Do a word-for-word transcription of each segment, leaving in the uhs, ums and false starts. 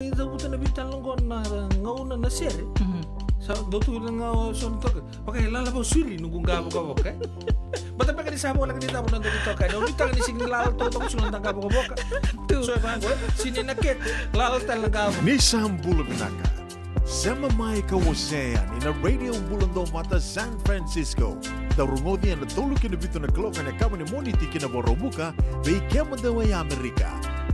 Ni cavuta na veitalanoa qo na gauna na sere. Mhm. Sa dau tu na gauna so na toka. Vaka e lala vou suri noqu qavokavoka, e? Baleta beka ni sa voleka ni cava na noda veitokani. Au nuitaka ni sega ni lala totoka suru na noda qavokavoka. Tu. So e vaqo, e? Sega ni na kete, lala tale na qavokavoka. Ni sa bula vinaka. Sema mai ka wasea yani na Radio Bula Duavata San Francisco. Dau rogoci ena tolu ki na vitu na kaloko ena yakavi ni Moniti ki na Vakaraubuka, vei kemudou e Amerika.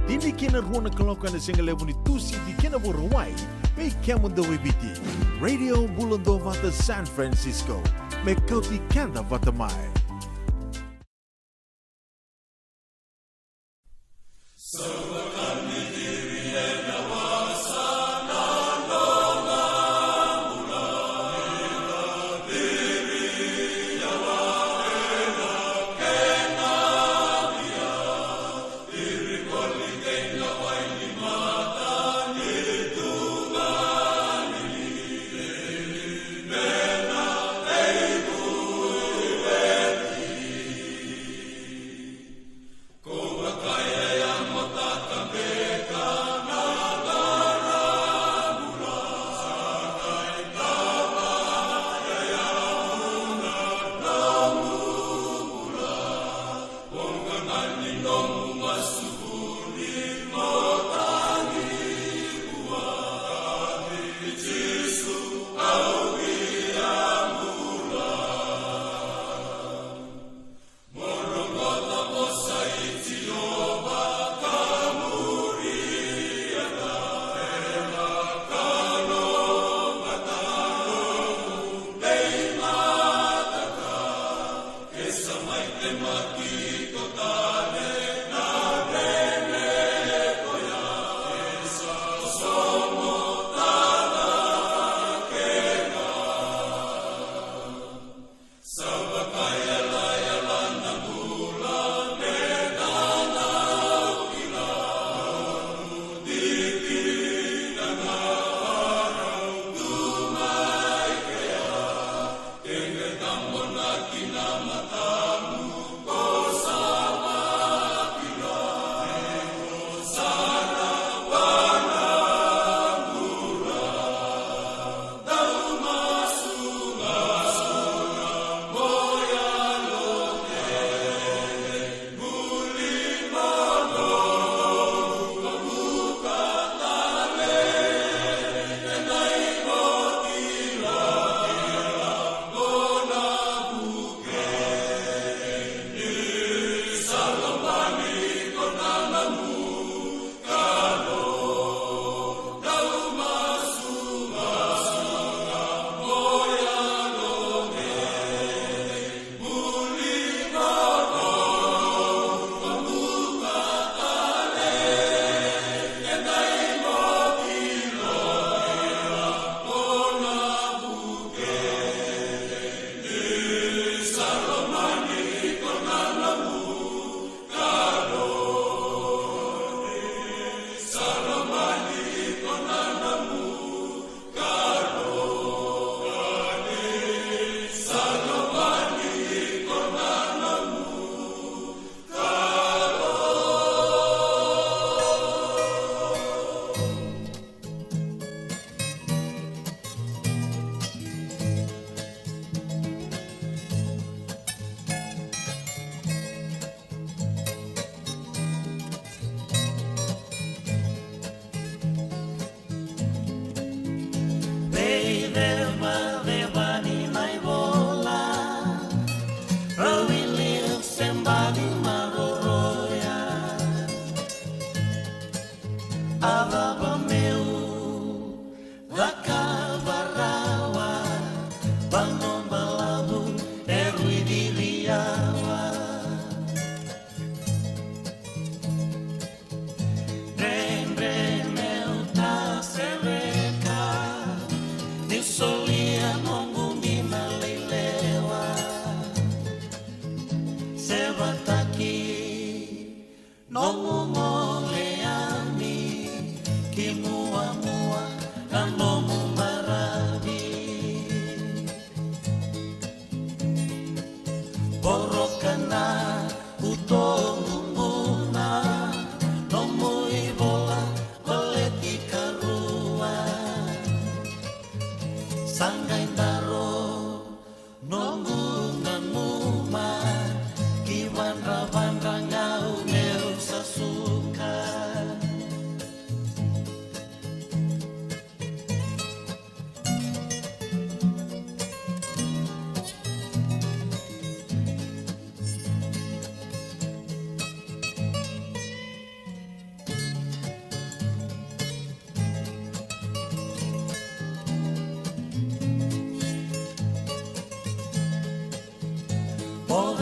Tini ki na rua na kaloko ena sigalevu ni Tusiti ki na Vakarauwai, vei kemudou e Viti. Radio Bula Duavata San Francisco, me kauti keda vata mai.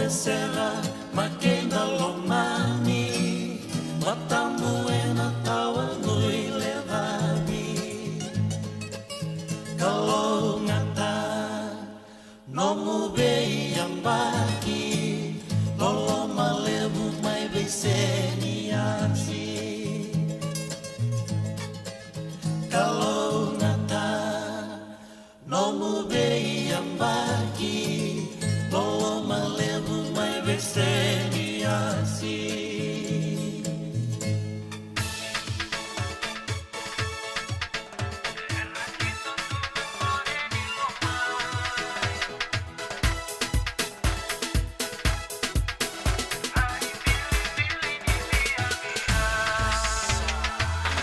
Sera, ma keda lomani, matamu ena tawa nui lecavi. Kalougata nomu veiyabaki, loloma levu mai vei Seniasi. Kalougata nomu veiyabaki, loloma levu mai vei Seniasi.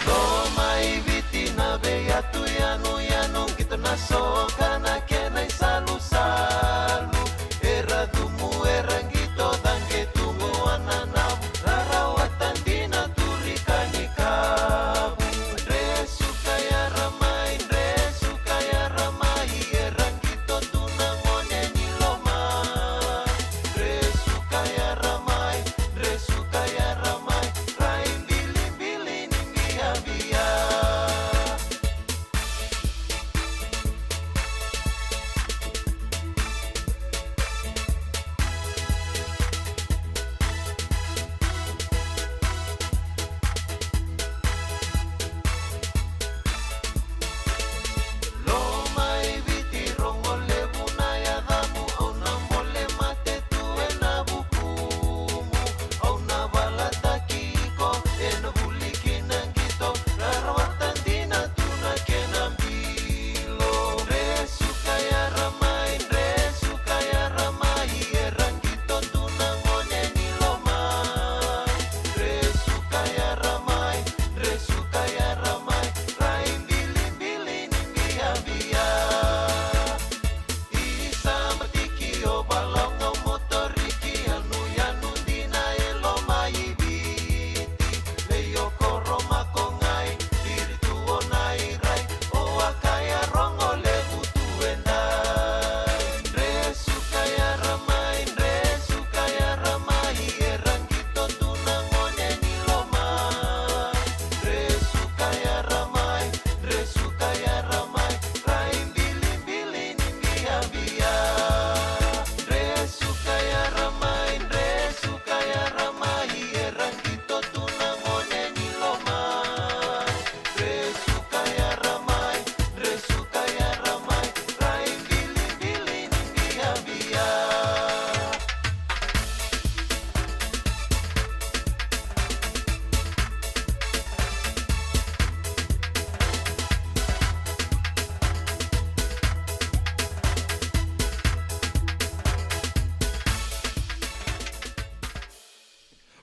Loma i Viti na veiyatu yanuyanu, qito na soka na kena isalusalu. Era cumu, era qito, caqe tu qo a nanavu, rarawata dina, turi ka ni kavu. Dresu ka yara mai, dresu ka yara mai, era qito tu na gone ni loma. Dresu ka yara mai, dresu ka yara mai, rai bilibili ni biabia. Loma i Viti, rogo levu na yacamu, au na bole mate tu ena vukumu. Au na valataki iko ena vuli ki na qito, rarawata dina tu na kena bilo. Dresu ka yara mai, dresu ka yara mai, era qito tu na gone ni loma. Dresu ka yara mai, dresu ka yara mai, rai bilibili ni biabia. Isa matiki o balaga o motoriki, yanuyanu dina e loma i Viti. Lei o koro mako gai, viri tu o nai rai, o a kaya rogo levu tu e dai. Dresu ka yara mai, dresu ka yara mai, era qito tu na gone ni loma. Dresu ka yara mai, dresu ka yara mai, rai bilibili ni biabia. Dresu ka yara mai, dresu ka yara mai, era qito tu na gone ni loma. Dresu ka yara mai, dresu ka yara mai, rai bilibili ni biabia.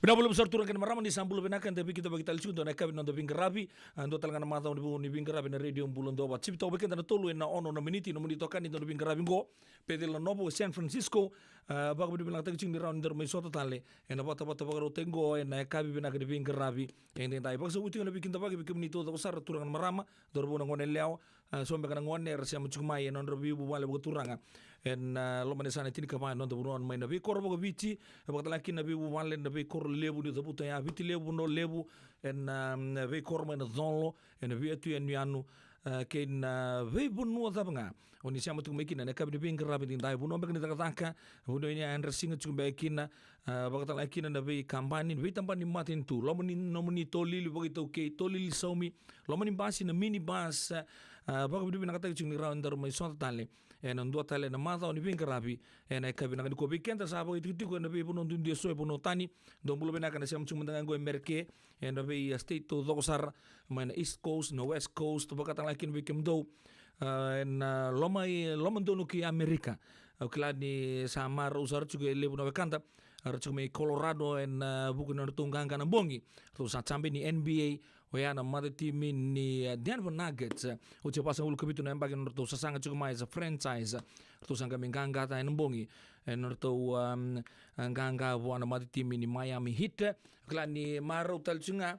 Vinaka vakalevu sara turaga kei na marama, ni sa bula vinaka, eda veikidavaki tale tiko ena yakavi ni noda veiqaravi. A, dua tale ga na macawa ni vou ni veiqaravi ena Radio Bula Duavata. Sivi toka vei keda na tolu ena ono na miniti, nomuni itokani ena noda veiqaravi qo, Peceli Nanovo, San Francisco. A, vakavinavinakataki tiko ni rawa ni daru mai sota tale ena vatavata vakarautaki qo ena yakavi vinaka ni veiqaravi edaidai. Vakasavuti tiko na veikidavaki vei kemuni taucoko sara turaga na marama, cauravou, na goneyalewa, a, so beka na gone era sema tiko mai ena nodra veivuvale vakaturaga ena, a, loma ni yasana e tinikava ena noda vanua mai na veikoro vakaviti, e vakatalega kina na veivuvale, na veikoro levu ni cavuta ya, Viti Levu, Vanua Levu, ena, a, veikoro mai na colo, ena veiyatu yanuyanu, a, kei na veivanua cava ga o ni sema tiko mai kina ena yakavi ni veiqaravi edaidai. Vanua beka ni cakacaka, vanua ni yadra siga tiko beka kina, a, vakatalega kina na veikabani, na veitabana ni matanitu, loma ni, nomuni tolili vakaitaukei, tolili saumi, loma ni basi, na minibus, a, vakavinavinakataki tiko ni rawa ni daru mai sota tale ena dua tale na macawa ni veiqaravi ena yakavi vinaka nikua. Vei keda sa vakaitikotiko ena veivanua duidui eso e vanua tani, dou bula vinaka. Na sema tiko mada ga qo e Merika, ena vei, a, state taucoko sara, mai na East Coast, na West Coast, vakatalega kina vei kemudou, a, ena, a, loma i, lomadonu kei Amerika. Au kila ni sa marau sara tiko e levu na wekada, a, ra tiko mai Colorado ena, a, vuku ni nodratou qaqa na bogi. Ratou sa champion ni N B A, oya na matatimi ni, a, Denver Nuggets. Oti e vasagavulu ka vitu na yabaki na nodratou sasaga tiko mai as a franchise. Ratou sa qai mai qaqaca ena bogi ena nodratou, um, a, qaqa vua na matatimi ni Miami Heat. Au kila ni marau tale tiko ga,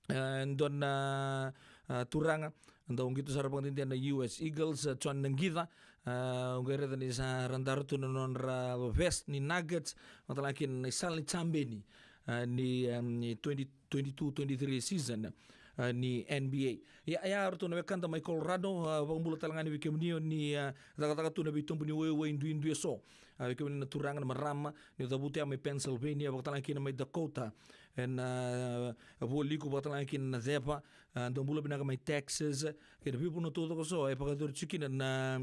e, dua na, a, turaga, Dau qito sara vakadede na U S Eagles, a, John Naqica, a, au qai raica ni sa ra dara tu na nodra vest ni Nuggets, vakatalega kina na isala ni jabeni, a, ni, em, ni twenty twenty-two twenty-three season, a, ni N B A. Ia, ia ratou na wekada mai Colorado, a, vakabula talega ni vei kemuni o ni, a, cakacaka tu na veitobu ni waiwai duidui eso. A, vei kemuni na turaga, na marama, ni cavuta mai Pennsylvania, vakatalega kina mai Dakota, ena, a, Vualiku, vakatalega kina na Ceva, a, dou bula vinaka mai Texas, kei na veivanua taucoko eso e vakayacori tiko kina na,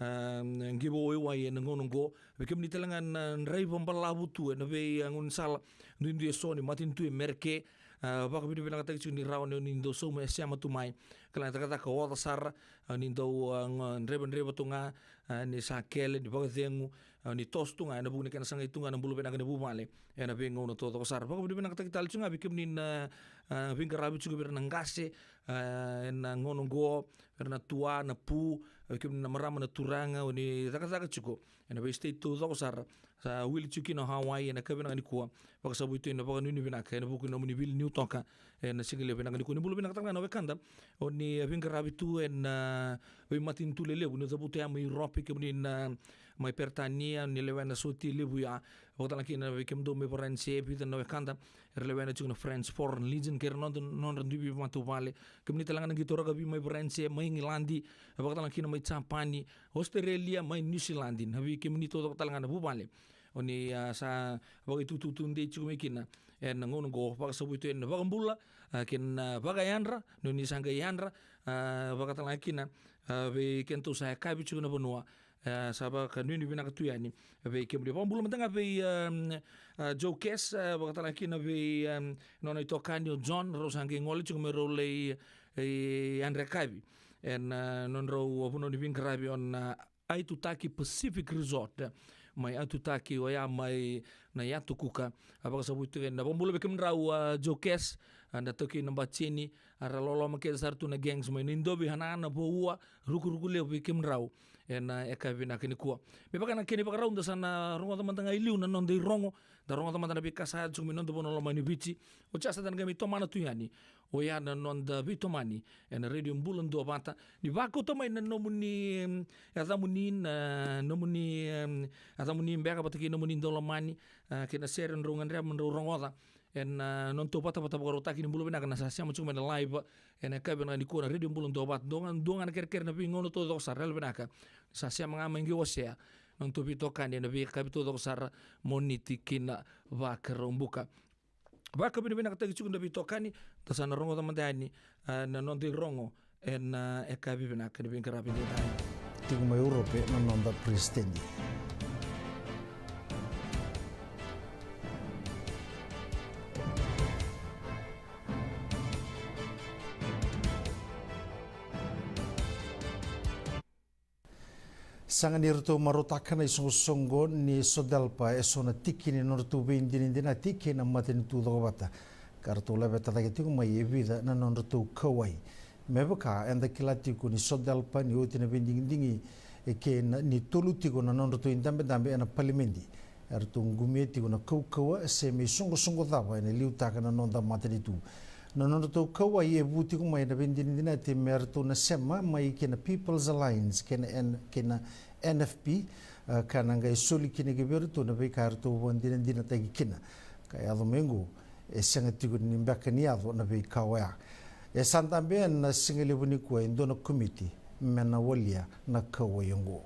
a, giveaway ena gauna oqo. Vei kemuni talega na draiva balavu tu ena vei, a, gaunisala duidui eso ni matanitu e Mereke, a, vakavinavinakataki tiko ni rawa ni dou sauma e sema tu mai. Kila na cakacaka oca sara, a, ni dou, a, ga draiva draiva tu ga, a, ni sa kele, ni vakacegu, a, ni toso tu ga ena vuku ni kena sagai tu ga na bula vinaka ni vuvale ena veigauna taucoko sara. Vakavinavinakataki tale tiko ga vei kemuni na, a, veiqaravi tiko vei ira na qase, a, ena gauna oqo, vei ira na tua, na pu, vei kemuni na marama, na turaga, o ni cakacaka tiko ena vei state taucoko sara. Sa wili tiko kina o Hawaii ena yakavi vinaka nikua. Vakasavui tu ena vakanuinui vinaka ena vuku ni nomuni wili niu toka ena siga levu vinaka nikua. Ni bula vinaka talega na wekada o ni, a, veiqaravi tu ena, a, veimatanitu lelevu ni cavuta mai Europe, kemuni na mai Peritania, ni lewena sotia levu ya. Vakatalega kina vei kemudou mai Varanise, e vica na wekada era lewena tiko na French Foreign Legion kei ira na nodra, nodra dui veimatavuvale. Kemuni talega na qito rakavi mai Varanise, mai Igiladi, vakatalega kina mai Japani, Australia, mai New Zealand, na vei kemuni taucoko talega na vuvale o ni, a, sa vakaitutu dei tiko mai kina ena gauna oqo. Vakasavui tu ena vakabula, a, kei na vakayadra, ni o ni sa qai yadra, a, vakatalega kina, a, vei kedatou sa yakavi tiko na vanua, a, sa vakanuinui vinaka tu yani vei kemuni. Vakabula mada ga vei, a, a, Joe Cash, a, vakatalega kina vei, a, nona itokani o John, rau sa qai gole tiko me rau lai, e, yadra yakavi ena, a, nodrau vanua ni veiqaravi o na, a, Aitutaki Pacific Resort, mai Aitutaki, oya mai na Yatu Kuka. A, vakasavui tu ena vakabula vei kemudrau, a, Joe Cash, a, na taukei na Batini, a, ra loloma kece sara tu na gangs mai Naidovi, Hanahana, Vaua, Rukuruku Levu, vei kemudrau ena, a, yakavi vinaka nikua. Me vaka na kena ivakarau, da sa na rogoca mada ga i liu na noda irogo, da rogoca mada na veika sa yaco tiko mai noda vanua lomani Viti. Oti ya sa da na qai mai tomana tu yani oya na noda veitomani ena Radio Bula Duavata. Ni vakauta mai na nomuni, em, yacamuni, na nomuni, em, yacamuni beka vata kei nomuni daulomani, a, kei na sere drau gadreva mo drau rogoca ena, a, nodatou vatavata vakarautaki. Ni bula vinaka na sa sema tiko mai na live ena yakavi vinaka nikua na Radio Bula Duavata. Dua ga, dua ga na kerekere na veigauna taucoko sara, yalovinaka ni sa sema ga mai qai wasea nodatou veitokani ena veiyakavi taucoko sara, Moniti kina Vakaraubuka. Vakavinavinakataki tiko na veitokani, da sa na rogoca mada yani, a, na noda irogo ena, a, yakavi vinaka ni veiqaravi edaidai. Tiko mai Urope na noda peresitedi. Sega ni ratou marautaka na isoqosoqo ni SODELPA eso na tiki ni nodratou veidinadinati kei na matanitu cokovata, ka ratou laveta cake tiko mai e vica na nodratou kauwai. Me vaka, eda kila tiko ni SODELPA ni oti na veidigidigi e kei na, ni tolu tiko na nodratou idabedabe ena palimedi, eratou qumia tiko na kaukauwa se me isoqosoqo cava ena liutaka na noda matanitu. Na nodratou kauwai e vu tiko mai na veidinadinati me ratou na sema mai kei na People's Alliance kei na N-, kei na N F P, a, ka na qai soli kina ki vei iratou na veika eratou vakadinadinataki kina. Ka yaco mai oqo, e sega tiko ni beka ni yaco na veika oya. E sa dabe ena siga levu nikua e dua na komiti me na walia na kauwai oqo.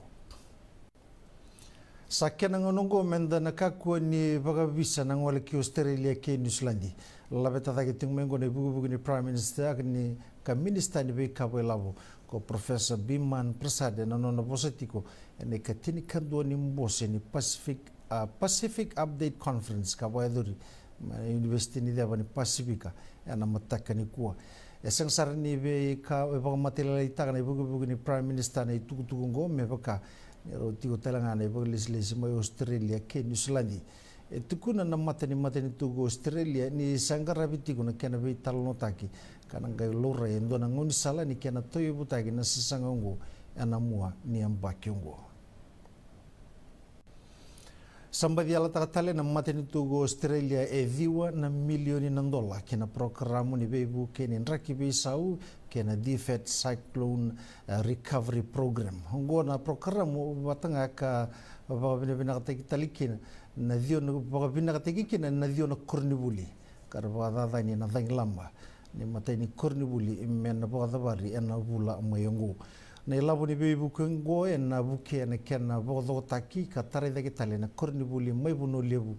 Sa kena gauna oqo meda na kakua ni vakavisa na gole ki Ositerelia kei Niusiladi. Laveta cake tiko mai oqo na ivukivuki ni Prime Minister ni ka Minisita ni Veika Vakailavo ko Professor Biman Prasad ena nona vosa tiko ena ikatinikadua ni bose ni Pacific, a, Pacific Update Conference ka vakayacori mai na Univesiti ni Ceva ni Pasifika ena mataka nikua. E sega sara ni veika e vakamatalailaitaka na ivukivuki ni Prime Minister na itukutuku oqo me vaka ni rau tiko talega na ivakalesilesi mai Ositerelia kei Niusiladi. E tukuna na mata ni matanitu ko Ositerelia ni sa qaravi tiko na kena veitalanoataki ka na qai laurai e dua na gaunisala ni kena tauyavutaki na sasaga oqo ena mua ni yabaki oqo. Sa baci yalataka tale na matanitu ko Australia e ciwa na milioni na dola ki na porokaramu ni veivuke ni draki veisau kei na DFAT Cyclone, eh, Recovery Program. Oqo na porokaramu vata ga ka vakavinavinakataki tale kina na ciwa na, vakavinakataki kina na ciwa na koronivuli ka ra vakacacani na cagilaba ni matai ni koronivuli me na vakacavari ena vula mai oqo. Na ilavo ni veivuke oqo ena vukea na kena vakacokotaki ka tarai cake tale na koronivuli mai Vanua Levu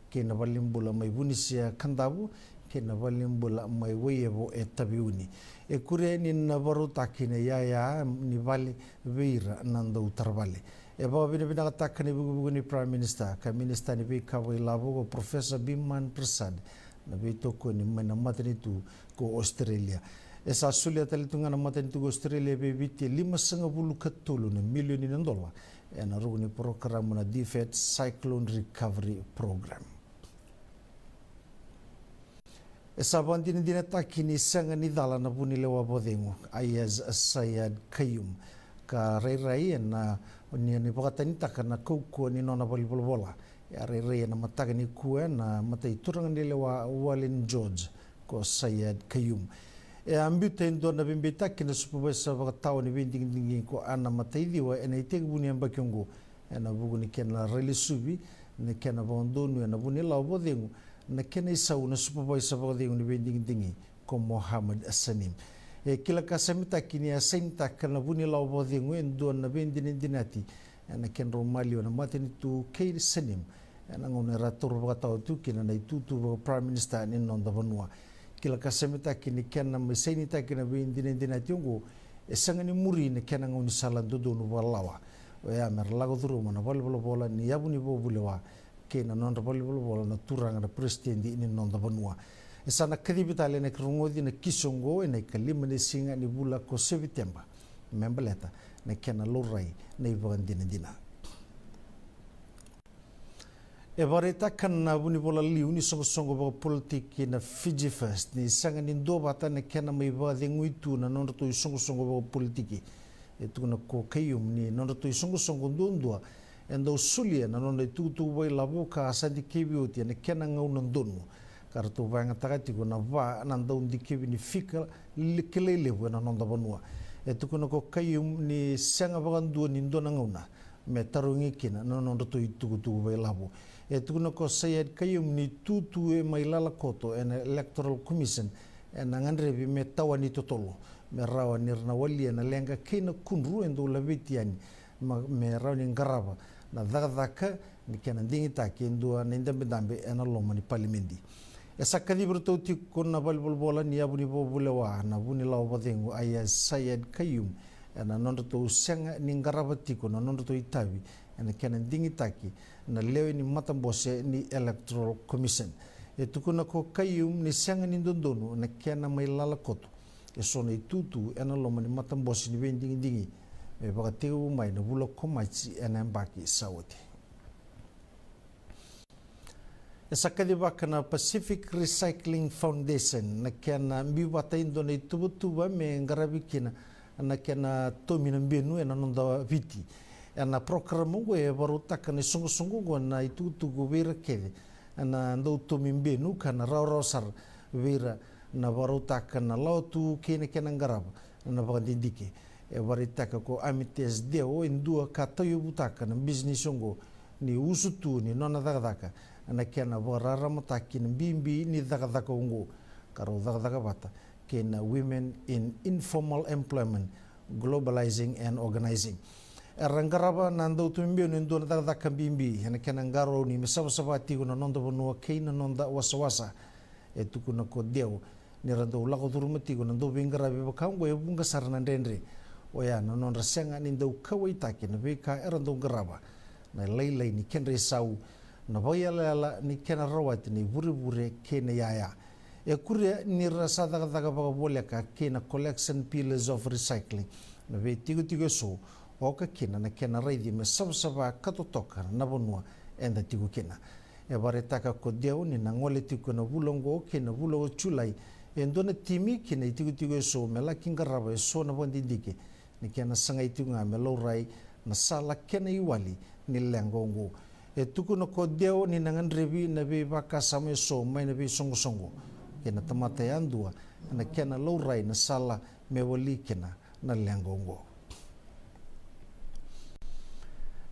kei na valenibula mai Vunisia Kadavu kei na valenibula mai Waiyevo e Taveuni. E kuria ni na vakarautaki na iyaya ni vale vei ira na dautara vale. E vakavinavinakataka na ivukevuke ni Prime Minister ka Minisita ni Veika Vakailavo ko Professor Biman Prasad na veitokoni mai na matanitu ko Australia. E sa solia tale tu ga na matanitu ko Australia vei Viti e limasagavulu ka tolu na milioni na dola ena ruku ni porokaramu na DFAT Cyclone Recovery Program. E sa vakadinadinataki ni sega ni cala na vunilewa vakacegu Aiyaz Sayed Khaiyum, ka rairai ena ni, ni vakatanitaka na kaukauwa ni nona valenivolavola. E a rairai ena mataka nikua ena matai turaganilewa Walid George ko Sayed Khaiyum. E a biuta e dua na veibeitaki na supevaisa vakatawa ni veidigidigi ko Ana Mataiciwa ena itekivu ni yabaki oqo ena vuku ni kena railesuvi na kena vakadonui ena vunilawa vakacegu na kena isau na supevaisa vakacegu ni veidigidigi ko Mohammed Saneem. E kila ka samitaki ni a sainitaka na vunilawa vakacegu e dua na veidinadinati ena kedrau maliwa na matanitu kei Saneem ena gauna era taura vakatawa tu kina na itutu vaka Prime Minister ni noda vanua. Kila ka samitaki ni kena mai sainitaki na veidinadinati oqo e sega ni muri na kena gaunisala dodonu vakalawa, oya me ra lako curuma na valenivolavola ni yavu ni vakavulewa kei na nodra valenivolavola na turaga na peresitedi ni noda vanua. E sa na kacivi tale na ki rogoci na kisi oqo ena ikalima ni siga ni vula ko Seviteba me baleta na kena laurai na ivakadinadina. E vakaraitaka na vunivola liu ni soqosoqo vakapolitiki na Fiji First ni sega ni duavata na kena mai vakacegui tu na nodratou isoqosoqo vakapolitiki. E tukuna ko Khaiyum ni nodratou isoqosoqo duadua e dau solia na nodra itukutuku vakailavo ka sa dikevi oti ena kena gauna donu, ka ratou vakayagataka tiko na va na dau dikevi ni fika li-, kilai levu ena noda vanua. E tukuna ko Khaiyum ni sega vakadua ni dua na gauna me tarogi kina na nodratou itukutuku vakailavo. E tukuna ko Sayed Khaiyum ni itutu e mai lala koto ena Electoral Commission ena gadrevi me tawani totolo, me rawa ni ra na walia na leqa kei na kudru e dau laveti yani, ma, me rawa ni qarava na cakacaka ni kena digitaki e dua na idabedabe ena loma ni palimedi. E sa kacivi iratou tiko na valenivolavola ni yavu ni vakavulewa na vunilawa vakacegu Aiyaz Sayed Khaiyum ena nodratou sega ni qarava tiko na nodratou itavi ena kena digitaki na lewe ni matabose ni Electoral Commission. E tukuna ko Khaiyum ni sega ni dodonu na kena mai lala koto e so na itutu ena loma ni matabose ni veidigidigi me vakatekivu mai na vula ko Maji ena yabaki sa oti. E sa kacivaka na Pacific Recycling Foundation na kena biu vata e dua na ituvatuva me qaravi kina na kena tomi na benu ena noda Viti. Ena porokaramu oqo e vakarautaka na isoqosoqo oqo na itukutuku vei ira kece na dau tomi benu ka na rawarawa sara vei ira na vakarautaka na lawa tu kei na kena qarava na vakadidike. E vakaraitaka ko Amites Deo, e dua ka tauyavutaka na bisinisi oqo, ni usutu ni nona cakacaka na kena vakararamataki na bibi ni cakacaka oqo, ka rau cakacaka vata kei na Women in Informal Employment, Globalizing and Organizing. Era qarava na dau tomi benu e dua na cakacaka bibi ena kena qarauni me savasava tiko na noda vanua kei na noda wasawasa. E tukuna ko Deo ni ra dau lako curuma tiko na dau veiqaravi vaka oqo e vuqa sara na dredre, oya na nodra sega ni dau kauwaitaki na veika era dau qarava, na lailai ni kedra isau, na vakaiyalayala ni kena rawati na ivurevure kei na iyaya. E kuria ni ra sa cakacaka vakavoleka kei na Collection Pillars of Recycling na veitikotiko eso, oka kina na kena raici me savasava ka totoka na vanua eda tiko kina. E vakaraitaka ko Deo ni na gole tiko ena vula oqo kei na vula o Julai e dua na timi ki na itikotiko eso me laki qarava eso na vakadidike ni kena sagai tiko ga me laurai na sala kei na iwali ni leqa oqo. E tukuna ko Deo ni na gadrevi na veivakasama eso mai na veisoqosoqo kei na tamata yadua ena kena laurai na sala me wali kina na leqa oqo.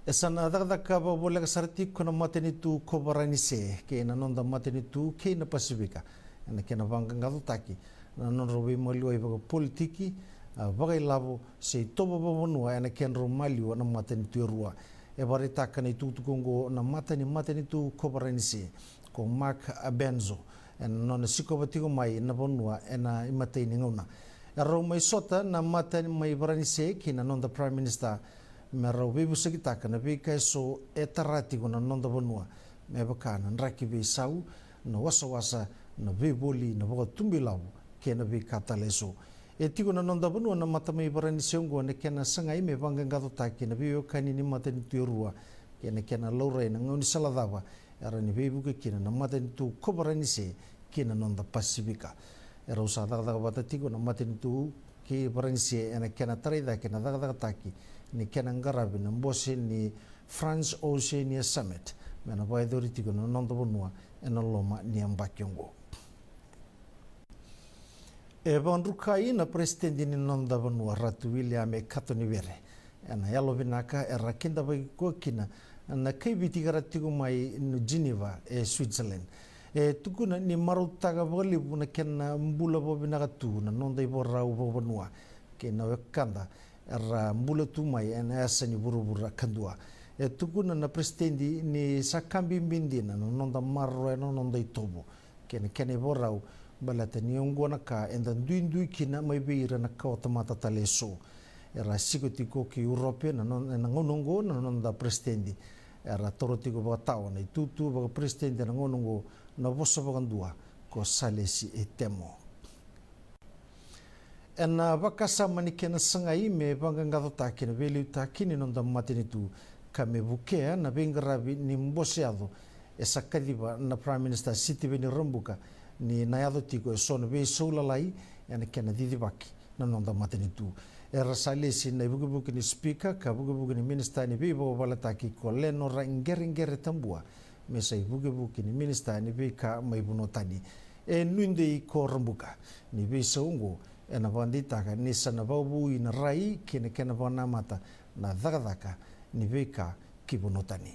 E sa na cakacaka vakavoleka sara tiko na matanitu ko Varanise kei na noda matanitu kei na Pasifika ena kena vaqaqacotaki na nodrau veimaliwai vakapolitiki, a, vakailavo se itovo vakavanua ena kedrau maliwa na matanitu e rua. E vakaraitaka na itukutuku oqo na mata ni matanitu ko Varanise ko Mark Abenzo ena nona sikova tiko mai na vanua ena imatai ni gauna. E rau mai sota na mata mai Varanise kei na noda Prime Minister me rau veivosakitaka na veika eso e tara tiko na noda vanua, me vaka na draki veisau, na wasawasa, na veivoli, na vakatubuilavo kei na veika tale eso. E tiko na noda vanua na mata mai Varanise oqo ena kena sagai me vaqaqacotaki na veiwekani ni matanitu e rua kei na kena laurai na gaunisala cava e rawa ni veivuke kina na matanitu ko Varanise kei na noda Pasifika. E rau sa cakacaka vata tiko na matanitu kei Varanise ena kena tarai cake na cakacakataki ni kena qaravi na bose ni France Oceania Summit me na vakayacori tiko na noda vanua ena loma ni yabaki oqo. E vakadrukai na peresitedi ni noda vanua Ratu William e Katonivere ena yalovinaka era kidavaki koya kina na kai Viti ka ra tiko mai Geneva e Switzerland. E tukuna ni marautaka vakalevu na kena bula vakavinaka tu na noda ivakarau vakavanua kei na wekada era bula tu mai ena yasa ni vuravura kadua. E tukuna na peresitedi ni sa ka bibi dina na noda maroroya na noda itovo kei na kena ivakarau, baleta ni oqo na ka eda duidui kina mai vei ira na kawatamata tale eso. Era siko tiko ki Urope ena gauna oqo na noda peresitedi, era taura tiko vakatawa na itutu vakaperesitedi ena gauna oqo na vosa vakadua ko Salesi Temo. Ena vakasama ni kena sagai me vaqaqacotaki na veiliutaki ni noda matanitu ka me vukea na veiqaravi ni bose yaco, e sa kaciva na Prime Minister Sitiveni Rabuka ni na yaco tiko eso na veisau lalai ena kena cicivaki na noda matanitu. Era sa lesi na ivukevuke ni sipika ka vukevuke ni minisita ni veivakavaletaki ko Lenora Qereqere Tabua me sa ivukevuke ni minisita ni veika mai vanua tani. E nuidei ko Rabuka ni veisau oqo ena vakadeitaka ni sa na vakavoui na rai kei na kena vakanamata na cakacaka ni veika ki vanua tani.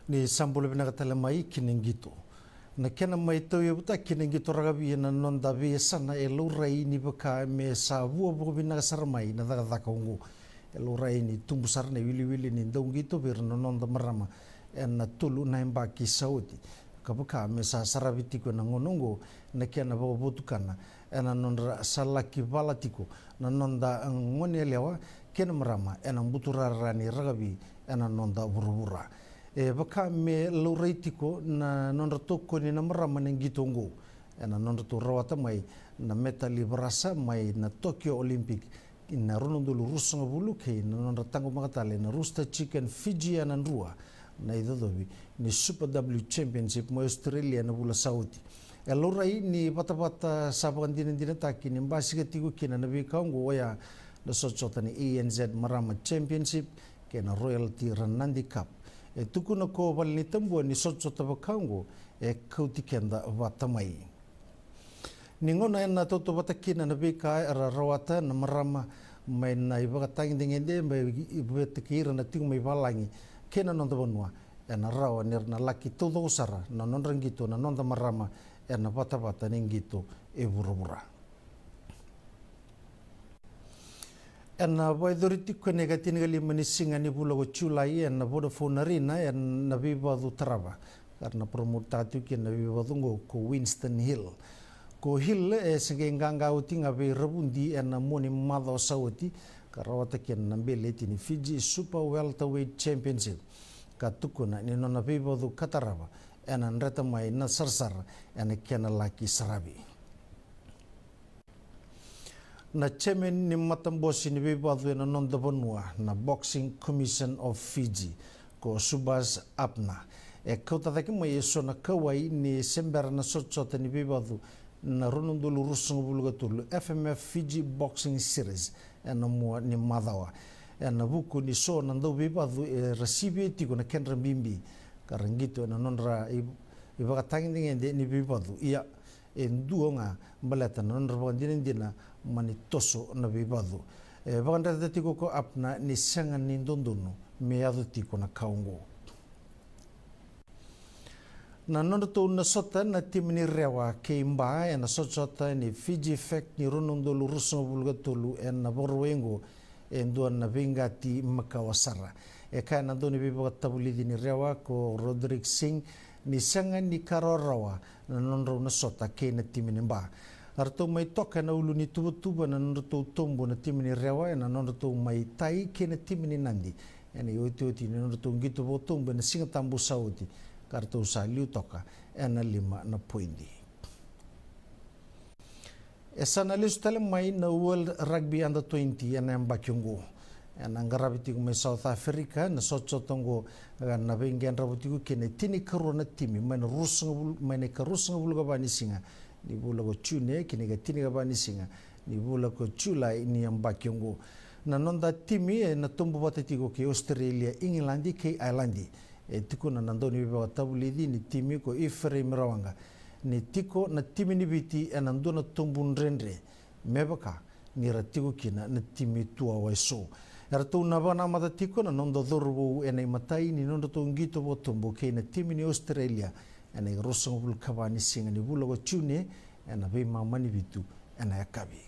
Ni sa bula vinaka tale mai ki na qito. Na kena mai tauyavutaki na qito rakavi ena noda veiyasana e laurai ni vaka me sa vua vakavinaka sara mai na cakacaka oqo. E laurai ni tubu sara na iwiliwili ni dauqito vei ira na noda marama ena tolu na yabaki sa oti, ka vaka me sa saravi tiko ena gauna oqo na kena vakavotukana ena nodra sa laki vala tiko na noda goneyalewa kei na marama ena buturara ni rakavi ena noda vuravura. E vaka me laurai tiko na nodra tokoni na marama na qito oqo ena nodratou rawata mai na metali varasa mai na Tokyo Olympic na rua na udolu ruasagavulu kei na nodra taqomaka tale na Rooster Chicken Fiji ena drua na icocovi ni Super W Championship mai Australia na vula sa oti. E laurai ni vatavata sa vakadinadinataki ni basika tiko kina na veika oqo oya na sotasota ni A N Z Marama Championship kei na Royalty Ranadi Cup. E tukuna ko Valenitabua ni sotasota vaka oqo e kauti keda vata mai. Ni gauna ena tautauvata kina na veika era rawata na marama mai na ivakatagedegede mai vata kei ira na tiko mai valagi kei na noda vanua, ena rawa ni ra na laki taucoko sara na nodra qito na noda marama ena vatavata ni qito e vuravura. Ena vakayacori tiko ena ikatinikalima ni siga ni vula ko Julai ena Vodafone Arena ena veivacu tarava ka ra na promotetaka tiko kina na veivacu oqo ko Winston Hill. Ko Hill e se qai qaqa oti ga vei Ravudi ena mua ni macawa sa oti ka rawata kina na beleti ni Fiji Super Welterweight Championship, ka tukuna ni nona veivacu ka tarava ena dreta mai na sarasara ena kena laki saravi. Na chairman ni matabose ni veivacu ena noda vanua na Boxing Commission of Fiji ko Subhas Apna e kauta cake mai eso na kauwai ni se bera na sotasota ni veivacu na rua na udolu ruasagavulu ka tolu F M F Fiji Boxing Series ena mua ni macawa. ena vuku ni so na dauveivacu era sivia tiko na kedra bibi ka ra qito ena nodra i, ivakatagedegede ni veivacu. Ia, e dua ga baleta na nodra vakadinadina mani toso na veivacu. E vakadreta tiko ko Apna ni sega ni dodonu me yaco tiko na ka oqo. Na nodratou na sota na timi ni Rewa kei Ba ena sotasota ni Fiji Fek ni rua na udolu ruasagavulu ka tolu ena Vakarauwai oqo e dua na veiqati makawa sara. E kaya na dauniveivakatavulici ni Rewa ko Roderick Singh ni sega ni ka rawarawa na nodrau na sota kei na timi ni Ba. Eratou mai toka ena ulu ni tuvatuva na nodratou tobu na timi ni Rewa ena nodratou mai tai kei na timi ni Nadi ena iotioti ni nodratou qito vakatobu ena Sigatabu sa oti, ka ratou sa liu toka ena lima na poidi. E sa na lesu tale mai na World Rugby Under twenty ena yabaki oqo. Ena qaravi tiko mai South Africa na sotasota oqo, ka na veiqedrava tiko kei na tinikarua na timi mai na ruasagavulu, mai na ikaruasagavulu ka va ni siga ni vula ko June kei na ikatinikava ni siga ni vula ko Julai ni yabaki oqo. Na noda timi ena tobu vata tiko kei Australia, Igiladi kei Ailadi. E tukuna na dauniveivakatavulici ni timi ko Ifereimi Rawaqa ni tiko na timi ni Viti ena dua na tobu dredre me vaka ni ra tiko kina na timi tuwawa eso. Eratou na vakanamata tiko na noda cauravou ena imatai ni nodratou qito vakatobu kei na timi ni Australia ena ikaruasagavulu ka va ni siga ni vula ko June ena veimama ni vitu ena yakavi.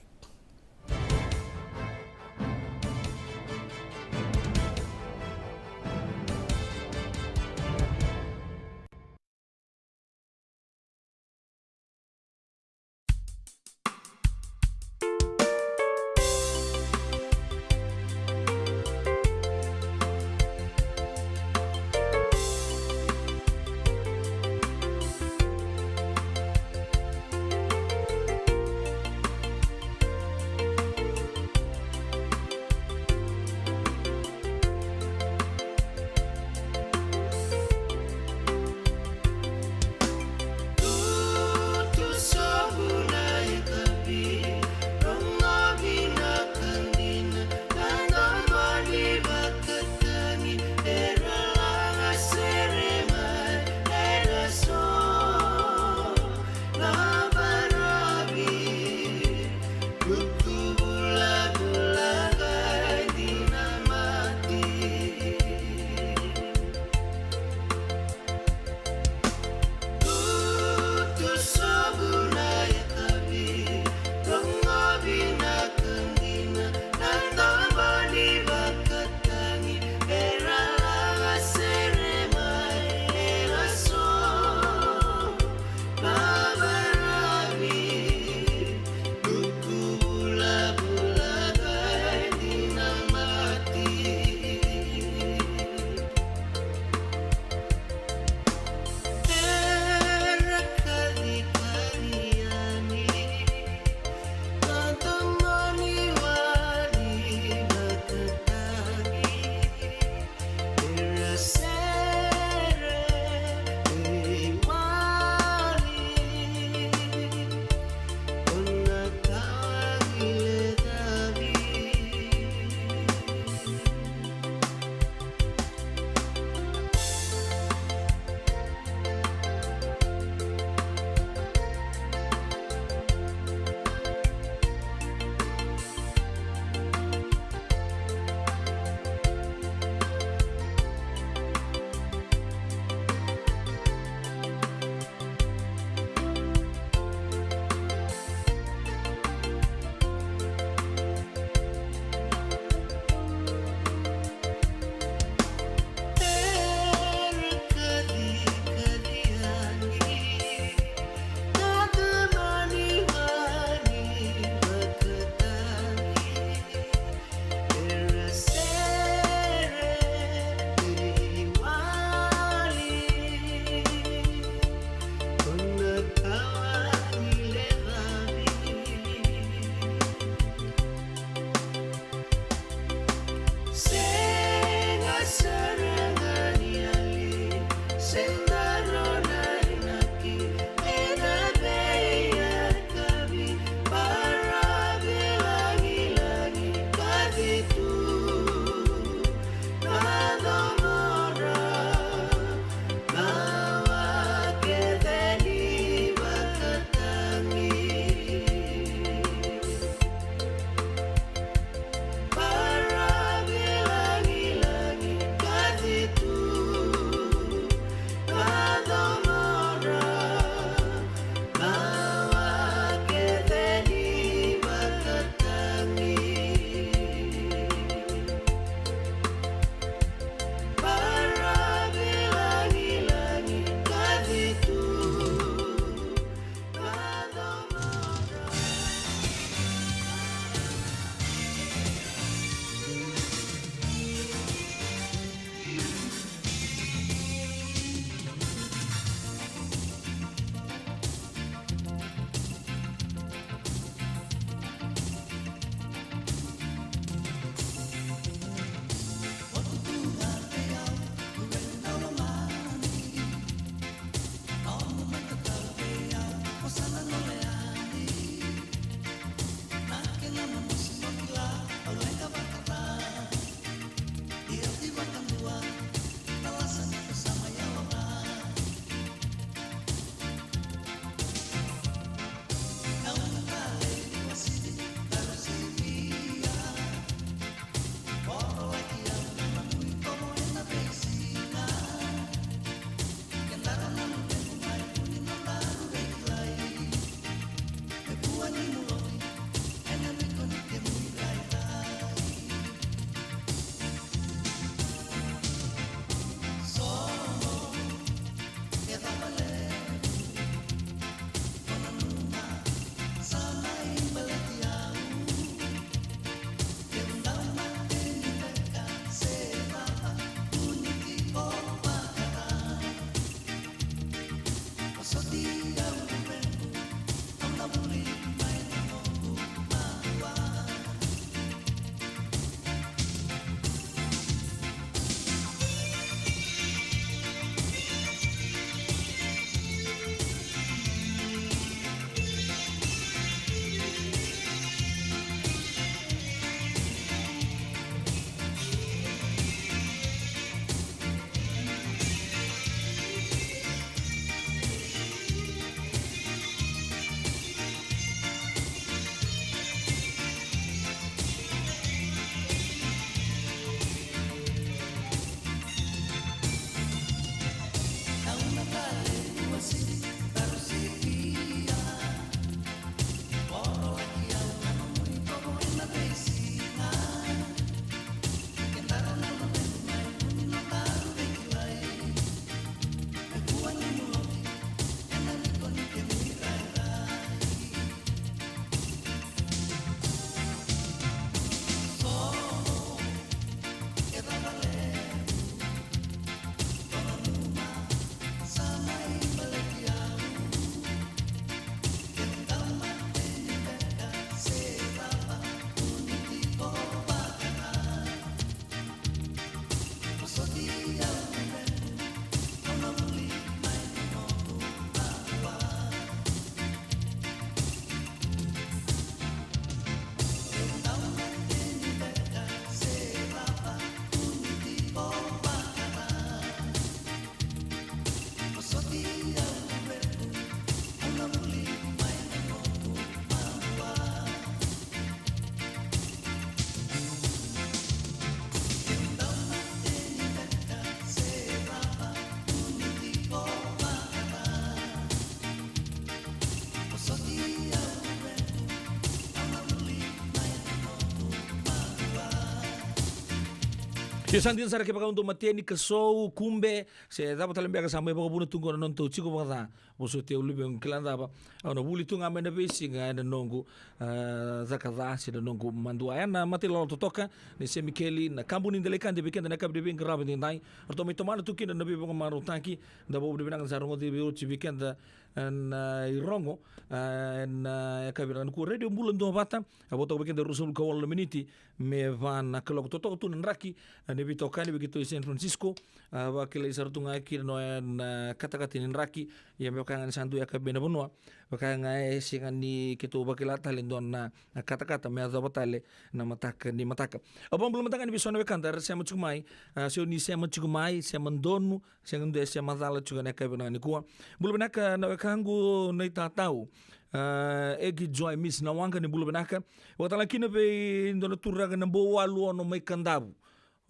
Ia sa dina sara kevaka au dau mateni, kasou, kube, se cava tale beka sa mai vakavuna tu qo na nodatou tiko vakaca. Vosoti au luvequ, kila cava, au na vuli tu ga mai na veisiga ena noqu, ah, caka ca se na noqu madua. Ena matai lolo totoka ni Semikeli, na kabu ni delai kade vei keda na yakavi ni veiqaravi edaidai. Ratou mai tomana tu kina na veivakamarautaki. Da vakavinavinaka ni sa rogoci vei oti vei keda, ah, na irogo, ah, ena yakavi vinaka nikua. Radio Bula Duavata, a vo toka vei keda ruasagavulu ka walu na miniti me va na kaloko. Totoka tu na draki, ah, ni veitokani vei keitou i San Francisco. Ah, vakilai sara tu ga kina na, na katakata ni draki. Ia me vaka ga ni sa dua e yakavi mai na vanua, vaka ga e sega ni keitou vakila tale e dua na, na katakata me yacova tale na mataka ni mataka. Au vakabula mada ga yani vei so na wekada era sema tiko mai, ah, se o ni sema tiko mai, sema donu, sega ni dua e sema cala tiko ena yakavi vinaka nikua. Bula vinaka na wekaqu na itatau, ah, Eki Joy, Miss Nawaqa, ni bula vinaka. Vakatalega kina vei dua na turaga na Bouwalu Ono mai Kadavu.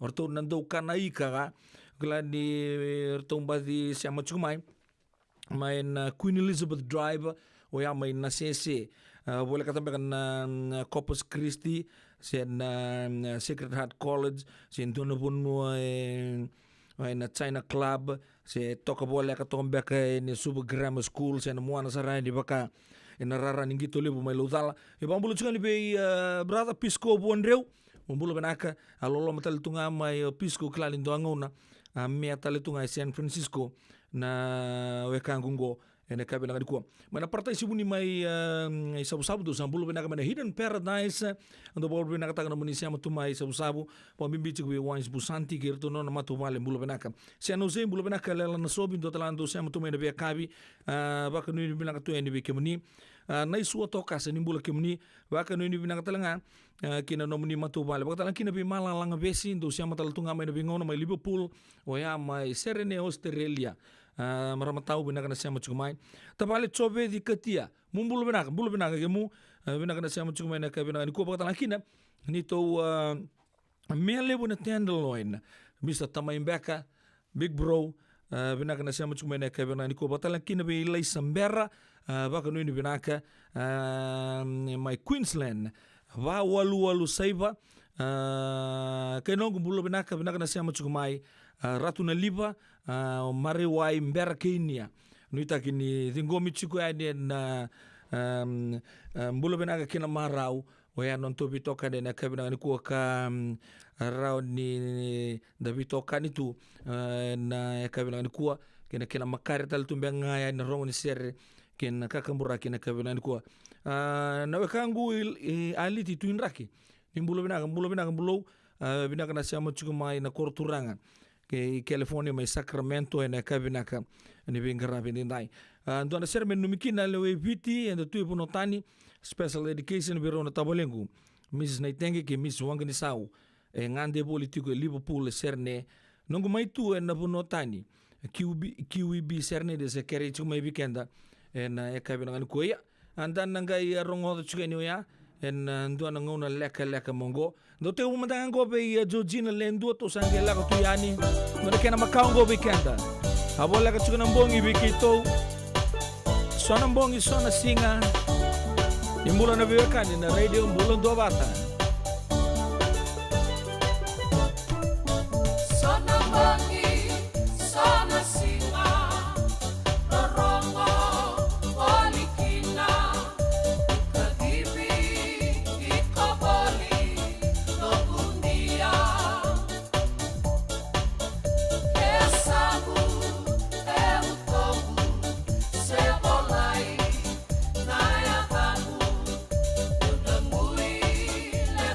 O ratou na dau kana ika ga. Kila ni ratou baci sema tiko mai mai na Queen Elizabeth Drive, oya mai Nasese. Ah, volekata beka na, na Corpus Christi, se na, na Sacred Heart College, se dua na vanua e, e na China Club, se toka voleka toka beka e na Suva Grammar School, se na muana sara yani vaka e na rara ni qito levu mai Laucala. E vakabula tiko yani vei, ah, brother Pisco Vuadreu, mo bula vinaka, a loloma tale tu ga mai o Pisco, kila ni dua gauna a mea tale tu ga e San Francisco na wekaqu qo ena yakavi vinaka nikua. Mai na Paradise Vuni mai, ah, i Savusavu, dou sa bula vinaka mai na Hidden Paradise. Dou bula vinakataka na nomuni sema tu mai Savusavu. Vakabibi tiko vei Wise Busanti kei ratou na nona matavuvale, bula vinaka. Sena Jose, bula vinaka, Lela Nasovi, dou tale ga dou sema tu mai na veiyakavi. Ah, vakanuinui vinaka tu yani vei kemuni. Ah, Naisua Tokasa, ni bula kemuni. Vakanuinui vinaka tale ga, ah, kei na nomuni matavuvale. Vakatalega kina vei Malala Gavesi, dou sema tale tu ga mai na veigauna mai Liverpool, oya mai Sydney, Australia. Ah, marama tau, vinaka na sema tiko mai. Tavale Joveci Katia, mo bula vinaka, bula vinaka kemu, ah, vinaka na sema tiko mai na yakavi vinaka nikua. Vakatalega kina neitou, ah, mea levu na Tenderloin, Mister Tamai Beka, Big Bro, ah, vinaka na sema tiko mai na yakavi vinaka nikua. Vakatalega kina vei Laisa Bera, ah, vakanuinui vinaka, ah, mai Queensland. Va walu walu saiva, ah, kei noqu bula vinaka, vinaka na sema tiko mai, ah, Ratu Naliva, ah, o Marewai Bera kei Nia. Nuitaki ni ciqomi tiko yani ena, ah, ah, bula vinaka kei na marau, oya na nodatou veitokani ena yakavi vinaka nikua ka, mm, rawa ni da veitokani tu, ah, ena yakavi vinaka nikua, kei na kena makare tale tu beka ga yani na rogo ni sere kei na kakaburaki ena yakavi vinaka nikua. Ah, na wekaqu i, i Aliti Tui Draki, ni bula vinaka, bula vinaka Bulou, ah, vinaka na sema tiko mai na koro turaga kei California mai Sacramento ena yakavi vinaka ni veiqaravi edaidai. Ah, dua na sere me nanumi kina na lewe i Viti eda tu e vanua tani, special dedication vei rau na tavalequ, Missus Naitege kei Missus Waqanisau, e gade voli tiko e Liverpool, e Sydney. Noqu mai tu ena vanua tani, Q B, Q E B Sydney, de se kerei tiko mai vei keda ena yakavi vinaka nikua. Ia, a da na qai, ah, rogoca tiko yani oya ena, ah, dua na gauna lekaleka mai qo. Dou tekivu mada ga qo vei, ah, Georgina Ledua, tou sa qai lako tu yani. Dua na kena makawa qo vei keda. A voleka tiko na bogi vei keitou. So na bogi, so na siga. Ni bula na veiwekani na Radio Bula Duavata. So na bogi, so na siga, rorogo voli kina, kacivi iko voli, noqu dia. Ke savu, e utovu, se volai na yacaqu, dou na gui le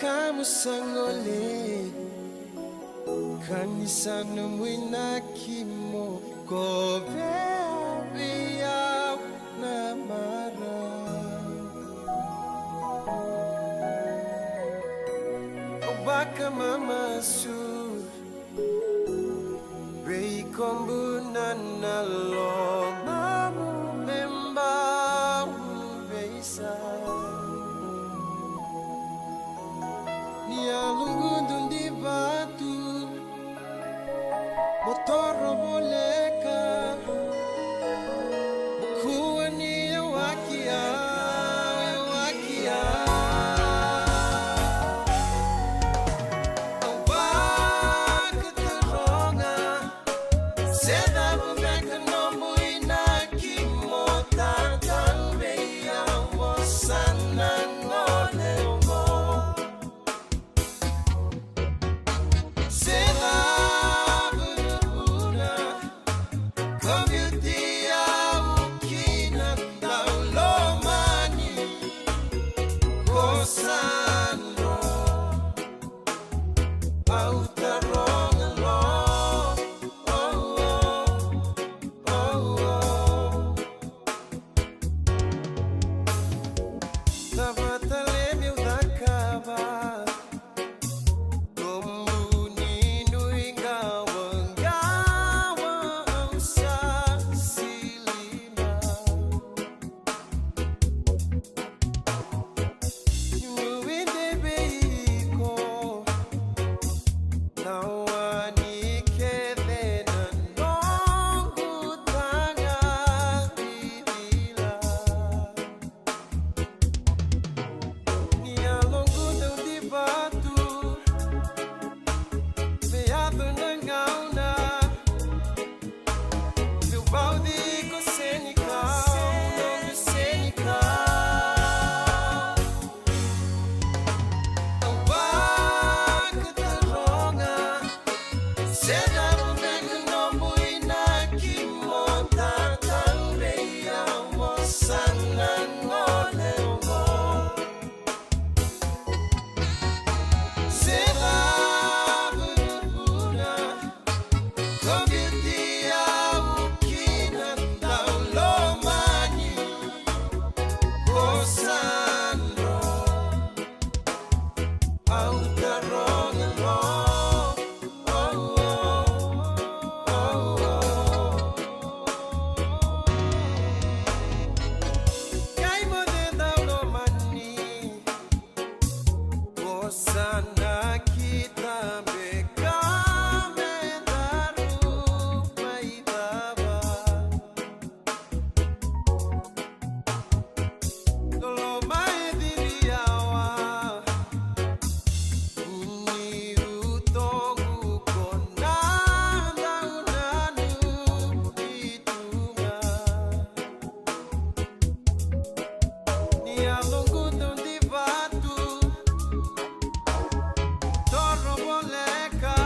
Ka mo sa gole, ka ni sa nomu inaki mo kovea vei au na marau. Au vakamamasu vei kobu na, na lomamu me bau veisau. Ni yaloqu dau divatu, mo toro voleka, mo kua ni yawaki au, yawaki au. Au vakataroga, se cava beka nomu inaki mo tatau vei au, mo sa na gole oqo. Se cava na vuna ko biuti au kina, dau lomani, ko sa dro. Au taroga lo, oh, oh, oh, oh. Cava tale meu cakava? Kobu ni nuiqawaqawa au sa sili mai. Niu nuidei vei iko, na wani kece na noqu taga vivila. Ni yaloqu dau divatu, me yaco na gauna, meu vauci iko senikau, noqu senikau. Au vakataroga, se cava beka nomu inaki mo tatau vei au, mo sa na gole oqo. Se cava na vuna ko biuti au kina, dau lomani, ko sa dro. Au taroga lo, oh, oh, oh, oh. Qai moce dau lomani, ko sa nakita beka me daru mai cava. Loloma e ciri yawa, vuni utoqu ko na dau nanumi tu ga. Ni yaloqu dau divatu, toro voleka,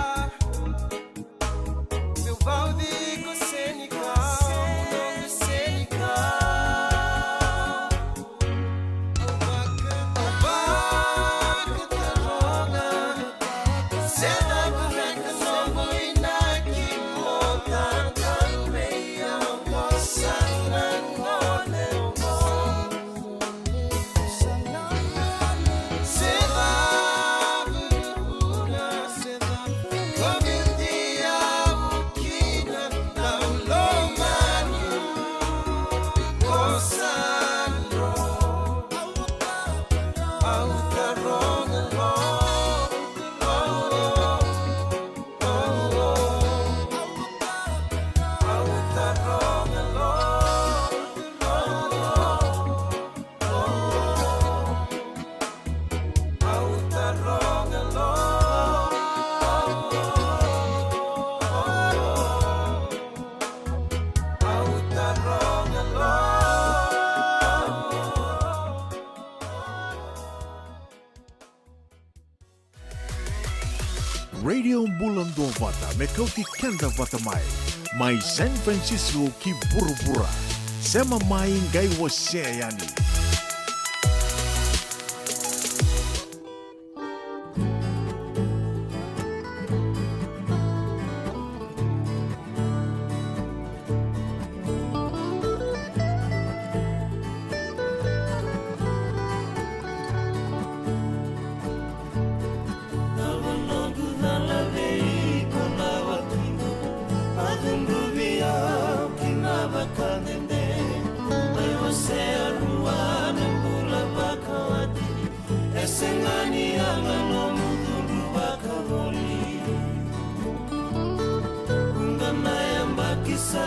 meu vauci iko senikau, noqu senikau. Au vakataroga, se cava beka nomu inaki mo tatau vei au, mo sa na gole oqo. Radio Bula Duavata, me kauti keda vata mai, mai San Francisco ki vuravura. Sema mai qai wasea yani.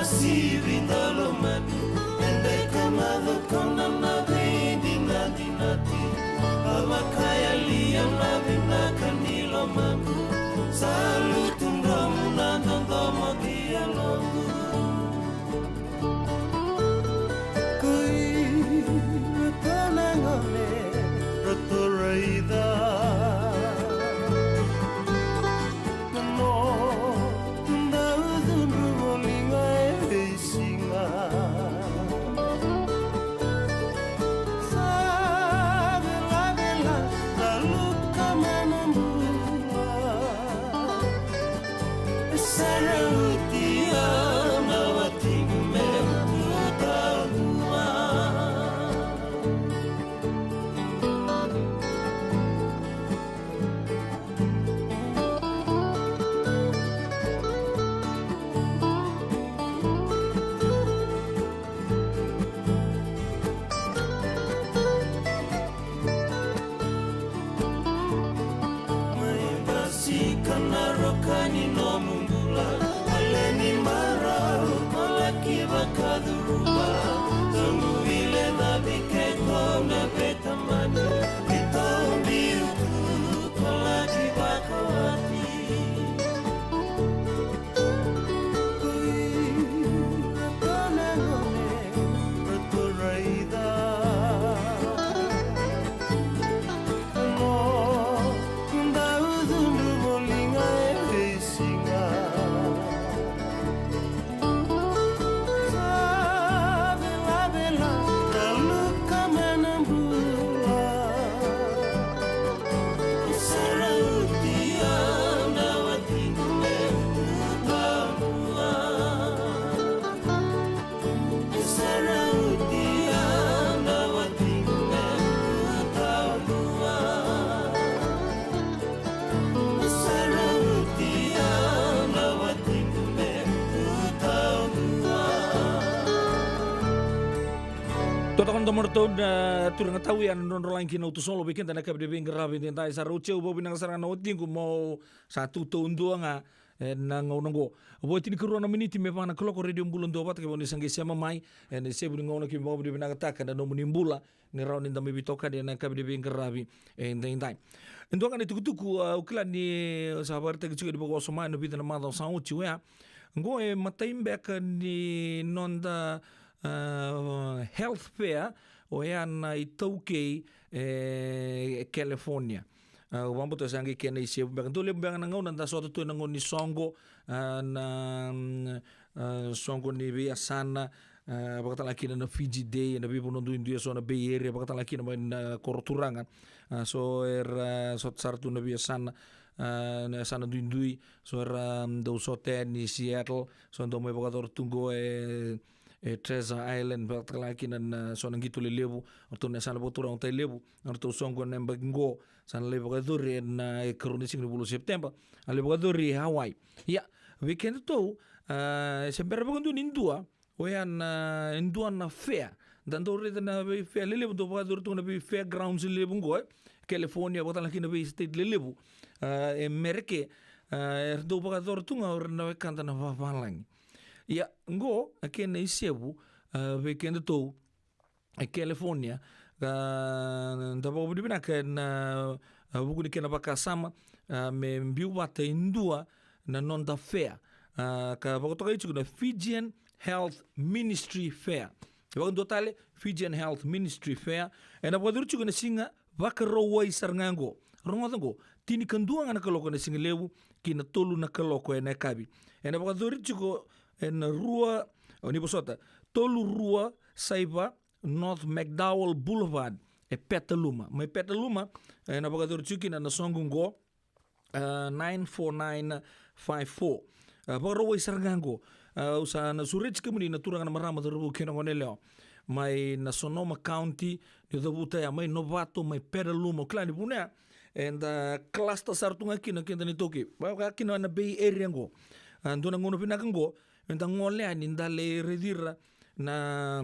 Sivi da lomani, e deka na cokona na veidinadinati. A vakayalia na vinaka ni lomaqu, sa lutu dromu na dodomo ki yaloqu. Koi ratou na gone ratou raica. Noda cudru voli ga e veisiga. Sa velavela na luka mai na bula. E sa rauti au na watiqu meu tu taudua. Mai basika na roka ni nomu bula, ale ni marau, ko laki vakacuruva. Nomu vile cavi keitou na veitamani, keitou biu tu, ko laki vakawati. Totoka na domo ratou na turaga tau ya na drodrolagi ki na utusolo vei keda na kavi ni veiqaravi edaidai. Sa rauti au, vakavinaka sara ga na watiqu mo sa tu taudua ga e na gauna oqo. Vo tinikarua na miniti me va na kaloko, Radio Bula Duavata, kevaka ni sa qai sema mai e na isevu ni gauna, keimami vakavinavinakataka na nomuni bula ni rawa ni da mai veitokani e na kavi ni veiqaravi edaidai. E dua ga na itukutuku, au kila ni sa vakaraitaki tiko ni vakawasoma e na vica na macawa sa oti oya. Oqo e matai beka ni noda, a, health fair oya na iTaukei e California. A, au vakabauta sa qai kena isevu beka. Dau levu beka na gauna da sota tu e na gauna ni soqo, a, na, mm, a, soqo ni veiyasana, a, vakatale kina na Fiji Day, na veivanua duidui e so na Bay Area, vakatale kina mai na koro turaga. A, so era sota sara tu na veiyasana, a, na yasana duidui, so era, mm, dau sota yani Seattle, so dau mai vakayacora tu qo e, e Treasure Island, vakatale kina na so na qito lelevu, o ratou na yasana vakaturaga o Tailevu, o ratou soqo na yabaki qo, sa na lai vakayacori e na ikarua ni siga ni vula o Sepiteba, a lai vakayacori e Hawaii. Ia, vei kedatou, a, e se bera vakadua ni dua, oya na, e dua na fair. Da dau raica na vei fair lelevu dau vakayacori tu ga na vei fairgrounds lelevu qo, e California, vakatale kina vei state lelevu, a, e Merika, a, era dau vakayacora tu ga o ira na wekada na vavalagi. Ia, qo, a kena isevu, a, vei kedatou, e California, ka da vakavinavinaka e na, a, vuku ni kena vakasama, a, me biu vata e dua na noda fair, a, ka vakatokai tiko na Fijian Health Ministry Fair. E vakadua tale, Fijian Health Ministry Fair. E na vakayacori tiko e na siga Vakarauwai sara ga qo. Rogoca qo, tinikadua ga na kaloko e na sigalevu ki na tolu na kaloko e na yakavi. E na vakayacori tiko e na rua, o ni vosota, tolu rua saiva North McDowell Boulevard e Petaluma. Mai Petaluma, e na vakayacori tiko kina na soqo qo, a, nine four nine five four. A, Vakarauwai sara ga qo. A, au sa na sureti kemuni na turaga, na marama, cauravou kei na goneyalewa mai na Sonoma County, ni cavuta ya mai Novato, mai Petaluma, o kila ni vuna ya eda cluster sara tu ga kina keda na iTaukei, vaka kina na Bay Area qo. A, dua na gauna vinaka qo eda gole yani da lai raici ira na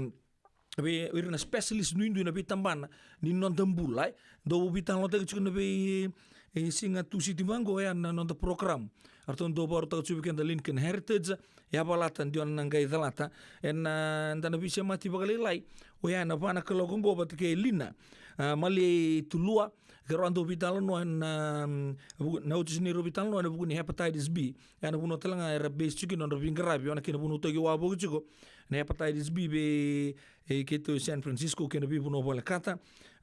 vei ira na specialist duidui na veitabana ni noda bula, e. Dau veitalanoataki tiko na vei, e siga Tusiti vaqo, oya na noda program. Eratou dau vakarautaka tiko vei keda Lincoln Heritage, e a valata dua na qai calata. Ena, eda na veisemati vakalailai, oya na va na kaloko oqo vata kei Lina, a, Maliaitulua, keirau a dau veitalanoa ena, mm, vuku, na oti ni neirau veitalanoa ena vuku ni hepatitis B. Oya na vanua tale ga era base tiko kina nodra veiqaravi, oya na kena vanua taukei wavoki tiko na hepatitis B vei, e, keitou e San Francisco kei na veivanua volekata.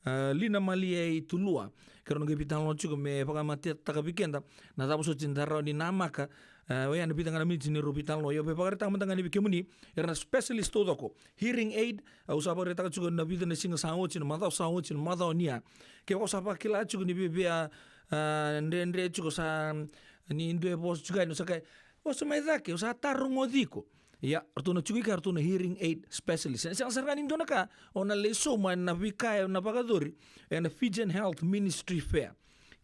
A, Lina Maliaitulua, keirau na qai veitalanoa tiko me vakamatetaka vei keda na cava soti eda rawa ni namaka. A, oya na vica ga na miniti ni neirau veitalanoa. Ia au via vakaraitaka mada ga yani vei kemuni, era na specialist taucoko. Hearing aid, au sa vakaraitaka tiko na vica na siga sa oti, na macawa sa oti, na macawa ni a. Kevaka o sa vakila tiko ni via, a, dredre tiko sa, ni dua e vosa tiko yani, o sa kaya, "Vosa mai cake, au sa tarogi iko." Ia, ratou na tiko i kea, ratou na hearing aid specialist. Ena sega sara ga ni dua na ka o na lai sauma ena veika ena vakayacori ena Fijian Health Ministry Fair.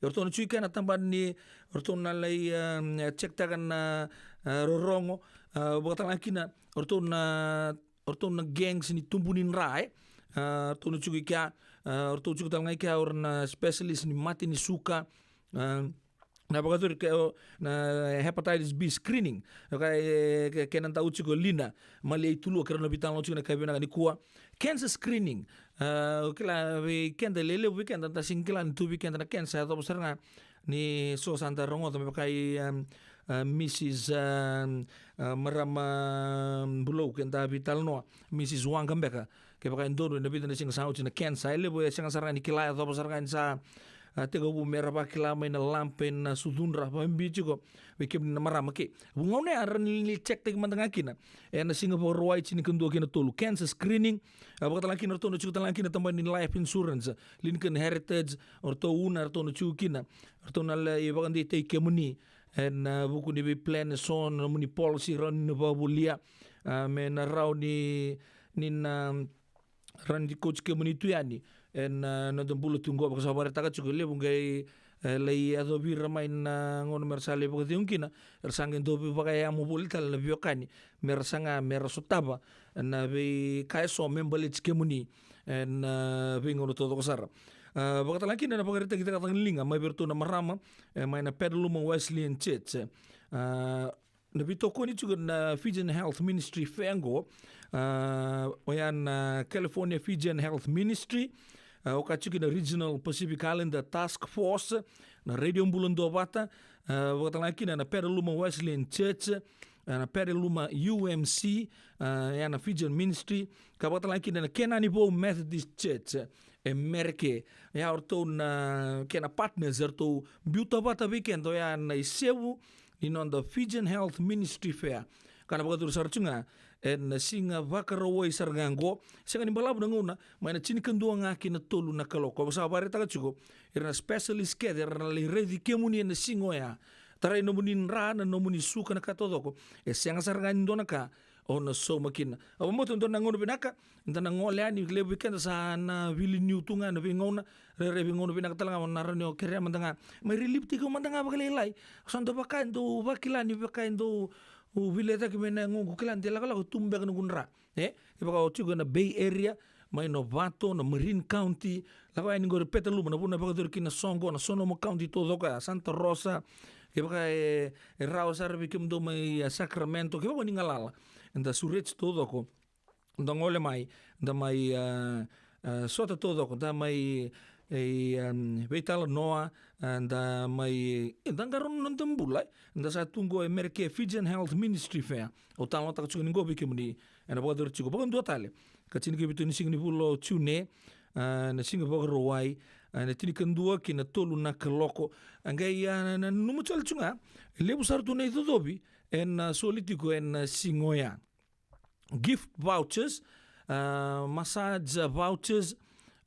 Ia, ratou na tiko i kea na tabana ni, ratou na lai, um, check taka na, uh, rorogo, uh, vakatalega kina, ratou na, ratou na gangs ni tubu ni dra, e. Uh, ratou na tiko i kea, uh, ratou tiko talega i kea o ira na specialist ni mate ni suka, uh, na vakayacori ke, o, na hepatitis B screening. Ka, e, ke, kena dau tiko Lina Maliaitulua, keirau na veitalanoa tiko ena yakavi vinaka nikua. Cancer screening. A, o kila vei keda, e levu vei keda da sega ni kila ni tu vei keda na cancer, e yacova sara ga ni so sa da rogoca me vaka i, um, a, Mrs, um, a, marama, um, Bulou, keda veitalanoa, Mrs Waqa beka. Kevaka e donu ena vica na siga sa oti na cancer, e levu e sega sara ga ni kila, e yacova sara ga ni sa, a, tekivu mera vakila mai na lab ena sucudra, vakabibi tiko vei kemuni na marama. Ke vuqa na gauna ya era ni check taki mada ga kina ena siga Vakarauwai, tinikadua kei na tolu, cancer screening. A, vakatalega kina ratou na tiko talega kina tabana ni life insurance, Lincoln Heritage, o ratou Una, ratou na tiko kina, ratou na lai vakadeitaki kemuni ena, a, vuku ni vei plan eso, na nomuni policy rawa ni na vakavolia, a, me na rawa ni, ni na rawa ni kauti kemuni tu yani ena, a, noda bula tu qo. Vaka sa vakaraitaka tiko, e levu qai, e, lai yacovi ira mai na gauna mera sa lai vakacegu kina, era sa qai dau veivakayamo voli tale na veiwekani mera saga mera sotava na veika eso me baleti kemuni ena, a, veigauna taucoko sara. A, vakatalega kina na vakaraitaki cakacaka ni liga mai vei iratou na marama, e, mai na Petaluma Wesleyan Church. A, na veitokoni tiko na Fijian Health Ministry Fair qo, a, oya na California Fijian Health Ministry, a, oka tiko na Regional Pacific Islander Task Force, na Radio Bula Duavata, a, vakatalega kina na Petaluma Wesleyan Church, a, na Petaluma U M C, a, oya na Fijian Ministry, ka vakatalega kina na Kenani Vou Methodist Church, e Mereke. Ia, o ratou na kena partners, eratou biuta vata vei keda oya na isevu ni noda Fijian Health Ministry Fair, ka na vakayacori sara tu ga ena siga Vakarauwai sara ga qo. Sega ni balavu na gauna, mai na tinikadua ga ki na tolu na kaloko. Au sa vakaraitaka tiko, ira na specialist kece era na lai raici kemuni ena siga oya. Tarai nomuni dra, na nomuni suka, na ka taucoko, e sega sara ga ni dua na ka o na sauma kina. Au vakabauta dua na gauna vinaka, da na gole yani, levu vei keda sa na vili niu tu ga na veigauna, rairai veigauna vinaka talega, o na rawa ni o kerea mada ga. Mai relieve taki au mada ga vakalailai. Sa dau vaka e dau vakila ni vaka e dau, u, vili cake mai na yagoqu, kila de lakolako tu beka noqu dra. E, kevaka o tiko ena Bay Area, mai Novato, na Marin County, lako yani qori Petaluma, na vanua e vakayacori kina na soqo, na Sonoma County taucoko ya, Santa Rosa, kevaka e, e rawa sara vei kemudou mai, a, Sacramento, kevaka ni galala, eda sureti taucoko, da gole mai, da mai, a, a, sota taucoko, da mai, e, em, veitalanoa, a, da mai, e, da qarauna na noda bula, e. Da sa tu qo e Mereke Fijian Health Ministry Fair. Au talanoataka tiko ni qo vei kemuni, ena vakayacori tiko vakadua tale, ka tinikavitu ni siga ni vula o June, a, na siga Vakarauwai, a, na tinikadua ki na tolu na kaloko. A, qai, a, na, nanuma tale tu ga, e levu sara tu na icocovi ena, a, soli tiko ena, a, siga oya. Gift vouchers, a, massage vouchers,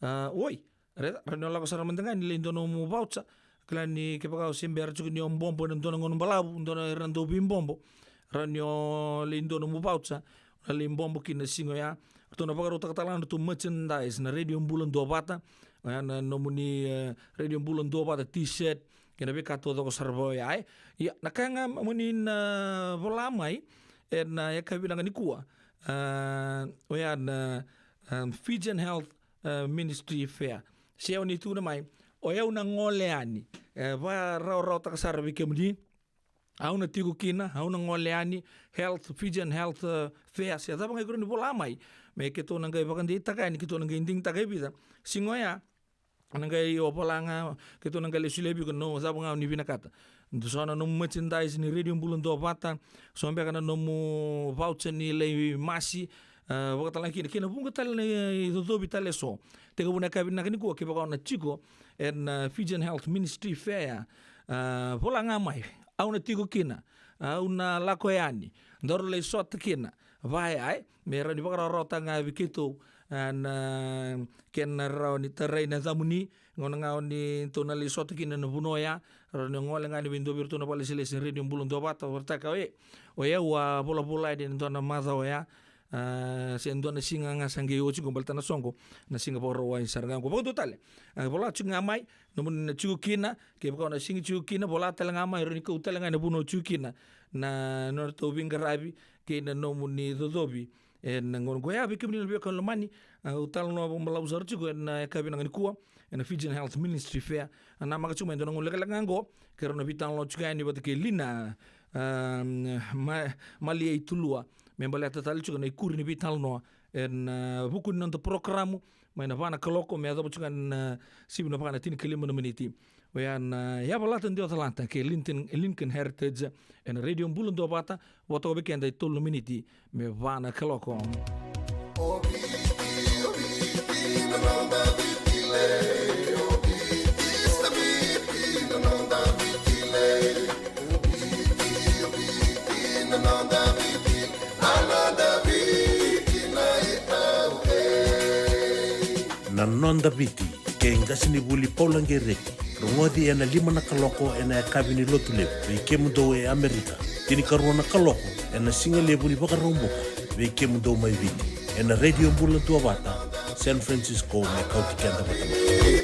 a, oi, raica, rawa ni o lako sara mada ga ni lai dua nomu voucher. Kila ni kevaka o se bera tiko ni o bobo ena dua na gauna balavu, dua na, era dau veibobo, rawa ni o lai dua nomu voucher, o na lai bobo kina na siga oya. Ratou na vakarautaka tale ga na nodratou merchandise na Radio Bula Duavata, oya na nomuni, e, Radio Bula Duavata T-shirt, kei na veika taucoko sara vaka oya, e. Ia, na ka ga moni na vola mai ena, e, yakavi vinaka nikua, a, oya na, a, Fijian Health, a, Ministry Fair. Se o ni tukuna mai, o yau na gole yani. E vakarawarawataka sara vei kemuni. Au na tiko kina, au na gole yani, health, Fijian Health, e, Fair, se cava ga iko rawa ni vola mai. Me keitou na qai vakadeitaka yani, keitou na qai digitaka e vica. Siga oya, na qai o vola ga, keitou na qai lesu laivi iko na cava ga o ni vinakata. Dua so na nomu merchandise ni Radio Bula Duavata, so beka na nomu voucher ni lai masi, e, vakatalega kina, kei na vuqa tale na icocovi tale eso. Tekivu na yakavi vinaka nikua, kevaka o na tiko ena, e, Fijian Health Ministry Fair, e, vola ga mai, au na tiko kina, au na lako yani, daru lai sota kina, vaya, e, me rawa ni vakarawarawataka ga vei keitou, e, na kena rawa ni tarai na yacamuni, gauna ga o ni tou na lai sota kina na vanua oya, rawa ni gole ga yani vei dua vei iratou na vakalesilesi ni Radio Bula Duavata, vakaraitaka, e, o yau a volavola yani ena dua na macawa oya, a, se dua na siga ga sa qai oti qo baleta na soqo, na siga Vakarauwai sara ga qo. Vakadua tale, a, vola tiko ga mai, nomuni na tiko kina, kevaka o na sega ni tiko kina, vola tale ga mai, rawa ni kau tale ga ena vanua o tiko kina, na nodratou veiqaravi, kei na nomuni cocovi, ena gauna qo. Ia, vei kemuni na veiwekani lomani, a, au talanoa vakabalavu sara tiko ena yakavi vinaka nikua, ena Fijian Health Ministry Fair. A, namaka tiko mai e dua na gauna lekaleka ga qo, keirau na veitalanoa tiko yani vata kei Lina, a, ma, Maliaitulua, me baleta tale tiko na ikuri ni veitalanoa ena, a, vuku ni noda porokaramu, mai na va na kaloko, me yacova tiko ga ena, a, sivi na va na tinikalima na miniti. Oya na, a, Yavalata Duacalata kei Lincoln, Lincoln Heritage, ena Radio Bula Duavata, vo toka vei keda e tolu na miniti me va na kaloko. Na Noda Viti, kei qasenivuli Paula Qereti. Rogoci ena lima na kaloko ena yakavi ni Lotulevu vei kemudou e Amerika. Tinikarua na kaloko ena sigalevu ni Vakaraubuka vei kemudou mai Viti, ena Radio Bula Duavata, San Francisco, me kauti keda vata mai.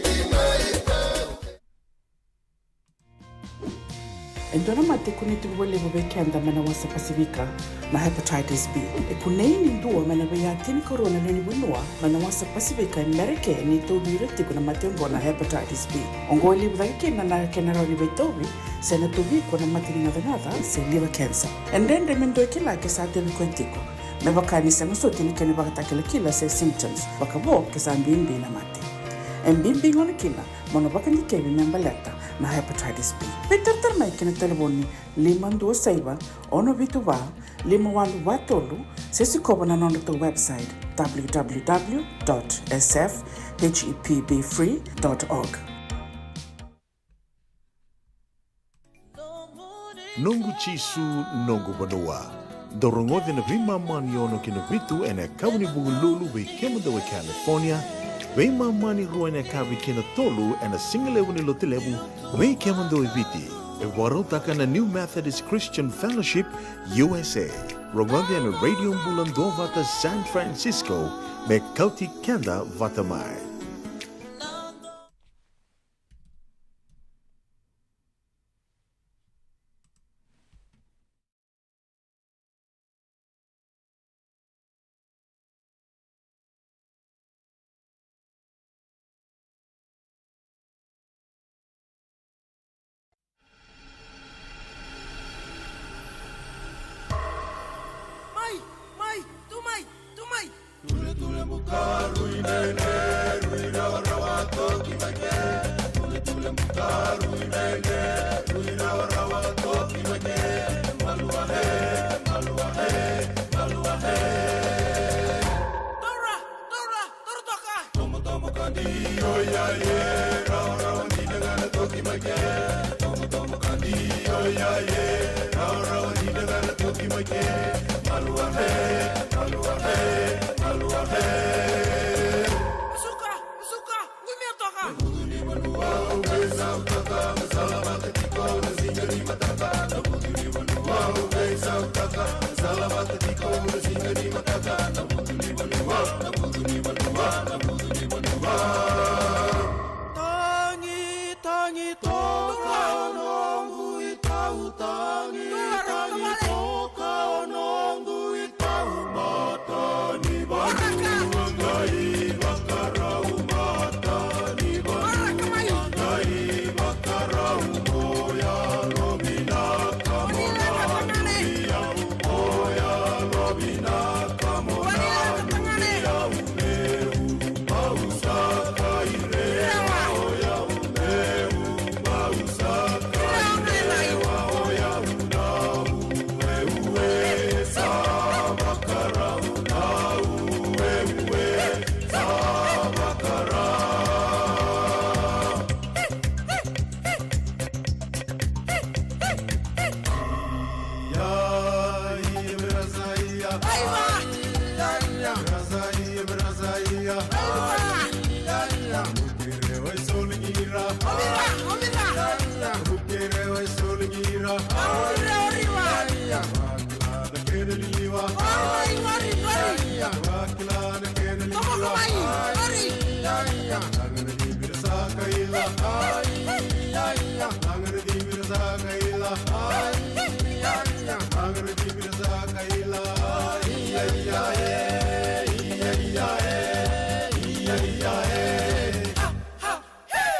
E dua na mate e kunei tiko vakalevu vei keda mai na wasa Pasifika na hepatitis B. E kunei ni dua mai na veiya tinikarua na lewe ni vanua mai na wasa Pasifika e Merika e tauvi ira tiko na mate oqo na hepatitis B. Oqo e levu cake kina na kena rawa ni veitauvi, se na tauvi iko na mate ni gacagaca se liver cancer. E dredre me dua e kila ke sa tauvi koya tiko, me vaka ni sega soti na kena ivakatakilakila se symptoms vakavo ke sa bibi na mate. E bibi gona kina mo na vakadikevi me baleta na hepatitis B. Veitaratara mai ki na talevoni lima dua saiva, ono vitu va, lima walu va tolu, se sikova na nodratou website, w w w dot s f h e p b free dot org. Noqu Jisu, noqu vanua. Dou rogoci na veimama ni ono ki na vitu ena yakavi ni Vukelulu vei kemudou e California, veimama ni rua ena yakavi ki na tolu ena sigalevu ni Lotulevu vei kemudou e Viti. E vakarautaka na New Methodist Christian Fellowship U S A. Rogoci ena Radio Bula Duavata San Francisco, me kauti keda vata mai. Mai, mai, tu mai, tu mai. Tule, tule, buka, rui, nene, rui, rawa, rawa, toki, mai, ke. Tule, tule, buka, rui, nene, rui, rawa, rawa, toki, mai, ke. Malua, he, malua, he, malua, he. Taura, taura, taura toka. Tomo, tomo, kandi, oi, ai, e, rawa, rawa, ni, na, na, toki, mai, ke. Tomo, tomo, kandi, oi, ai, e, rawa, rawa, ni, na, na, toki, mai, ke. Malua, he, malua, he, malua, he. Suka, suka, gumia toka. Tagi, tagi, toka o noqu itau, tagi, tagi, toka o noqu itau, mata ni vanua. Ori, ori, wa. Ori, ori, ori. Tomo ko mai. Ori.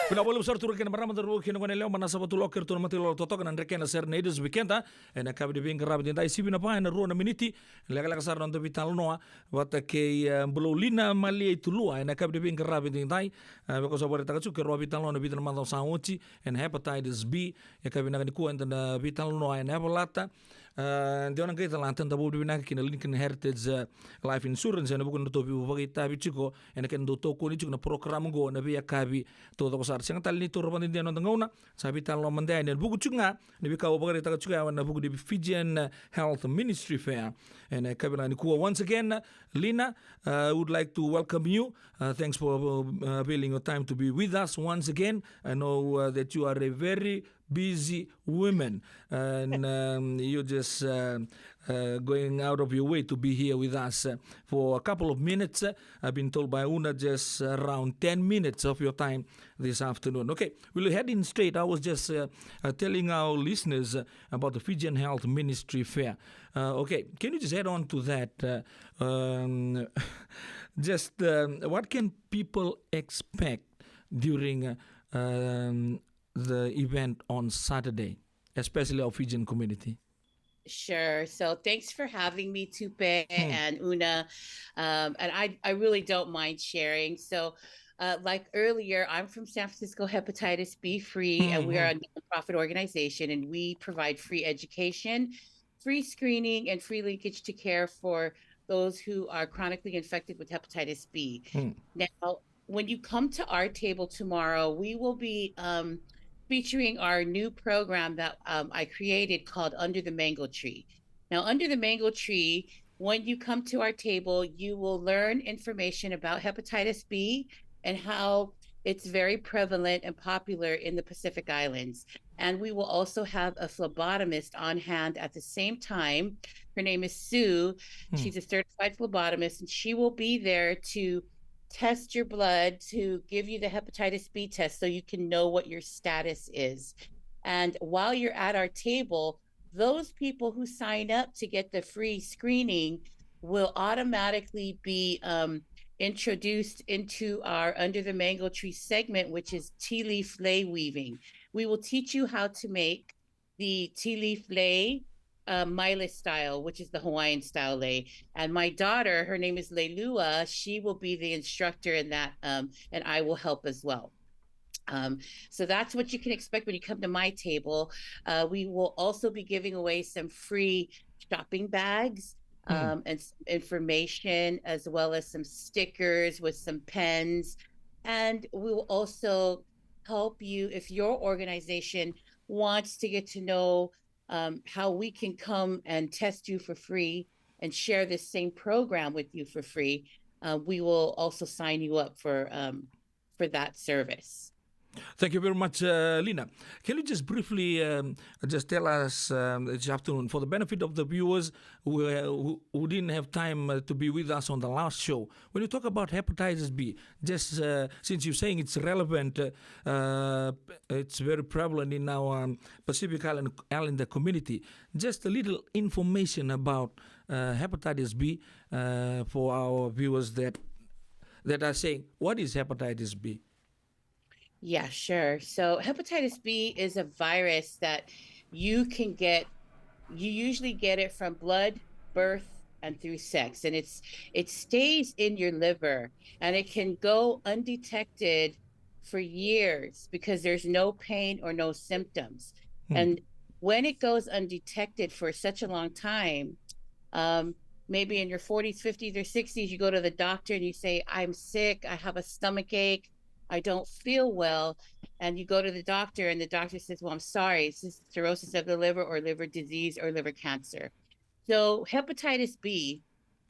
Vinaka vakalevu sara turaga kei na marama, cauravou kei na goneyalewa, Manasa Vatuloko, ratou na matailoilo totoka na Drekena Serenaders vei keda ena yakavi ni veiqaravi edaidai. Sivi na va ena rua na miniti, lekaleka sara na noda veitalanoa vata kei, eh, Bulou Lina Maliaitulua ena yakavi ni veiqaravi edaidai. Eh, vaka sa vakaraitaka tiko, keirau a veitalanoa ena vica na macawa sa oti ena hepatitis B. Yakavi vinaka nikua eda na veitalanoa ena yavalata. Eh, de o na qai calata, da vakavinavinaka kina Lincoln Heritage, eh, Life Insurance ena vuku ni nodratou veivakaitavi tiko ena kena dau tokoni tiko na program oqo ena veiyakavi taucoko sara. Sega tale ni taura vakadede na noda gauna, sa veitalanoa mada yani ena vuku tiko ga ni veika au vakaraitaka tiko ya ena vuku ni Fijian, uh, Health Ministry Fair ena yakavi vinaka nikua. Once again, uh, Lina, uh, I would like to welcome you. Uh, thanks for, uh, availing your time to be with us once again. I know, uh, that you are a very busy woman, and, um, you're just, uh, uh, going out of your way to be here with us, uh, for a couple of minutes. Uh, I've been told by Una just around ten minutes of your time this afternoon. Okay, we'll head in straight. I was just, uh, uh, telling our listeners, uh, about the Fijian Health Ministry Fair. Uh, okay, can you just add on to that? Uh, um, just, um, what can people expect during, uh, um, the event on Saturday, especially our Fijian community? Sure. So thanks for having me, Tupe and Una. Um, and I, I really don't mind sharing. So, uh, like earlier, I'm from San Francisco Hepatitis B Free, and we are a nonprofit organization, and we provide free education, free screening, and free linkage to care for those who are chronically infected with hepatitis B. Now, when you come to our table tomorrow, we will be, um, featuring our new program that, um, I created called Under the Mango Tree. Now, Under the Mango Tree, when you come to our table, you will learn information about hepatitis B and how it's very prevalent and popular in the Pacific Islands. And we will also have a phlebotomist on hand at the same time. Her name is Sue. She's a certified phlebotomist, and she will be there to test your blood, to give you the hepatitis B test so you can know what your status is. And while you're at our table, those people who sign up to get the free screening will automatically be, um, introduced into our Under the Mango Tree segment, which is tea leaf lei weaving. We will teach you how to make the tea leaf lei, uh, maile style, which is the Hawaiian style lei. And my daughter, her name is Leilua, she will be the instructor in that, um, and I will help as well. Um, so that's what you can expect when you come to my table. Uh, we will also be giving away some free shopping bags, um, and some information, as well as some stickers with some pens. And we will also help you if your organization wants to get to know, um, how we can come and test you for free and share this same program with you for free. Uh, we will also sign you up for, um, for that service. Thank you very much, uh, Lina. Can you just briefly, um, just tell us, um, this afternoon, for the benefit of the viewers who, uh, who, who didn't have time, uh, to be with us on the last show, when you talk about hepatitis B, just, uh, since you're saying it's relevant, uh, uh, it's very prevalent in our, um, Pacific Island, Islander community, just a little information about, uh, hepatitis B, uh, for our viewers that, that are saying, "What is hepatitis B?" Yeah, sure. So hepatitis B is a virus that you can get, you usually get it from blood, birth, and through sex. And it's, it stays in your liver, and it can go undetected for years because there's no pain or no symptoms. And when it goes undetected for such a long time, um, maybe in your forties, fifties, or sixties, you go to the doctor and you say, "I'm sick, I have a stomach ache, I don't feel well." And you go to the doctor and the doctor says, "Well, I'm sorry, it's just cirrhosis of the liver or liver disease or liver cancer." So hepatitis B,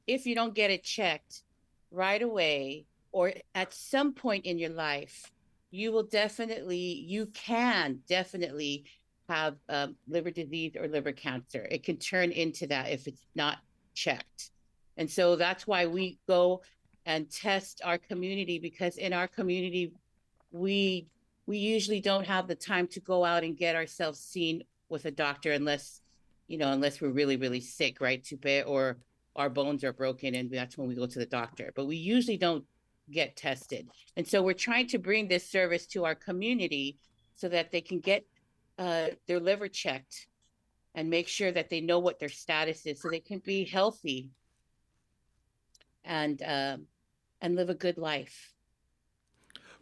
if you don't get it checked right away or at some point in your life, you will definitely, you can definitely have um, liver disease or liver cancer. It can turn into that if it's not checked. And so that's why we go and test our community, because in our community, we we usually don't have the time to go out and get ourselves seen with a doctor unless, you know, unless we're really, really sick, right? Tupe, or our bones are broken, and that's when we go to the doctor. But we usually don't get tested. And so we're trying to bring this service to our community so that they can get uh, their liver checked and make sure that they know what their status is so they can be healthy and um, and live a good life.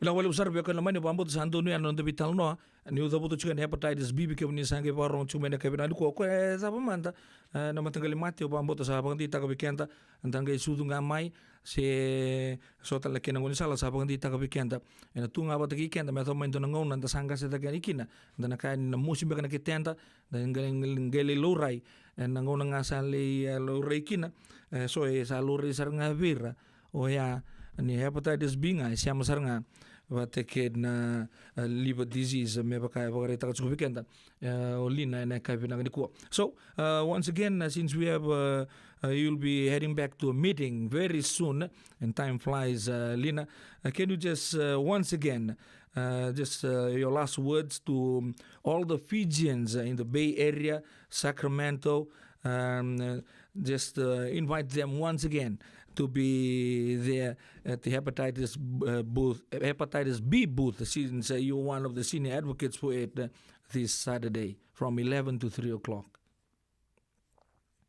Vinaka vakalevu sara vei kemuni na mai, ni vakabauta sa donu yani na noda veitalanoa. Niu cavuta tiko yani na hepatitis B, vei kemuni sa qai vakarorogo tiko mai na yakavi nikua, o koya e cava mada, e, na mataqali mate, au vakabauta sa vakadeitaka vei keda. Da qai sucu ga mai, se so tale na kena gaunisala sa vakadeitaka vei keda. Ena tu ga vata kei keda me yacova mai e dua na gauna da sa qase cake yani kina, da na kaya ni na mosi beka na keteda, da qai, qai, qai lai laurai. Ena gauna ga sa lai, e, laurai kina, e, so e sa laurai sara ga vei ira, oya ni hepatitis B ga e sema sara ga vata kei na, e, liver disease, me vaka e vakaraitaka tiko vei keda, e, o Lina ena yakavi vinaka nikua. So, uh, once again, uh, since we have, uh, uh, you'll be heading back to a meeting very soon, and time flies, uh, Lina. Uh, can you just, uh, once again, uh, just, uh, your last words to, um, all the Fijians, uh, in the Bay Area, Sacramento, um, uh, just, uh, invite them once again to be there at the hepatitis, uh, booth, hepatitis B booth, since, uh, you're one of the senior advocates for it, uh, this Saturday from eleven to three o'clock.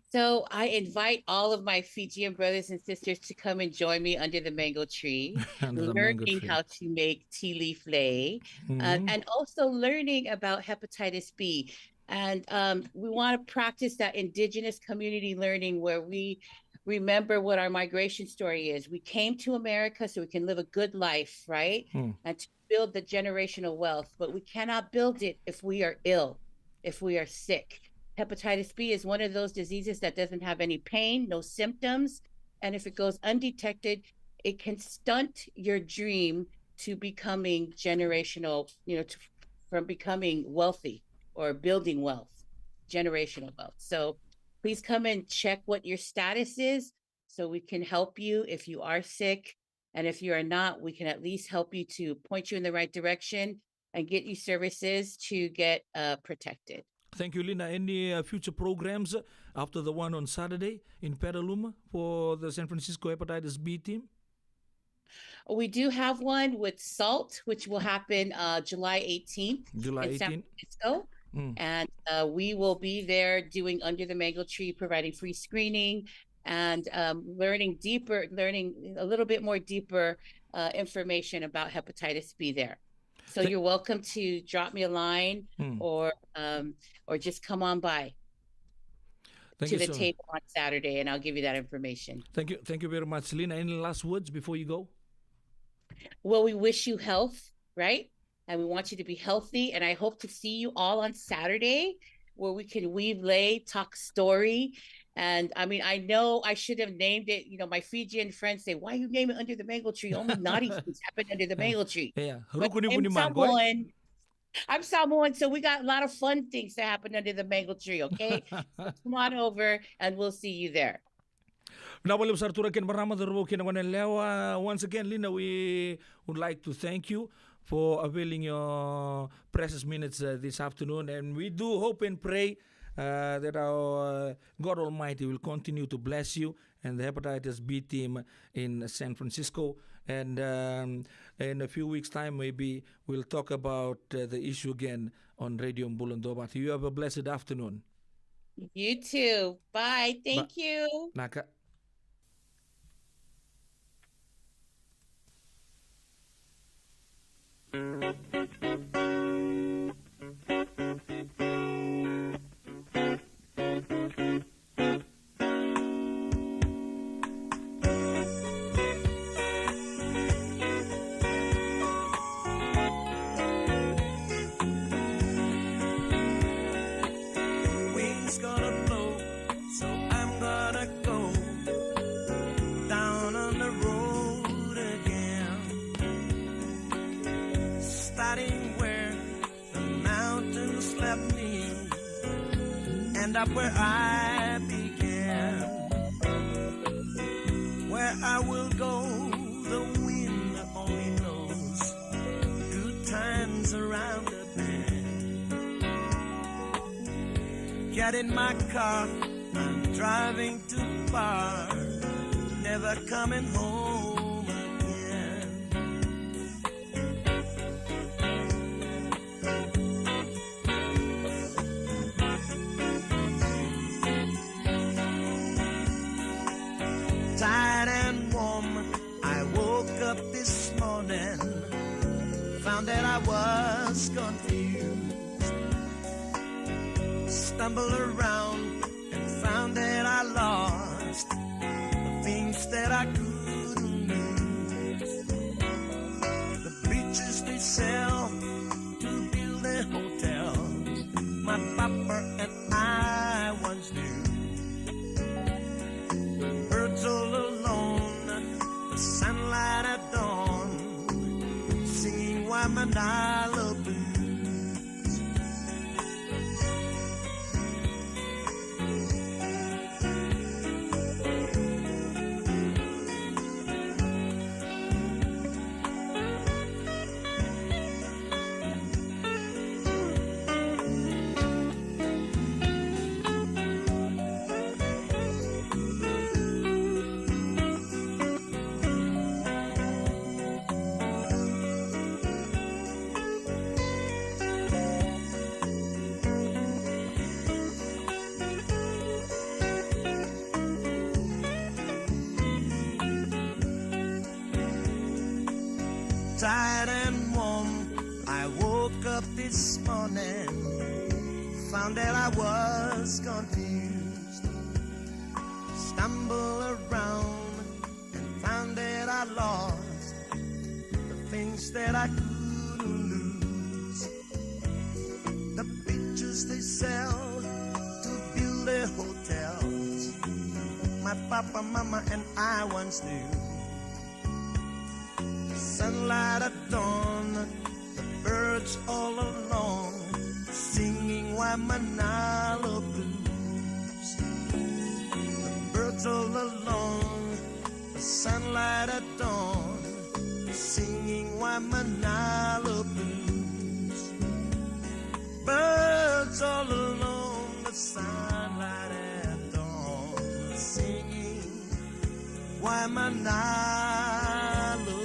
So I invite all of my Fijian brothers and sisters to come and join me under the mango tree, Under the mango learning tree. how to make tea leaf lei, uh, Mhm. and also learning about hepatitis B. And um, we want to practice that indigenous community learning where we remember what our migration story is. We came to America so we can live a good life, right? Hmm. And to build the generational wealth, but we cannot build it if we are ill, if we are sick. Hepatitis B is one of those diseases that doesn't have any pain, no symptoms. And if it goes undetected, it can stunt your dream to becoming generational, you know, to, from becoming wealthy or building wealth, generational wealth. So please come and check what your status is so we can help you if you are sick. And if you are not, we can at least help you to point you in the right direction and get you services to get uh, protected. Thank you, Lina. Any, uh, future programs after the one on Saturday in Petaluma for the San Francisco Hepatitis B team? We do have one with SALT, which will happen uh, July eighteenth July in San eighteen. Francisco. Mm. And uh, we will be there doing Under the Mango Tree, providing free screening and um, learning deeper, learning a little bit more deeper uh, information about hepatitis B there. So Th- you're welcome to drop me a line Mm. or um, or just come on by Thank to you the so much. table on Saturday, and I'll give you that information. Thank you. Thank you very much, Lina. Any last words before you go? Well, we wish you health, right? And we want you to be healthy. And I hope to see you all on Saturday where we can weave lei, talk story. And I mean, I know I should have named it. You know, my Fijian friends say, "Why you name it Under the Mango Tree? Only naughty things happen under the mango tree." Yeah, But ruku ni I'm vunimango, eh? Samoan. I'm Samoan, so we got a lot of fun things that happen under the mango tree, okay? So come on over and we'll see you there. Vinaka vakalevu sara, turaga kei na marama, cauravou kei na goneyalewa. Once again, Lina, we would like to thank you for availing your precious minutes, uh, this afternoon, and we do hope and pray, uh, that our, uh, God Almighty will continue to bless you and the hepatitis B team in San Francisco. And, um, in a few weeks' time, maybe we'll talk about, uh, the issue again on Radio Bula Duavata. You have a blessed afternoon. You too. Bye. Thank you. Naka. Wind's gonna blow, so I'm gonna go down on the road again. Starting End up where I began. Where I will go, the wind only knows. Good times around the bend. Get in my car, I'm driving too far. Never coming home again. Tired and warm, I woke up this morning, found that I was confused. Stumbled around and found that I lost the things that I couldn't lose. The beaches they sell to build a hotel. My papa and I once knew. Birds all alone, the sunlight at dawn, singing Waimānalo blues. Tired and warm, I woke up this morning, found that I was confused. Stumble around and found that I lost the things that I couldn't lose. The pictures they sell to build their hotels. My papa, mama, and I once knew. Sunlight at dawn, the birds all along, singing Waimānalo blues. The birds all along, the sunlight at dawn, singing Waimānalo blues. Birds all along, the sunlight at dawn, singing Waimānalo blues.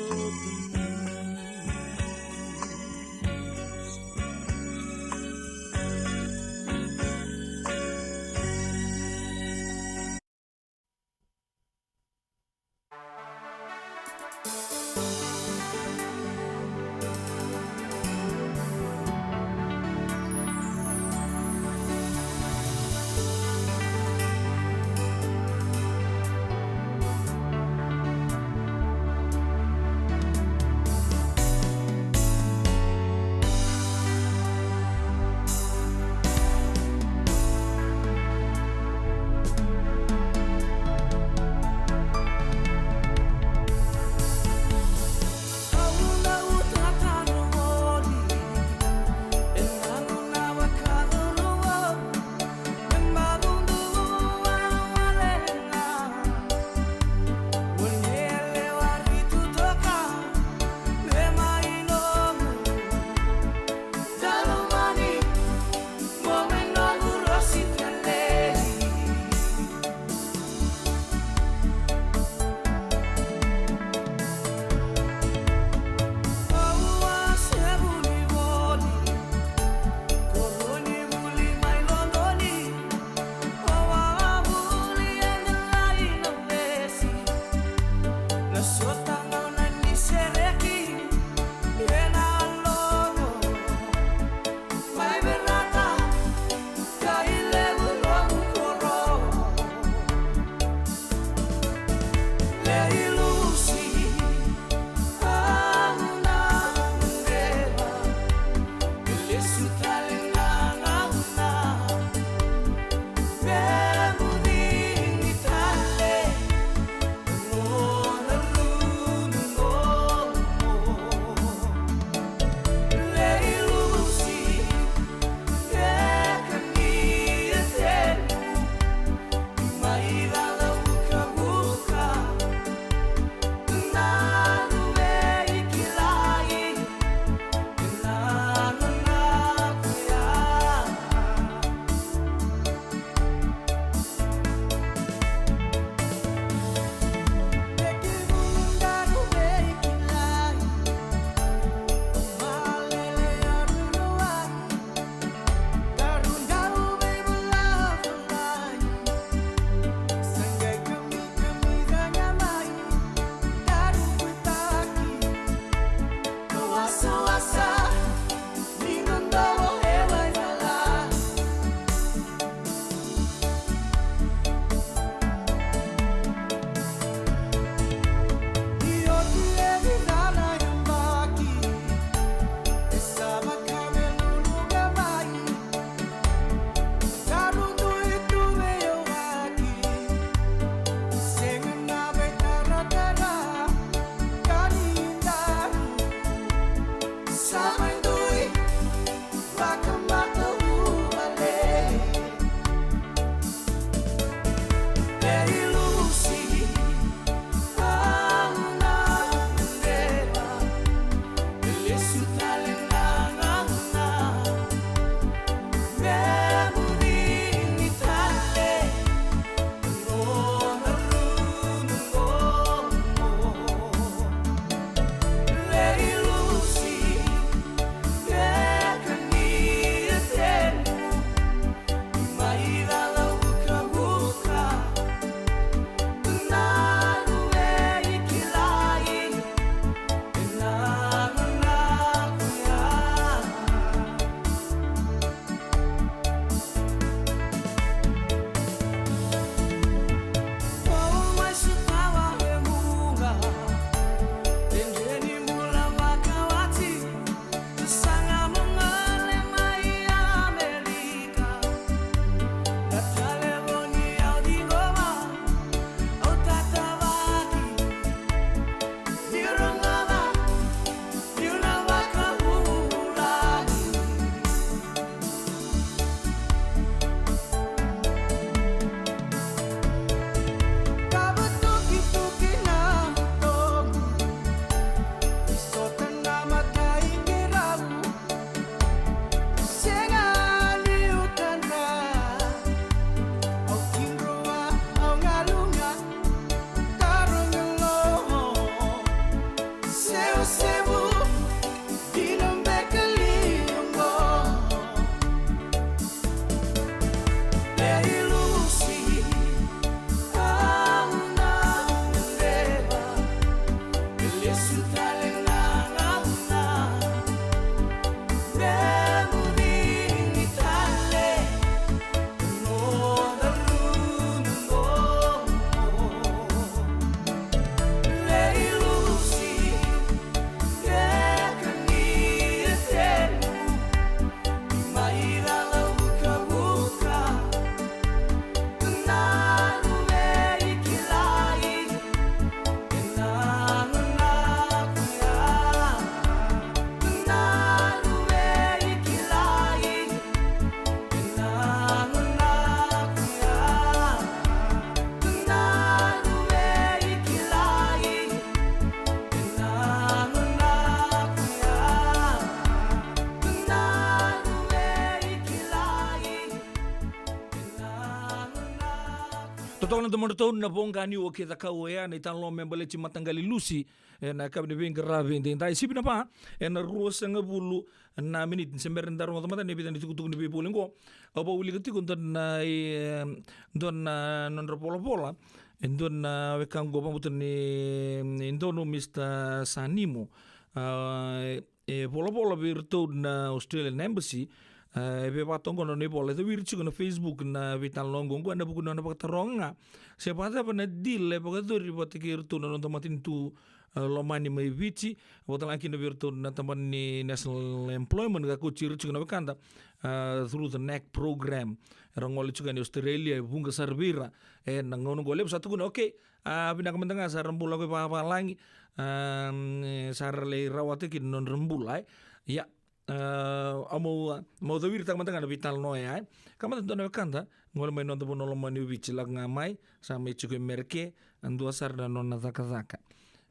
Totoka na domodratou na Voqa Niu o Keca Kau, oya na italanoa me baleti mataqali lusi ena yakavi ni veiqaravi edaidai, sivi na va ena ruasagavulu na miniti. Ni se bera ni da rogoca mada na vica ni tukutuku ni veivoli oqo, au vakawilika tiko dua na, e, dua na nodra volavola e dua na wekaqu, au vakabauta ni, ni donu Mister Sanimo. A, e volavola vei iratou na Australian Embassy. A, e vei vata oqo na nona ivola, e cawiri tiko na Facebook na veitalanoa oqo, oqo ena vuku ni nona vakataroga ga se vakacava na deal e vakayacori vata kei iratou na noda matanitu, a, lomani mai Viti, vata ga kina vei iratou na tabana ni National Employment, ka kauti ira tiko na wekada, a, through the NAC program. Era gole tiko yani Australia, e vuqa sara vei ira ena gauna oqo. Levu sa tukuna, okay, a, vinaka mada ga, sa ra bula ko i vavalagi, a, sa ra lai rawata kina na nodra bula, e. Ia, a, au mau, a, mau cawiritaka mada ga na veitalanoa ya, e. Ka mada dua na wekada gole mai noda vanua lomani o Viti, lako ga mai, sa mai tiko e Mereke, a dua sara na nona cakacaka.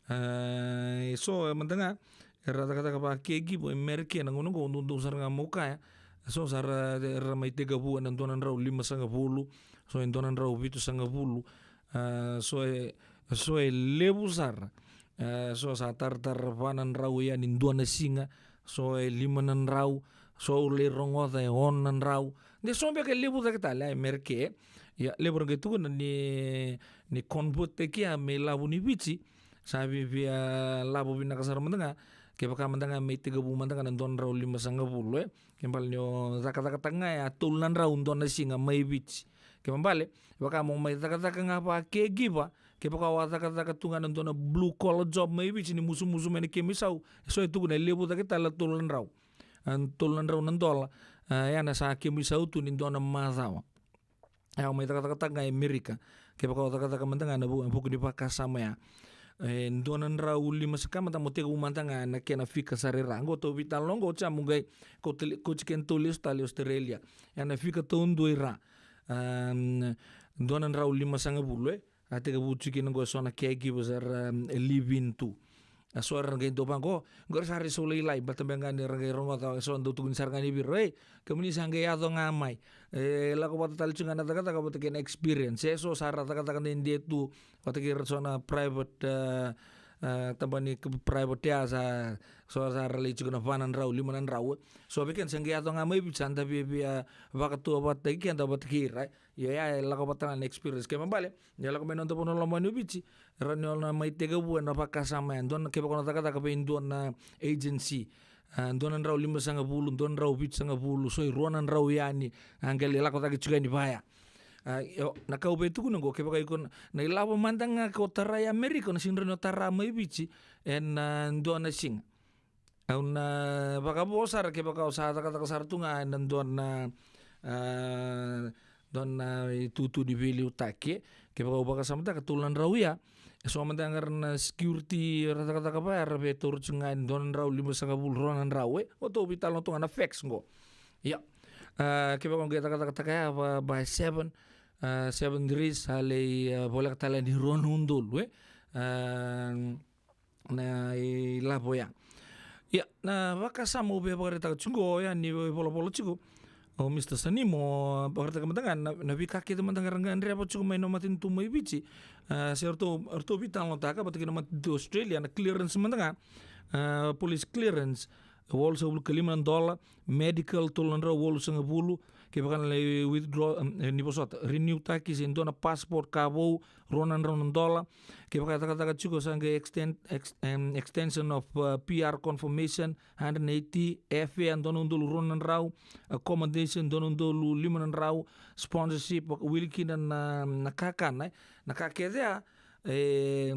A, e so, e mada ga era cakacaka vaka caregiver e Mereke na gauna oqo, dodonu sara ga meu kaya. So sara era mai tekivu ena dua na drau limasagavulu, so e dua na drau vitusagavulu, a, so e, so e levu sara. A, so sa taratara va na drau yani dua na siga, so e lima na drau, so au lai rogoca e ono na drau. De so beka e levu cake tale, a, e Mereke. Ia, levu ra qai tukuna ni, ni convert-taki ya me ilavo ni Viti, sa via, via lavo vinaka sara mada ga kevaka mada ga me itekivu mada ga na dua na drau limasagavulu, e. Ke bale ni o cakacakataka ga ya tolu na drau dua na siga mai Viti. Ke bale, vaka mo mai cakacaka ga vaka caregiver, kevaka o a cakacaka tu ga na dua na blue collar job mai Viti, ni musumusu mai na kemu isau, e so e tukuna e levu cake tale na tolu na drau. A, tolu na drau na dola, a, ya na sa kemu isau tu ni dua na macawa. E, o mai cakacakataka ga e Merika, kevaka o cakacaka mada ga ena vu-, vuku ni vakasama ya. E dua na drau lima sa ka mada mo tekivu mada ga na kena fika sara i ra. Oqo tou veitalanoa oqo, oti ya mo qai kauti, kauti kena tou lesu tale i Australia. Ya na fika taudua i ra. Am, dua na drau limasagavulu, e. A tekivu tiko kina oqo e so na caregivers era, am, live in tu. A so era qai dau vaqo, qo era sa rai sau lailai, baleta beka ga ni ra qai rogoca e so dau tukuni sara ga ni vei ira, e, kemuni sa qai yaco ga mai. E lako vata tale tiko ga na cakacaka vata kei na experience. E so sa ra cakacaka dede tu vata kei ira so na private, a, a, tabana ni k-, private ya, sa, so sa ra lai tiko na va na drau, lima na drau, e. So vei keda sa qai yaco ga mai Viti, sa da via, via vakatuavatataki keda vata kei ira, e. Io, ya e lako vata ga na experience. Ke bale ni o lako mai noda vanua lomani o Viti, rawa ni o na mai tekivu ena vakasama ya. Dua na, kevaka o na cakacaka vei dua na agency, a, dua na drau limasagavulu, dua na drau vitusagavulu, so e rua na drau yani, a, qai lai lako cake tiko yani vaya. A, io, na ka au via tukuna oqo, kevaka iko na, na ilavo mada ga ko tara i Amerika, o na sega ni rawa ni o tara mai Viti ena, a, dua na siga. Au na vakavo sara kevaka o sa cakacaka sara tu ga ena dua na, a, dua na itutu ni veiliutaki. Kevaka au vakasamataka tolu na drau ya, e so mada ga era na security era cakacaka vaya, era via taura tu ga ena dua na drau limasagavulu, rua na drau, e. O tou veitalanoa tu ga na facts oqo. Ia. A, kevaka o qai cakacakataka ya va, by seven, a, seven degrees, a lai, a, voleka tale ni rua na udolu, e. A, na ilavo ya. Ia, na vakasama au via vakaraitaka tiko oqo, ya ni volavola tiko o Mister Sanimo, vakaraitaka mada ga na, na veika kece mada ga era gadreva tiko mai na matanitu mai Viti. A, se ratou, ratou veitalanoataka vata kei na matanitu Australia, na clearance mada ga, a, police clearance, walusagavulu ka lima na dola, medical, tolu na drau walusagavulu, kevaka na lai withdraw, em, e, ni vosota, renew-taki se dua na passport ka vou, rua na drau na dola, kevaka e cakacaka tiko sa qai extend, ex-, em, extension of, uh, P R confirmation, hundred and eighty, airfare, dua na udolu rua na drau, accommodation, dua na udolu lima na drau, sponsorship, wili kina na, na kakana, e, na ka kece ya, e,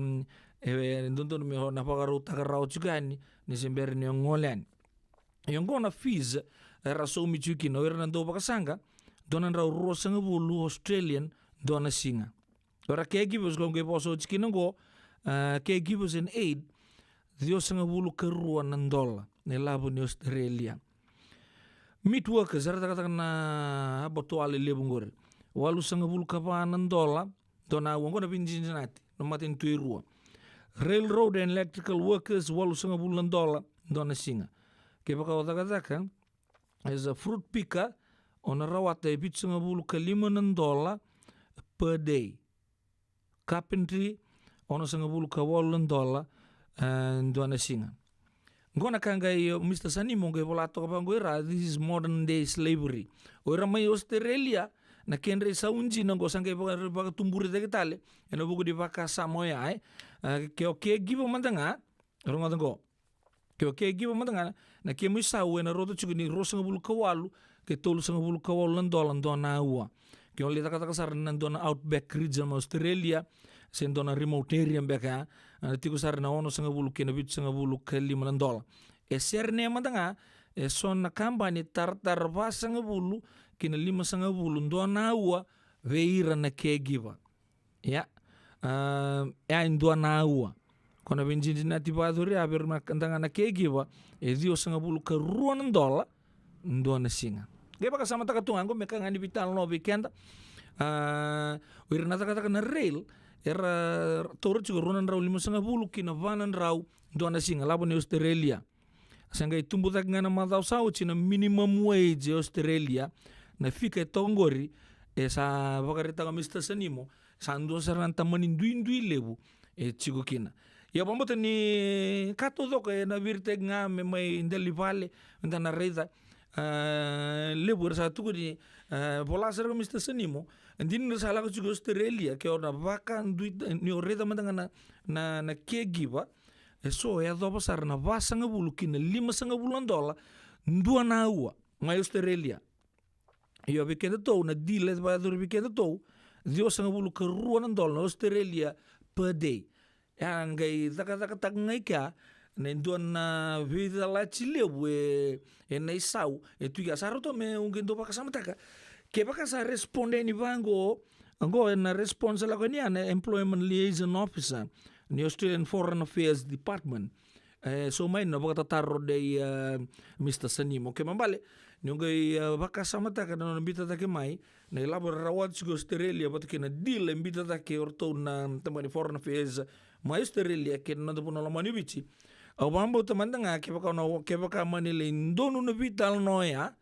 e, dodonu me o na vakarautaka rawa tiko yani, ni se bera ni o gole yani. Ia oqo na fees era saumi tiko kina, o ira na dau vakasaqa, dua na drau ruasagavulu Australian, dua na siga. O ira caregivers ko qai vosa oti kina oqo, a, caregivers in aid, ciwasagavulu ka rua na dola, na ilavo ni Australia. Meat workers, era cakacaka na abattoir lelevu oqori, walusagavulu ka va na dola, dua na aua, oqo na vei Cincinnati, na matanitu e rua. Railroad and electrical workers, walusagavulu na dola, dua na siga. Kevaka o cakacaka as a fruit picker, o na rawata e vitusagavulu ka lima na dola per day. carpentry, onosagavulu ka walu na dola, e, dua na siga. Qo na ka qai, o Mister Sanimo qai vola toka vaqo i ra, this is modern day slavery. O ira mai Australia, na kedra isau dina qo sa qai vaka-, vakatuburitaki tale ena vuku ni vakasama oya, e. A, ke o caregiver mada ga, rogoca qo. Ke o caregiver mada ga, na kemu isau ena rauta tiko ni ruasagavulu ka walu kei tolusagavulu ka walu na dola dua na aua. Ke o lai cakacaka sara na dua na Outback Region mai Australia, se dua na remote area beka, a, na tiko sara na onosagavulu kei na vitusagavulu ka lima na dola. E sere ne mada ga, e so na kabani taratara vasagavulu kei na limasagavulu dua na aua vei ira na caregiver. Ia, a, e a dua na aua. Ko na veidinadinati vakayacori a vei ira mada ga na caregiver, e ciwasagavulu ka rua na dola dua na siga. Qai vakasamataka tu ga qo me ka ga ni veitalanoa vei keda. A, o ira na cakacaka na rail, era taura tiko rua na drau limasagavulu ki na va na drau dua na siga, lavo ni Australia. Sa qai tubu cake ga na macawa sa oti na minimum wage e Australia, na fika e toka qori, e sa vakaraitaka o Mister Sanimo, sa dua sara na tamani duidui levu e tiko kina. Ia vakabauta ni ka taucoko ena viritaki ga me mai dela ni vale, eda na raica, a, levu era sa tukuni, a, vola sara ko Mister Sanimo, e dina ni ra sa lako tiko i Australia, ke o na vakadui, ni o raica mada ga na, na, na caregiver, e so e yacova sara na vasagavulu ki na limasagavulu na dola dua na aua mai Australia. Io, vei kedatou na dila e vakayacori vei kedatou, ciwasagavulu ka rua na dola na Australia per day. E a qai cakacakataka ga i kea na dua na veicalati levu e, ena isau e tu i kea. Sa rauta me qai dau vakasamataka. Kevaka sa respond yani vaqo, qo ena response lako yani ya na Employment Liaison Officer ni Australian Foreign Affairs Department. E so mai na vakatataro dei, e, Mister Sanimo. Kena ibalebale ni o qai, e, vakasamataka na nona biuta cake mai na ilavo era rawata tiko i Australia vata kei na dila e biuta cake o ratou na tabana ni Foreign Affairs mai Australia kei na noda vanua lomani o Viti. Au vakabauta mada ga kevaka na, kevaka mani lai donu na veitalanoa oya,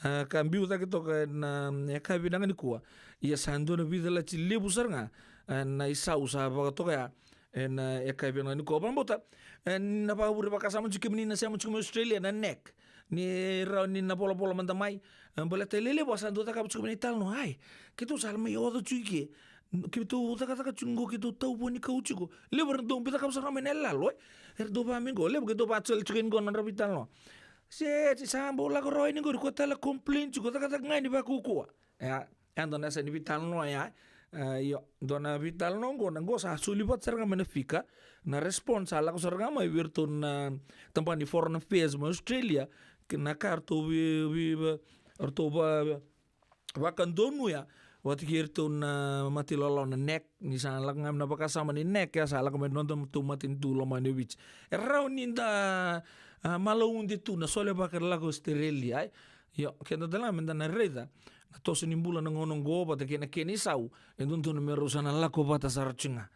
a, ka biu cake toka ena, e, yakavi vinaka nikua. Ia sa dua na veicalati levu sara ga, a, na isau sa vakatoka ya ena, e, yakavi vinaka nikua. Au vakabauta, e, na vakavure vakasama tiko kemuni na sema tiko mai Australia na NAC. Ni rawa ni na volavola mada mai, e, baleta e lelevu a sa dau cakava tiko mai na italanoa, ai, keitou sa mai oca tiko i ke. Keitou cakacaka tiko qo, keitou tau vua ni kau tiko. Levu era dau biu cakava sara mai na yaloyalo, e. Era dau vaka mai qo, levu keitou vaka tiko yani qo na nodra veitalanoa. Se, se sa bau lako rawa yani qori, ko tale complain tiko, cakacaka ga ni vakaukauwa. Ia, e dua na yasa ni veitalanoa ya. E, io, dua na veitalanoa qo, na qo sa soli vata sara ga mai na fika, na response sa lako sara ga mai vei iratou na tabana ni Foreign Affairs mai Australia, kei na ka ratou vei, vei, vei, ratou va, vakadonuya vata kei iratou na mata ilawalawa na NAC, ni sa lako ga mai na vakasama ni NAC, e sa lako mai na nodatou matanitu lomani o Viti. E rawa ni da, a, malaude tu na solevaka na lako Australia, ai. Io, keda tale ga meda na raica na toso ni bula na gauna oqo vata kei na kena isau, e dodonu me rau sa na lako vata sara tiko ga.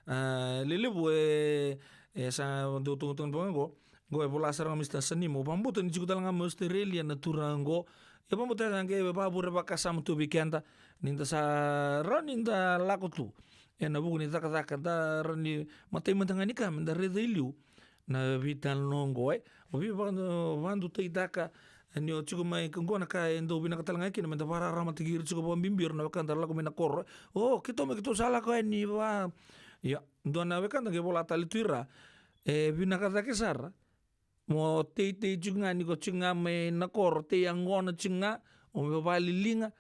A, lelevu e, e sa dau totoka toka qo, qo e vola sara ga Mister Sanimo, vakabauta ni tiko tale ga mai Australia na turaga qo. Ia vakabauta e sa qai vakavure vakasama tu vei keda, ni da sa rawa ni da lako tu ena vuku ni cakacaka, da rawa ni matai mada ga ni ka meda raica i liu na veitalanoa oqo, e. O vei vaka, vakadutaitaka, e, ni o tiko mai, qo na ka e dau vinaka tale ga kina meda vakararamataki ira tiko vakabibi, ira na wekada ra lako mai na koro. O, keitou mai, keitou sa lako yani va. Ia, dua na wekada qai vola tale tu i ra, e vinaka cake sara mo teitei tiko ga ni ko tiko ga mai na koro, tei yaqona tiko ga, o mai vakaliliga,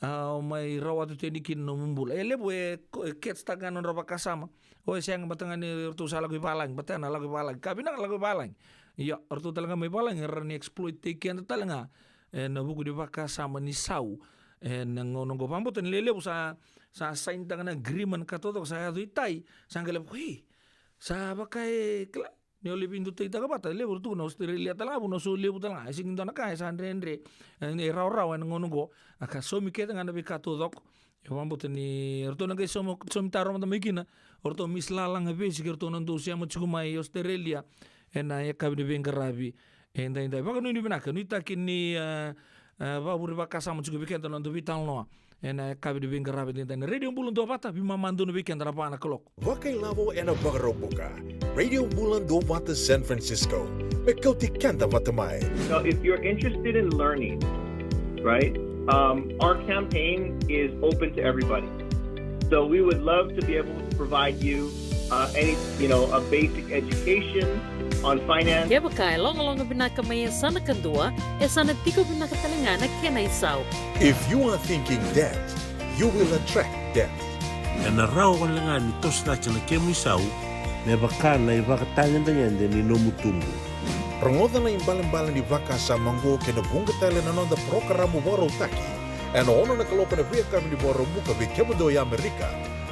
a, o mai rawata tu yani kina na nomu bula. E levu e, e catch taka ga na nodra vakasama. O, e sega, baleta ga ni ratou sa lako i valagi, baleta na lako i valagi. Ka vinaka lako i valagi. Ia, o ratou tale ga mai valagi era rawa ni exploit-taki keda tale ga ena vuku ni vakasama ni sau. Ena gauna oqo, vakabauta ni lelevu sa, sa sign taka na agreement ka taucoko, sa yaco i tai, sa qai levu, ei, sa vaka e, kila, ni o lai veidutaitaka vata, levu era tukuna Australia tale ga, vanua so levu tale ga, e sega ni dua na ka e sa dredre, e, e rawarawa ena gauna oqo. A ka saumi kece ga na veika taucoko. Au vakabauta ni ratou na qai saumi, saumi taro mada mai kina o ratou Miss Lalaga Vesi kei ratou na dau sema tiko mai Australia ena yakavi ni veiqaravi edaidai. Vakanuinui vinaka, nuitaki ni, e, e, vakavure vakasama tiko vei keda na noda veitalanoa Ena yakavi ni veiqaravi edaidai na Radio Bula Duavata, veimama donu vei keda na va na kaloko. Vakailavo ena Vakaraubuka. Radio Bula Duavata San Francisco. Me kauti keda vata mai. Now, if you're interested in learning, right, um, our campaign is open to everybody. So we would love to be able to provide you uh, any, you know, a basic education on finance. Kevaka e logaloga vinaka mai e sa na kadua, e sa na tiko vinaka tale ga na kena isau. If you are thinking debt, you will attract debt. Ena rawa wale ga ni toso cake na kemu isau me vaka na ivakatagedegede ni nomu tubu. Rogoca na ibalebale ni vakasama oqo kei na vuqa tale na noda parokaramu vakarautaki ena ono na kaloko ena veiyakavi ni Vakaraubuka vei kemudou e Amerika,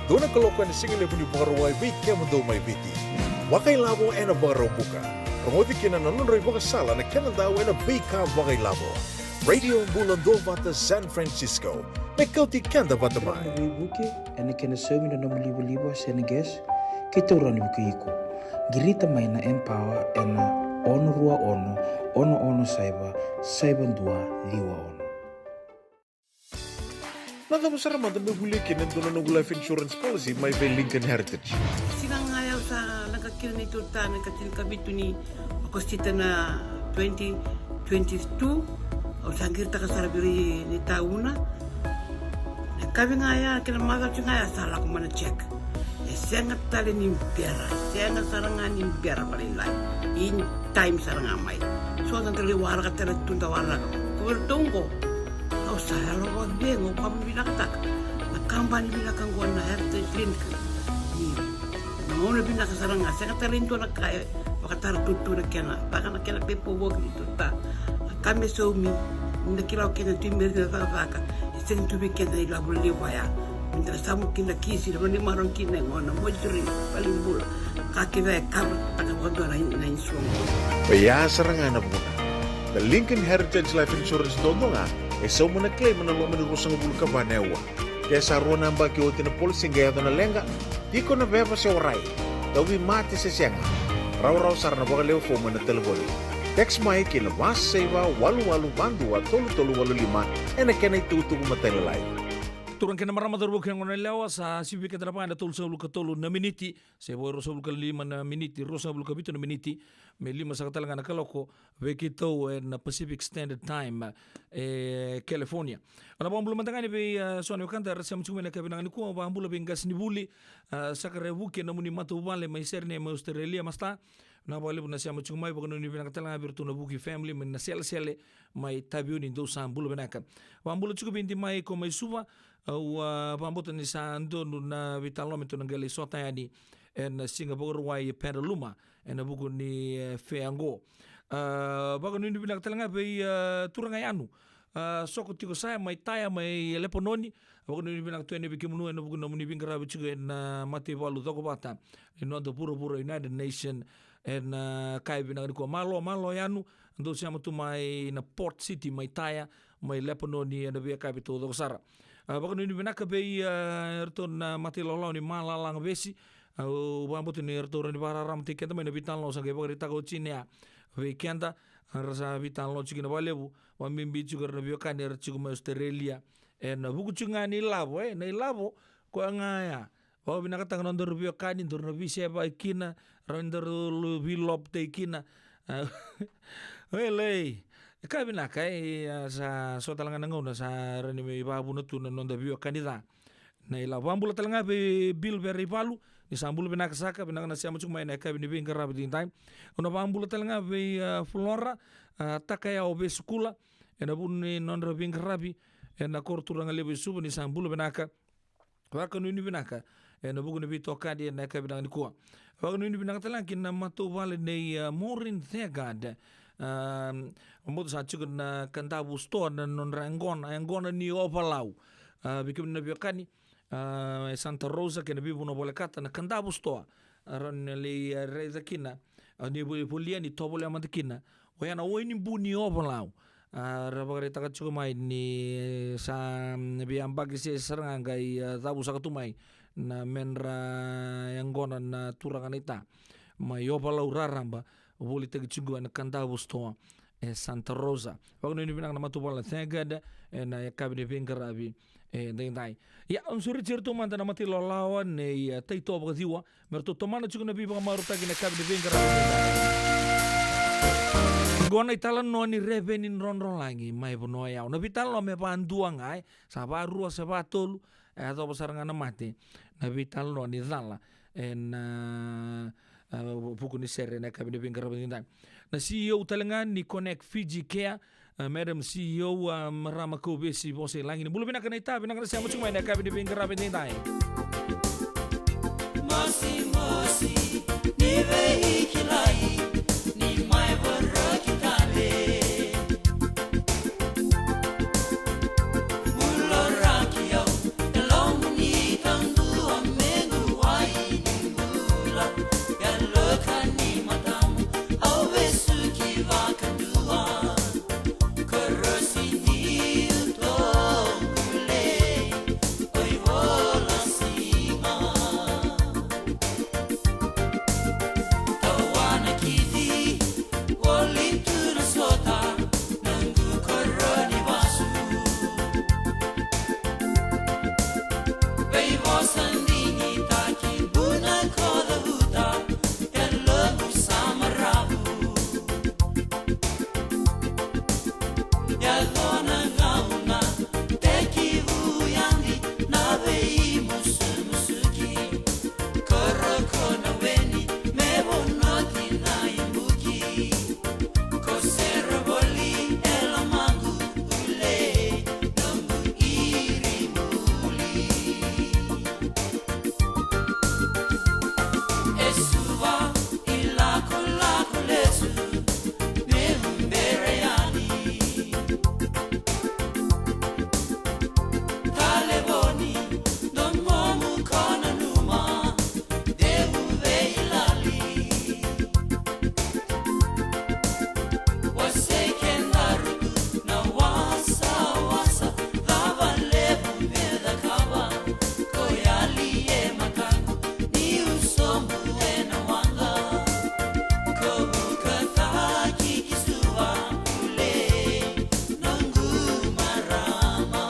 dua na kaloko ena sigalevu ni Vakarauwai vei kemudou mai Viti. Vakailavo ena Vakaraubuka. Rogoci kina na nodra ivakasala na kena dau ena veika vakailavo. Radio Bula Duavata San Francisco. Me kauti keda vata mai. Veivuke ena kena saumi na nomu livaliva se na gas, keitou rawa ni vukei iko. Qirita mai na Empower ena ono rua ono, ono ono saiva, saiva dua ciwa ono. Na cava sara mada me volia kina e dua na noqu life insurance policy mai vei Lincoln Heritage? Siga ga ya au sa leqa kina neitou ta na ikatinikavitu ni Okosita na twenty twenty-two. Au sa qiritaka sara vei ira na itauna. Na yakavi ga ya kei na macawa tiko ga ya sa lako mai na check. E sega tale ni bera, sega sara ga ni bera vakalailai. In time sara ga mai. So da lai waraka tale tu da waraka. Ko vei ratou oqo. Au sa yalo vakacegu, au vakavinavinakataka na kabani vinaka oqo na Heritage Lincoln. Ni na gauna vinaka sara ga, sega tale ni dua na ka e vakatara tutu na kena, vaka na kena paperwork ni tuta. Na ka me saumi, ni da kila o keda tu i Merika na cakacaka, e sega tu vei keda na ilavo levu vaya. Ni da na samu kina kisi, na vani marau kina e gona, moituri, valenibula. Ka kece e cover taka vakadua na, na insurance. Oya sara ga na vuna. Na Lincoln Heritage Life Insurance duadua ga e sauma na claim ena loma ni ruasagavulu ka va na aua. Ke sa rua na yabaki oti na policy qai yaco na leqa, tiko na veva se warai, tauvimate se sega, rawarawa sara na vakalewe fomu ena talevoni. Text mai ki na va saiva walu walu va dua tolu tolu walu lima ena kena itukutuku matailalai. Turaga kei na marama, cauravou kei na goneyalewa, sa sivi keda na va ena tolusagavulu ka tolu na miniti. Se vo e ruasagavulu ka lima na miniti, ruasagavulu ka vitu na miniti me lima saka tale ga na kaloko vei keitou ena Pacific Standard Time e California. Au na vakabula mada ga yani vei, a, so na wekada era sema tiko mai ena yakavi vinaka nikua. Au vakabula vei qasenivuli, a, Sakarevuke, nomuni matavuvale mai Sydney mai Australia, masta. Vinaka vakalevu na sema tiko mai, vakanuinui vinaka tale ga vei iratou na Vuki family mai Naselesele mai Taveuni, dou sa bula vinaka. Vakabula tiko vei Dimai ko mai Suva. Au, a, vakabauta ni sa donu na veitalanoa me tou na qai lai sota yani ena siga Vakarauwai e Petaluma ena vuku ni, e, fair oqo. A, vakanuinui vinaka tale ga vei, a, turaga Yanu, a, Soko Tiko Saya mai Taya mai Lepanoni. Vakanuinui vinaka tu yani vei kemunu ena vuku ni nomuni veiqaravi tiko ena mataivalu Cokovata ni noda vuravura United Nation ena, a, yakavi vinaka nikua. Malo, malo Yanu, dou sema tu mai na Port City mai Taya mai Lepanoni ena veiyakavi taucoko sara. A, vakanuinui vinaka vei, a, iratou na matailawalawa ni Malalaga Vesi. Au vakabauta ni ratou rawa ni vakararamataki keda mai na veitalanoa sa qai vakaraitaka o Jinea vei keda. A, ra sa veitalanoa tiko kina vakalevu, vakabibi tiko era na veiwekani era tiko mai Australia ena vuku tiko ga ni lavo, e, na ilavo koya ga ya. Vakavinakataka na nodaru veiwekani, daru na veisevaki kina, rawa ni daru veilopataki kina. A, welei, ka vinaka, e, a, sa so tale ga na gauna sa rawa ni mai vakavuna tu na noda veiwekani ca. Na ilavo. Vakabula tale ga vei Bill Vereivalu, ni sa bula vinaka saka, vinaka na sema tiko mai ena yakavi ni veiqaravi edaidai. Au na vakabula tale ga vei, a, Flora, a, Takayao Vesikula ena vuku ni nodra veiqaravi ena koro turaga levu e Suva, ni sa bula vinaka. Vakanuinui vinaka ena vuku ni veitokani ena yakavi vinaka nikua. Vakanuinui vinaka tale ga ki na matavuvale nei, a, Maureen Thagard. A, motu sa tiko na Kadavu Store na nodra yaqona, yaqona ni Ovalau. A, vei kemuni na veiwekani, a, e Santa Rosa kei na veivanua volekata, na Kadavu Store, a, rawa ni lai, a, raica kina, a, ni vo-, volia ni tovolea mada kina. Oya na wai ni bu ni Ovalau. A, ra vakaraitaka tiko mai ni sa, mm, veiyabaki se sara ga qai, a, cavu saka tu mai na medra yaqona na turaga naita mai Ovalau raraba, volitaki tiko ena Kadavu Store e Santa Rosa. Vakanuinui vinaka na matavuvale Thagard ena yakavi ni veiqaravi E daidai. Ia, au sureti iratou mada na matailawalawa nei, e, Taito Vakaciwa me ratou tomana tiko na veivakamarautaki ena yakavi ni veiqaravi. Qo na italanoa ni reveni drodrolagi mai Vanua Yau. Na veitalanoa me vadua ga, e, sa varua se vatolu, e yacova sara ga na mate. Na veitalanoa ni cala ena, e, vuku ni sere ena yakavi ni veiqaravi edaidai. Na C E O tale ga ni Connect Fiji Care, e, Madam C E O, e, Marama Kauvesi Vosailagi. Ni bula vinaka naita, vinaka na sema tiko mai ena yakavi ni veiqaravi edaidai. Mosimosi ni veikilai ni mai voroki tale. Muloraki au e lomu ni taudua, mequ wai ni bula. Yaloka ni matamu au vesuki vakadua. Korosi ni utoqu lei, oi vola sima. Tawana kiti, voli tu na sota, noqu koro ni vasu. Veivosa digitaki, buna ko cavuta, yaloqu sa maravu. Yaco na gauna, tekivu yadi na veimusumusuki. Koroko na weni, me vonoti na ibuki. Ko sere voli e lomaqu, ulei noqu iri buli. E Suva i lakolako lesu, me ubera yani. Talevoni, domomu ko nanuma, devu veilali. Wasei kedaru tu na wasawasa, cava levu me cakava, ko yali e mataqu, niu sobu ena waqa. Ko vukataki ki Suva, ulei noqu marama.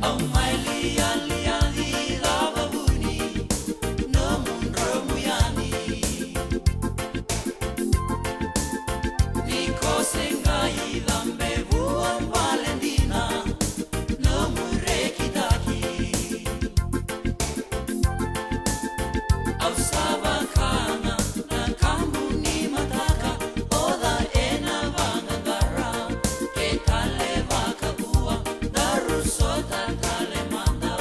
Au mai lialiali cava vuni, nomu dromu yani. Ni ko se qai cabe vua vale dina, nomu rekitaki. Au sa vakana na kabu ni mataka, oca ena vaqaqara, ke tale vakavua, daru sota tale mada.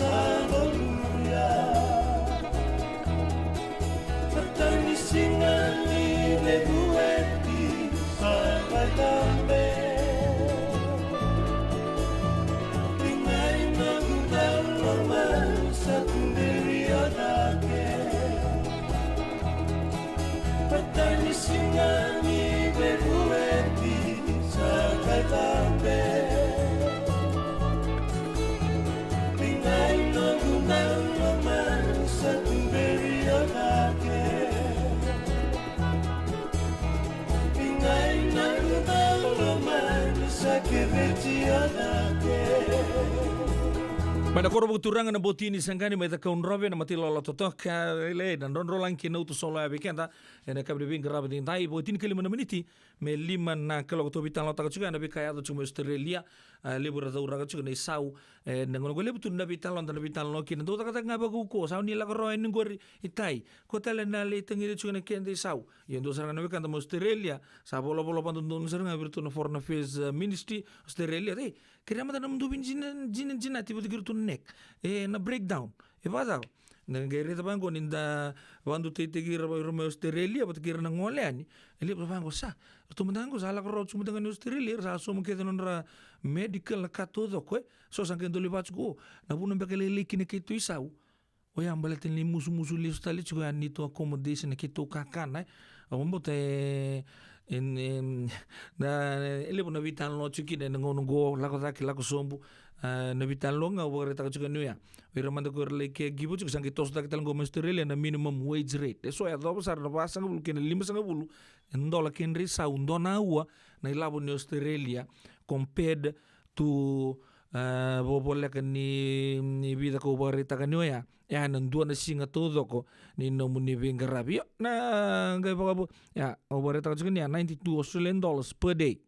Aleluya. Patani siga ni vevueti sa vailabe. Tigai na gudau lomani sa tuberi o cake. Patani siga ni vevueti sa vailabe. Tigai na gudau lomani sa tuberi o cake. Tigai na gudau lomani sa keveti o cake. Mai na koro vakaturaga na Botini Saqani mai Cakaudrove, na matailoa totoka, e, na drodrolagi kei na uto solo ya vei keda. Ena kabini veiqaravi ni dai vo tinikalima na miniti me lima na kaloko, tou veitalanoataka tiko ya na veika e yaco tiko mai Australia. A, levu era cauraka tiko na isau. E, na gauna qo levu tu na veitalanoa, da na veitalanoa kina, dau cakacaka ga vakauko, sa ni lako rawa yani qori i tai. Ko tale na lai tagiri tiko na keda isau. Ia dua sara ga na wekada mai Australia, sa volavola vakadodonu sara ga vei iratou na Foreign Affairs, e, Ministry Australia. Ei, kerea mada na nomudou veijina, jina, jinati vata kei iratou na NEC. E, na breakdown. E vakacava? Na qai raica vaqo ni da vakadutaitaki ira vei ira mai Australia vata kei ira na gole yani. E levu vaqo sa, ratou mada qo sa lako rawa tiko mada ga ni Australia, era sa sauma kece na nodra medical, na ka taucoko, e. So sa qai dau lai vaka tiko, o, na vuna beka e lailai kina keitou isau. Oya baleta ni musumusu lesu tale tiko ya neitou accommodation, na keitou kakana, e. Au vakabauta e, e, e, na, e levu na veitalanoa tiko kina ena gauna qo, lako cake, lako sobu. A, na veitalanoa ga au vakaraitaka tiko ni oya. O ira mada ko ira lai caregiver tiko, sa qai toso cake tale qo mai Australia na minimum wage rate. E so e yacova sara na vasagavulu kei na limasagavulu e dola kei na drau isau dua na aua na ilavo ni Australia, compared to, a, vovoleka ni, ni vica kau vakaraitaka ni oya. E a na dua na siga taucoko ni nomuni veiqaravi. Io, na qai vakavo, ia, au vakaraitaka tiko ni a ninety-two Australian dollars per day.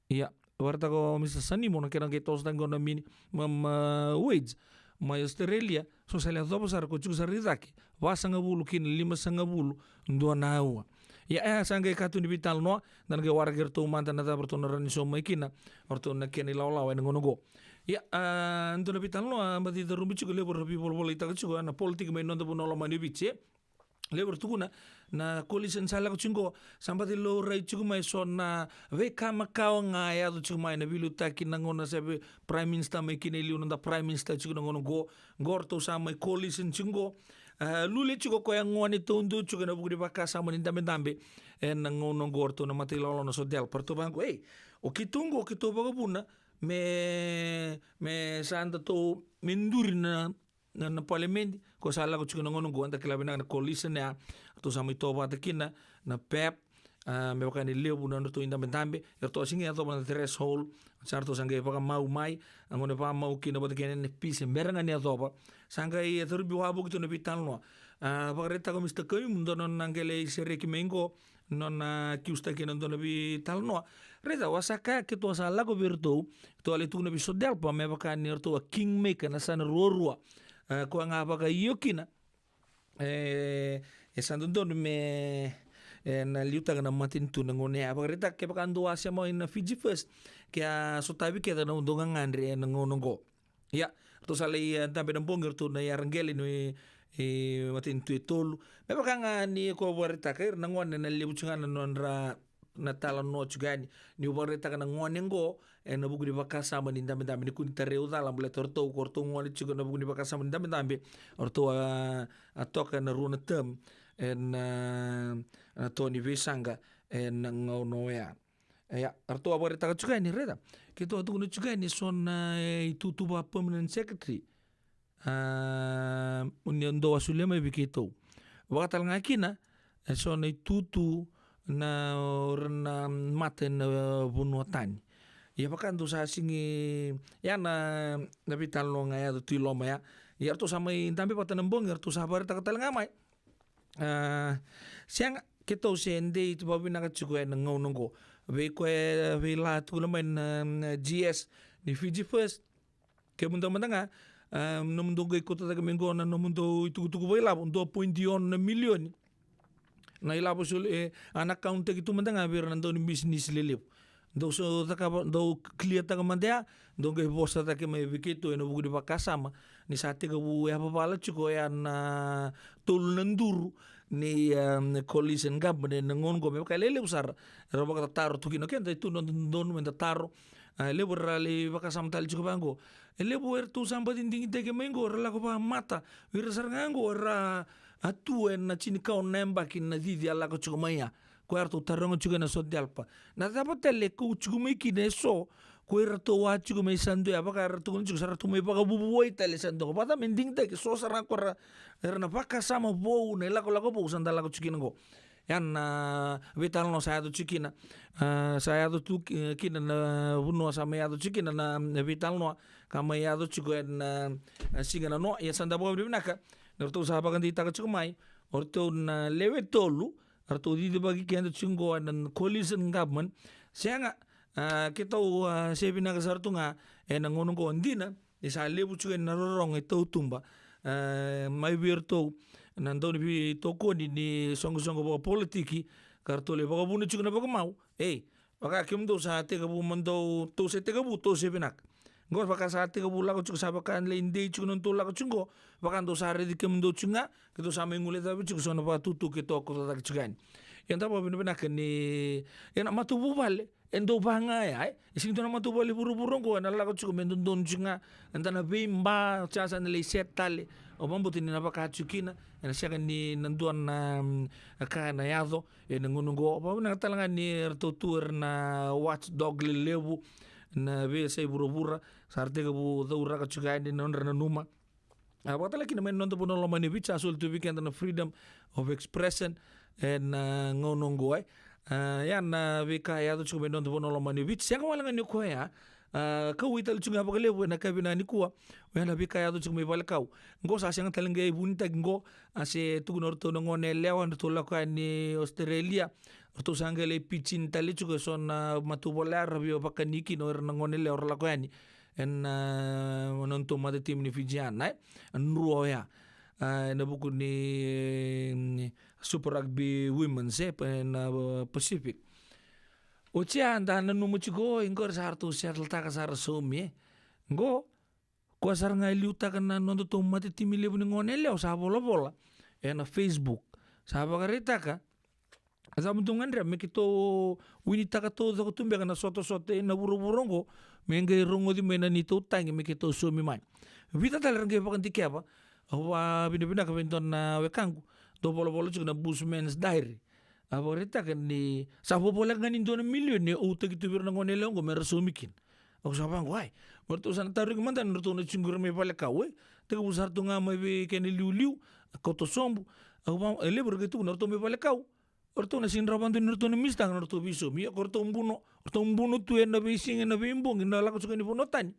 Ia, vakaraitaka o Mister Sanimo na kena qai toso cake qo na minimum, a, wage mai Australia. So sa lai yacova sara ko tiko sara i cake vasagavulu kei na limasagavulu dua na aua. Ia, e sa qai ka tu ni veitalanoa, da na qai waraki iratou mada na cava ratou na rawa ni sauma mai kina o ratou na kena ilawalawa ena gauna qo. Ia, a, dua na veitalanoa a baci carubi tiko, levu era veivolavolataka tiko, a, na politiki mai noda vanua lomani o Viti, e. Levu era tukuna na coalition sa lako tiko qo, sa baci laurai tiko mai so na veika makawa ga e yaco tiko mai, na veiliutaki na gauna sa vei Prime Minister mai kina e liu noda Prime Minister tiko na gauna qo. Qo ratou sa mai coalition tiko qo. A, Lule tiko koya gone taudua tiko ena vuku ni vakasama ni dabedabe. Ena gauna qo ratou na matailawalawa na SODELPA, ratou vaqo, ei, o keitou qo, o keitou vakavuna me, me sa datou, me duri na na, na parliament, ko sa lako tiko na gauna qo, eda kila vinaka na coalition ya, ratou sa mai tovata kina na PAP, a, me vaka ni levu na nodratou idabedabe, eratou a sega ni yacova na threshold, sa ratou sa qai vakamau mai, a, gauna vakamau kina vata kei na NFP se bera ga ni yacova, sa qai carubi wavoki tu na veitalanoa. A, vakaraitaka o Mister Khaiyum, dua na nona qai lai sereki mai qo, nona accuse-taki ena dua na veitalanoa. Raica, au a sa kaya keitou a sa lako vei iratou, keitou a lai tukuna vei SODELPA me vaka ni ratou a kingmaker, na yasana ruarua. E, koya ga vakaio kina, e, e sa dodonu me, e, na liutaka na matanitu na gauna ya. Vakaraitaka kevaka dou a sema mai na Fiji First, ke a sotavi kece na nomudou gagadre ena gauna qo. Ia, ratou sa lai, e, dabe na bogi ratou na iyaraqele ni, e, matanitu e tolu. Me vaka ga ni ko vakaraitaka, ira na gone na levu tiko ga na nodra na talanoa tiko yani. Niu vakaraitaka na gone qo ena vuku ni vakasama ni dabedabe, ni kua ni tarai au cala baleta o ratou, ko ratou gone tiko ena vuku ni vakasama ni dabedabe. O ratou a, a toka ena rua na term ena, a, na to ni veisaqa ena gauna oya. Ia, ratou a vakaraitaka tiko yani, raica, keitou a tukuna tiko yani eso na, e, itutu vaka permanent secretary, a, o ni dou a solia mai vei keitou. Vakatalega kina eso na itutu na, o ira na mata ena vanua tani. Ia vaka dou sa sega ni, ia na, na veitalanoa ga e yaco tu i loma ya. Ia ratou sa mai dabe vata na bogi, ratou sa vakaraitaka talega mai. A, sega, keitou se dei vakavinaka tiko ena gauna qo. Vei koya e veilawa tukuna mai na, na GS ni Fiji First, kemudou mada ga, a, nomudou qai kauta cake mai qo na nomudou itukutuku vakailavo, dua poidi ono na milioni na ilavo soli, e, a na account-taki tu mada ga vei ira na dau ni bisinisi lelevu. Dou so cakava, dou clear taka mada ya, dou qai vosa cake mai vei keitou ena vuku ni vakasama. Ni sa tekivu yavavala tiko ya na tolu na duru ni, um, coalition government ena gauna qo, me vaka e lelevu sara era vakatataro tu kina. Keda e tu na dodonu meda taro. A, e levu era lai vakasama tale tiko vaqo. E levu eratou sa baci digitaki mai qo, era lako vakamata. Vei ira sara ga qo era a tu ena tinikaono na yabaki na cici a lako tiko mai ya. Koya eratou taroga tiko ena SODELPA. Na cava tale e kau tiko mai kina eso, ko iratou a tiko mai sa dua ya, vaka eratou tukuna tiko sa ratou mai vakavuvuai tale sa dua. Vata me digitaki eso sara ga ko era, era na vakasama vou, na ilakolako vou sa da lako tiko kina qo. Ya na veitalanoa sa yaco tiko kina. A, sa yaco tu ki-, kina na vanua sa mai yaco tiko kina na, na veitalanoa ka mai yaco tiko ena, a, siga nanoa. Ia sa da vakavinavinaka ni ratou sa vakadeitaka tiko mai o ratou na lewe tolu, ratou cicivaki keda tiko qo ena coalition government. Sega, a, keitou, a, se vinaka sara tu ga ena gauna qo, dina ni sa levu tiko ena rorogo e tautuba, e, mai vei iratou na dauniveitokoni ni soqosoqo vakapolitiki, ka ratou lai vakavuna tiko na vakamau. Ei, vaka kemudou sa tekivu, mo dou, tou se tekivu, tou se vinaka. Qo vaka sa tekivu lako tiko, sa vaka lai dei tiko na nodatou lako tiko qo, vaka dou sa raici kemudou tiko ga, keitou sa mai guilecavi tiko so na vakatutu keitou a kauta cake tiko yani. Ia da vakavinavinaka ni, ia na matavuvale e dau vaga ya, e. E sega ni dua na matavuvale vuravura oqo ena lako tiko me dodonu tiko ga, eda na veiba, sa, sa na lai set tale. Au vakabauta ni na vaka tiko kina, ena sega ni na dua na, mm, ka ena yaco ena gauna oqo. Au vakavinavinaka tale ga ni ratou tu era na watchdog lelevu na veiyasai vuravura, sa ra tekivu cauraka tiko yani na nodra nanuma. A, vakatale kina mai na noda vanua lomani o Viti, sa soli tu vei keda na freedom of expression ena, a, gauna oqo, e. A, ya na veika e yaco tiko mai na noda vanua lomani o Viti. Sega wale ga ni o koya, a, kauwai tale tiko ga vakalevu ena yakavi nikua, oya na veika e yaco tiko mai valekau. Qo sa sega tale ga ni vunitaki qo, a, se tukuna o ratou na gone yalewa, ratou lako yani Australia, ratou sa qai lai pitch in tale tiko eso na matavuvale era via vakani kina o ira na gone yalewa ra lako yani ena, a, nodatou matatimi ni Fijiana, e. A, rua oya, a, ena vuku ni, ni Super Rugby Women's, e, pa-, ena, a, Pacific. Oti ya da nanuma tiko, i qori sa ratou settle-taka sara, saumi, e. Qo, koya sara ga e liutaka na nodatou matatimi levu ni gone yalewa, sa volavola ena Facebook. Sa vakaraitaka, e cava dou gadreva, me keitou winitaka taucoko tu beka na sotasota ena vuravura oqo, me qai rogoci mai na neitou tagi, me keitou saumi mai. Vica tale era qai vakadikeva. Au vakavinavinaka vei dua na wekaqu dau volavola tiko na Bushman's Diary. A vakaraitaka ni sa vovoleka ga ni dua na milioni e utaki tu vei ira na gone yalewa oqo me ra saumi kina. Au sa vaqo, ai, me ratou sa na tarogi mada na nodratou na tiko qori mai valekau, e. Tekivu sa ratou ga mai vei kena iliuliu, kauta sobu. Au va, e levu era qai tukuna, ratou mai valekau, o ratou na sega ni rawa vakadua ni ratou na misitaka na nodratou veisaumi. Ia ko ratou buno, ratou buno tu ena veisiga, ena veibogi, na lako tiko ni vanua tani.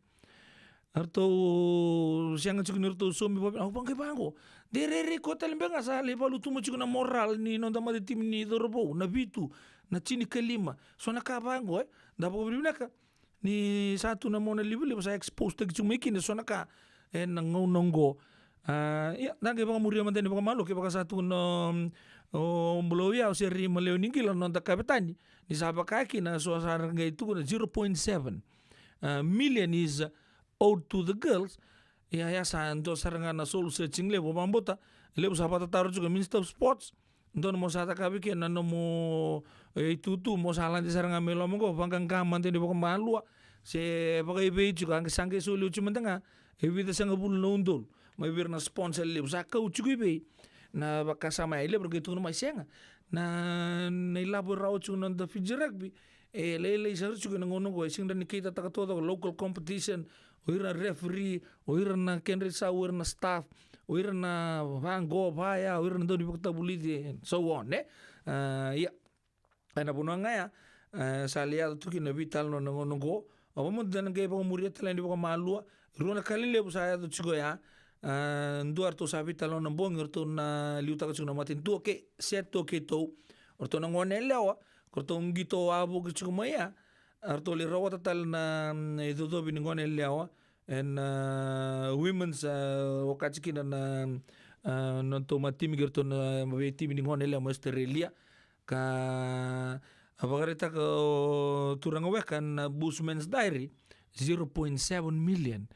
Ratou sega tiko ni ratou saumi vakavinaka. Au vaqai vaqo, de rairai koya tale beka ga sa lai vakalutuma tiko na moral ni noda matatimi ni cauravou, na vitu, na tinikalima, so na ka vaqo, e. Da vakavinavinaka ni sa tu na monalivaliva, sa expose-taki tiko mai kina eso na ka ena gauna oqo. A, ia, da qai vakamuria mada yani vakamalua, kevaka sa tu na, mm, o Bulawayo se Rima Lewe ni Qila, na noda kavetani, ni sa vaka kina, so sa ra qai tukuna zero point seven, a, million is owed to the girls. Ia, ia sa dua sara ga na soul searching levu, au vakabauta, levu sa vakatataro tiko, Minister of Sports, dodonu mo sa cakava kina na nomu, e, itutu, mo sa lade sara ga mai loma qo, vaqaqa mada yani vakamalua, se vakaivei tiko, a qai sa qai soli oti mada ga e vica sagavulu na udolu mai vei ira na sponsor levu. Sa kau tiko i vei na vakasama ya? E levu era qai tukuna mai, sega. Na, na ilavo e rawa tiko na noda Fiji Rugby, e lailai sara tiko ena gauna oqo, e sega ni keitaka taucoko, local competition, o ira na referee, o ira na kedra isau, o ira na staff, o ira na vaqo vaya, o ira na daunivakatavulici, and so on, e. A, ia, ena vanua ga ya, e, sa lai yaco tu kina na veitalanoa ena gauna oqo. Au vakabauta da na qai vakamuria tale yani vakamalua. Rua na ka lelevu sa yaco tiko ya. A, dua, ratou sa veitalanoa na bogi, ratou na liutaka tiko na matanitu, okay, set tu o keitou, o ratou na gone yalewa, ko ratou qito wavoki tiko mai ya, a ratou lai rawata tale na, mm, icocovi ni gone yalewa, and, a, women's, a, okati kina na, a, nodatou matatimi kei ratou na veitimi ni gone yalewa mai Australia. Ka, A vakaraitaka o turaga weka na Bushman's Diary, zero point seven million.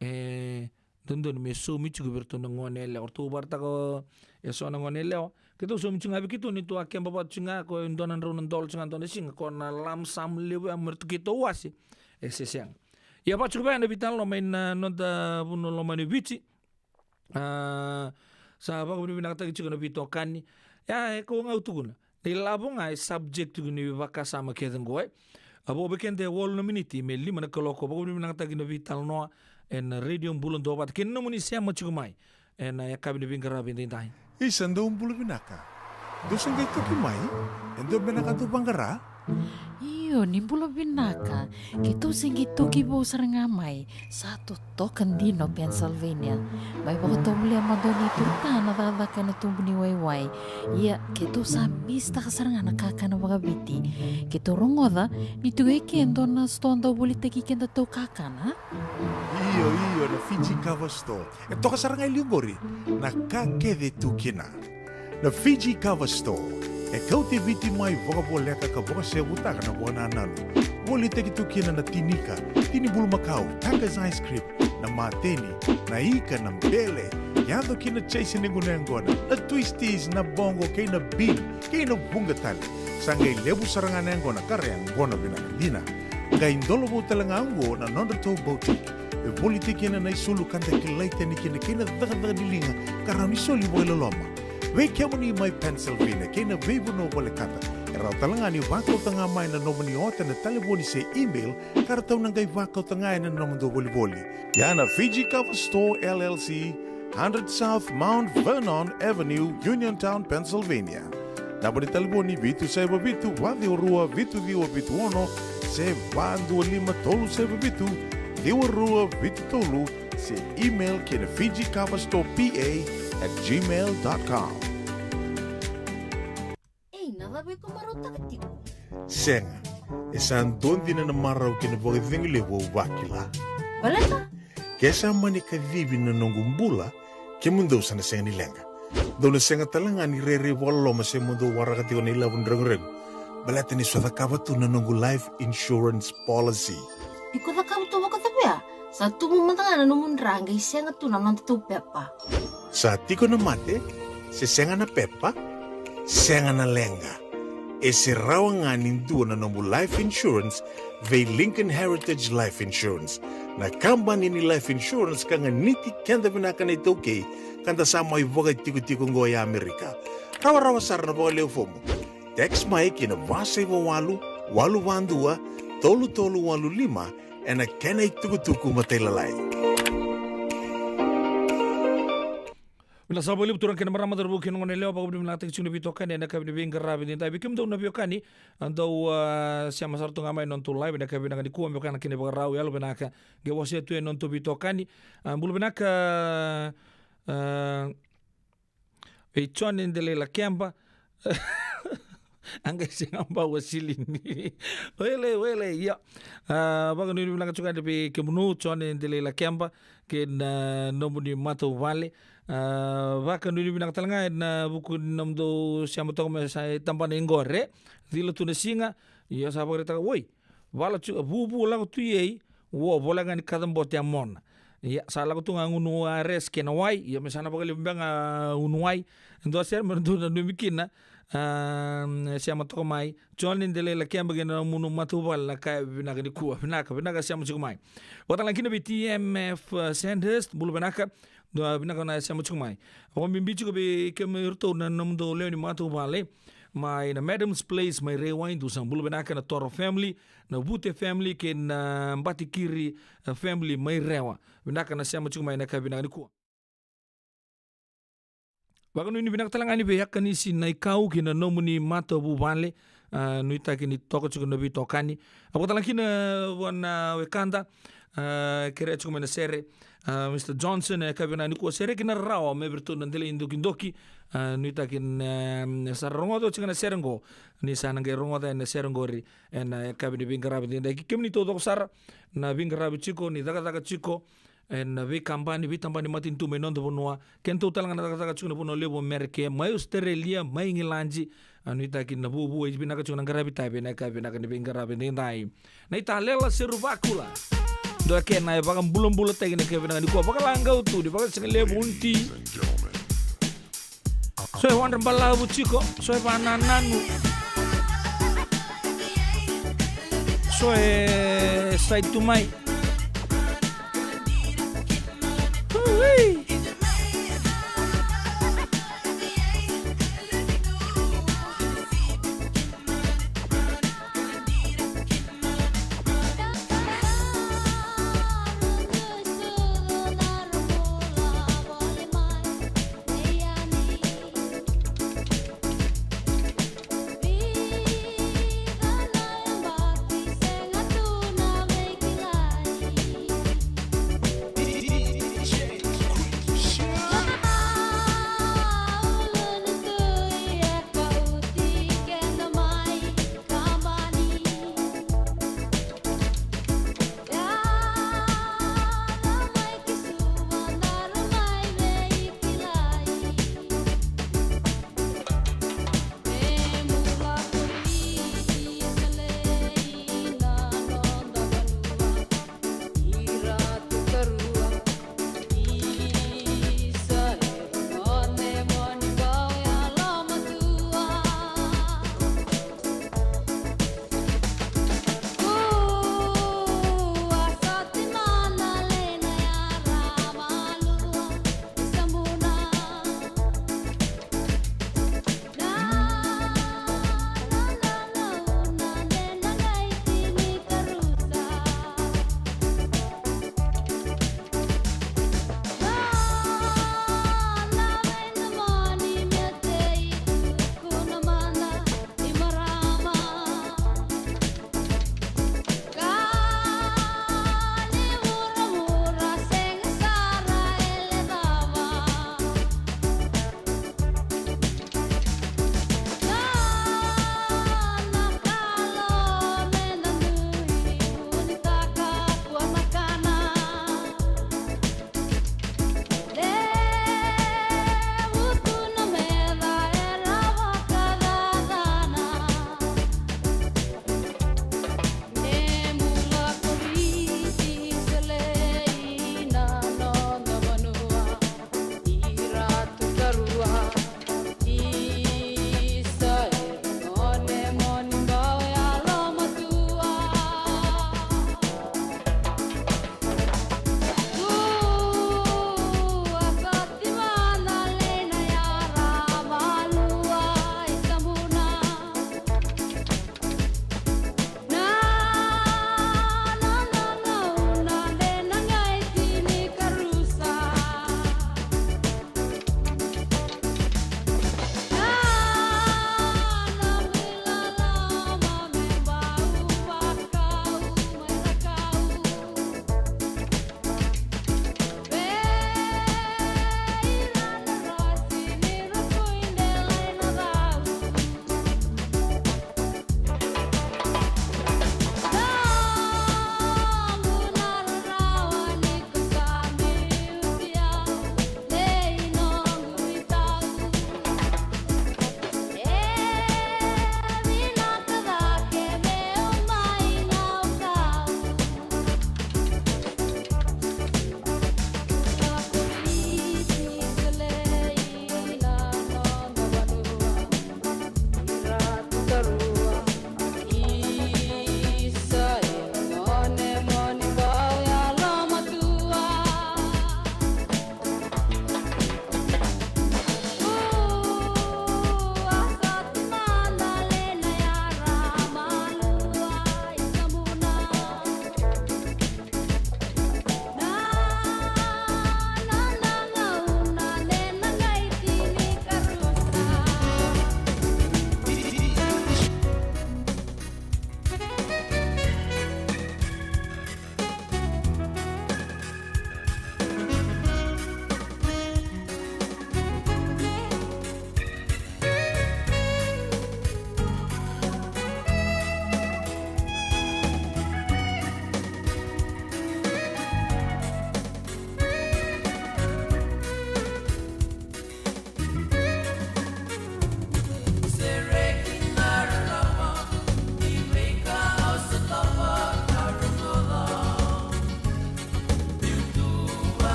E dodonu me saumi tiko vei ratou na gone yalewa. Ratou vakaraitaka eso na gone yalewa, keitou saumi tiko ga vei keitou ni tou a keba vata tiko ga, ko e dua na drau na dola tiko ga dua na siga, ko na lump sum levu ya me ratou keitou wase. E se sega. Ia vaka tiko vaya na veitalanoa mai na noda vanua lomani Viti. A, sa vakavinavinakataki tiko na veitokani. Ia, e kau ga au tukuna, na ilavo ga e subject tiko ni vakasama kece qo, e. A, vo vei keda e walu na miniti me lima na kaloko, vakavinavinakataki na veitalanoa ena Radio Bula Duavata kei na nomuni sema tiko mai ena yakavi ni veiqaravi edaidai. Isa, dou bula vinaka. Dou se qai toki mai? E dua beka na ka dou vaqara? Io, ni bula vinaka. Keitou se qai toki vou sara ga mai. Sa totoka dina o Pennsylvania. Mai vakatovolea mada o Neitou Tana cakacaka ena tubu ni waiwai. Ia, keitou sa misitaka sara ga na kakana vakaviti. Keitou rogoca ni tiko e ke e dua na sitoa dau volitaki kedatou kakana. Io, io, na Fiji Cover Store. E toka sara ga e liu qori na ka kece e tu kina. Na Fiji Cover Store e kauti Viti mai vakavoleka ka vakasevutaka na vakanananu. Volitaki tu kina na tinika, tini bulumakau, Taka's ice cream, na mateni, na ika, na bele, yaco ki na chase ni gunu yaqona, na twisties, na boqo kei na bean, kei na vuqa tale. Sa qai levu sara ga na yaqona ka ra yaqona vinaka dina. Qai dola vou tale ga oqo na nodratou boutique. E volitaki kina na isulu ka da kilai tani kina kei na cakacaka ni liga ka rawa ni soli vakailoloma. Vei kemuni mai Pennsylvania kei na veivanua volekata, e rawa tale ga ni vakauta ga mai na nomuni ota ena talevoni se email ka ratou na qai vakauta ga ena nomudou volivoli. Ia na Fiji Cover Store L L C, hundred South Mount Vernon Avenue, Uniontown, Pennsylvania. Naba ni talevoni vitu saiva vitu, va ciwa rua, vitu ciwa vitu ono, se va dua lima tolu saiva vitu, ciwa rua vitu tolu, se email ki na Fiji Cover Store P A at gmail dot com. Ei, na cava iko marautaka tiko? Sega, e sa dua dina na marau kei na vakacegu levu au vakila. Baleta? Ke sa mani kacivi na noqu bula, kemudou sa na sega ni leqa. Dou na sega tale ga ni rairai vakaloloma se mo dou waraka tiko na ilavo ni reguregu. Baleta ni sa cakava tu na noqu life insurance policy. Iko cakava tu vakacava ya? Sa tubu mada ga na nomu dra qai sega tu na nodatou pepa. Sa tiko na mate, se sega na pepa, sega na leqa. E se rawa ga ni dua na nomu life insurance vei Lincoln Heritage Life Insurance, na kabani ni life insurance ka ganiti keda vinaka na iTaukei, ka da sa mai vakaitikotiko oqo e Amerika. Rawarawa sara na vakalewe fomu. Text mai ki na va saiva walu, walu va dua, tolu tolu walu lima, ena kena itukutuku matailalai. Vinaka sara vakalevu turaga kei na marama, cauravou kei na goneyalewa, vakavinavinakataki tiko na veitokani ena yakavi ni veiqaravi edaidai. Vei kemudou na veiwekani, a, dou, a, sema sara tu ga mai na nodatou live ena yakavi vinaka nikua, me vaka na kena ivakarau, yalo vinaka. Qai wasea tu e nodatou veitokani. A, bula vinaka, a, vei Jone Delay Lakeba. A qai sega bau a silini. Wele, wele, ia. A, vakanuinui vinaka tiko ga vei kemunu, Jone Delay Lakeba, kei na nomuni matavuvale. A, vakanuinui vinaka tale ga ena vuku ni nomudou sema toka mai sa e tabana iqore. Cila tu na siga, ia sa vakaraitaka, oi, vala tu, vuvu lako tu i ei, ua voleka ga ni kacabote a mona. Ia, sa lako tu ga gunu a res kei na wai, ia me sa na vakalevu beka ga gunu wai. E dua sere me dou nanumi kina, a, sema toka mai, Jone Delay Lakeba kei na nomuni matavuvale na yakavi vinaka nikua. Vinaka, vinaka sema tiko mai. Vakatalega kina vei T M F, a, Sandhurst, bula vinaka, dua vinaka na sema tiko mai. Vakabibi tiko vei kemuni iratou na nomudou lewe ni matavuvale, mai na Madam's Place, mai Raiwaidu, sa bula vinaka na Toro family, na Vute family, kei na Batikiri, e, family mai Rewa. Vinaka na sema tiko mai na yakavi vinaka nikua. Vakanuinui vinaka tale ga ni vei Akanisi Naikau kei na nomuni matavuvale, a, nuitaki ni toka tiko na veitokani. A, vakatalega kina vua na wekada, a, kerea tiko mai na sere, a, Mister Johnson, e, yakavi vinaka nikua, sere kina rawa me vei iratou na Delay Dokidoki, a, nuitaki ni, e, sa rogoca tiko na sere qo, ni sa na qai rogoca na sere qori ena yakavi ni veiqaravi edaidai. Kei kemuni taucoko sara na veiqaravi tiko, ni cakacaka tiko ena veikabani, veitabana ni matanitu mai noda vanua, kedatou tale ga na cakacaka tiko na vanua levu o Merika, mai Australia, mai Igiladi, A nuitaki na vuvu, e vinaka tiko na qaravi tavi, na ka vinaka ni veiqaravi edaidai. Na italela se ruvakula. Dua kena e vakabulabulataki na ka vinaka ni kua vakalagau tu, ni vakasigalevu unti. So e wadra balavu tiko, so e vanananu. So e sai tu mai. Ui.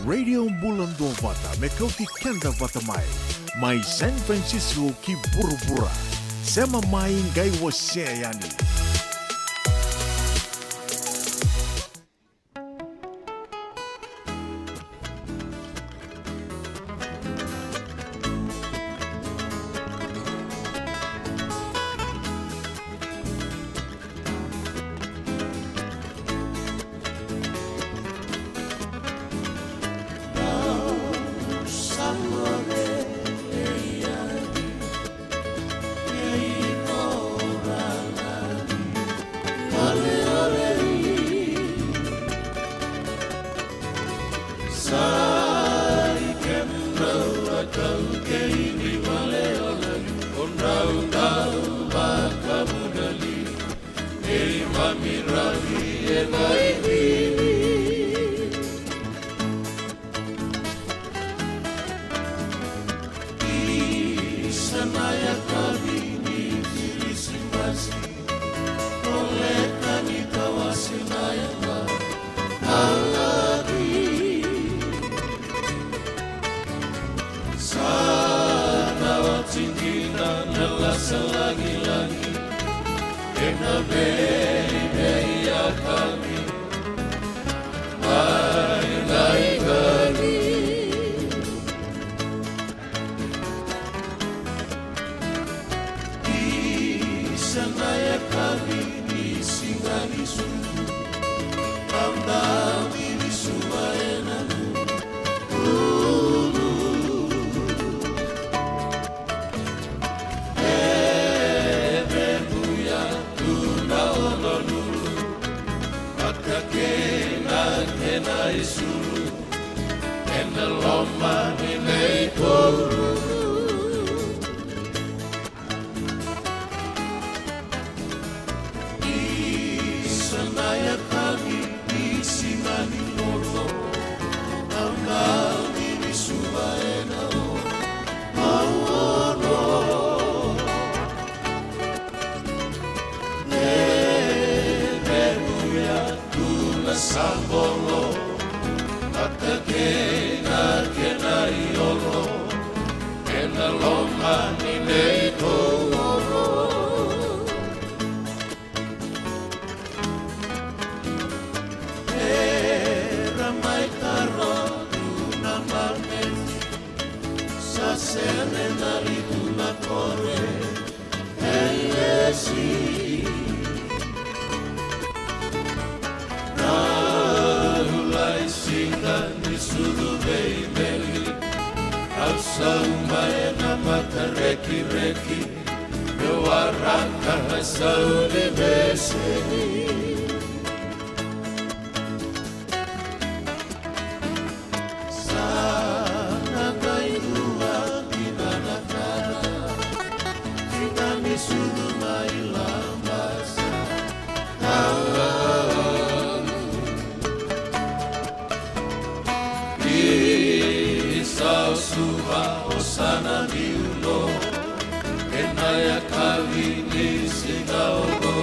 Radio Bula Duavata, me kauti keda vata mai. Mai San Francisco ki vuravura. Sema mai, qai wasea yani. Sa i kemudrau a taukei ni valeolali, o drau dau vakamudrali, neimami ravi e vaivini. Isa na yakavi ni Kirisimasi, koleka ni tawase na yava. Sa na oti dina na lasa lagilagi, ena veivei yakavi. Ai, ai, ai. Isa na yakavi ni siga ni sucu, au dau ni suva ena nulu. E vevuya tu na ononulu, vata kei na kena isulu. Ena loma ni neitou ruku. Isa na yakavi ni siga ni lolo. Au na ni suva ena o. Au ono. E vevuya tu na sabolo, vata kei na kena iolo, ena loma ni neitou oro. Era mai taro tu na baleti, sa sere na litu na kore. Elesi. Rau lai siga ni sucu veimeli. Au sauma ena matarekireki. Meu waraka na sau ni veseni. Sa na qai rua dina na kara, siga ni sucu mai Labasa. Isa o Suva, osana ni ulo, ena yakavi ni siga oqo.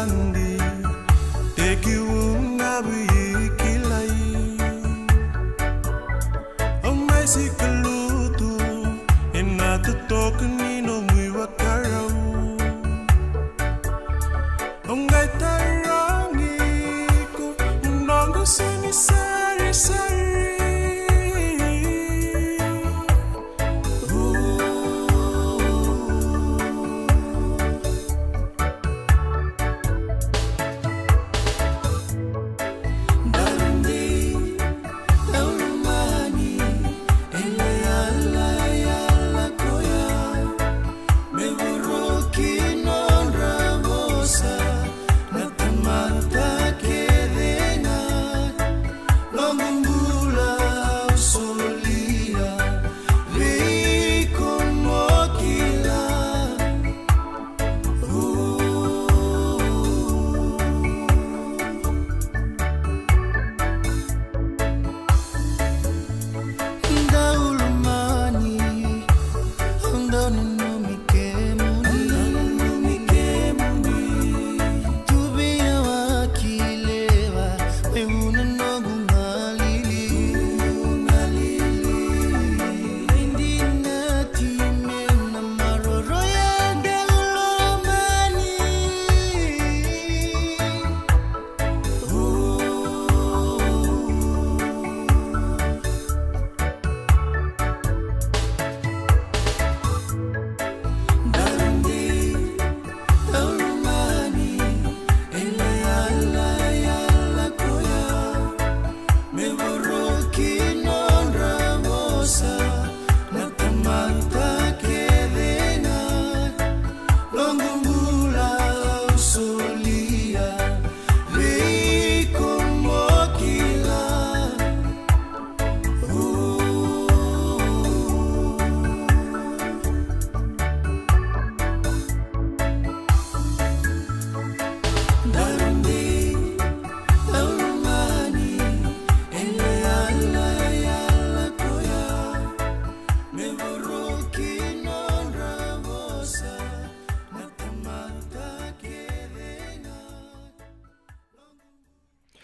Adi, tekivu na veikilai. Au mai sikalutu ena totoka ni nomu ivakarau. Au qai tarogi iko na noqu sega ni sarisari.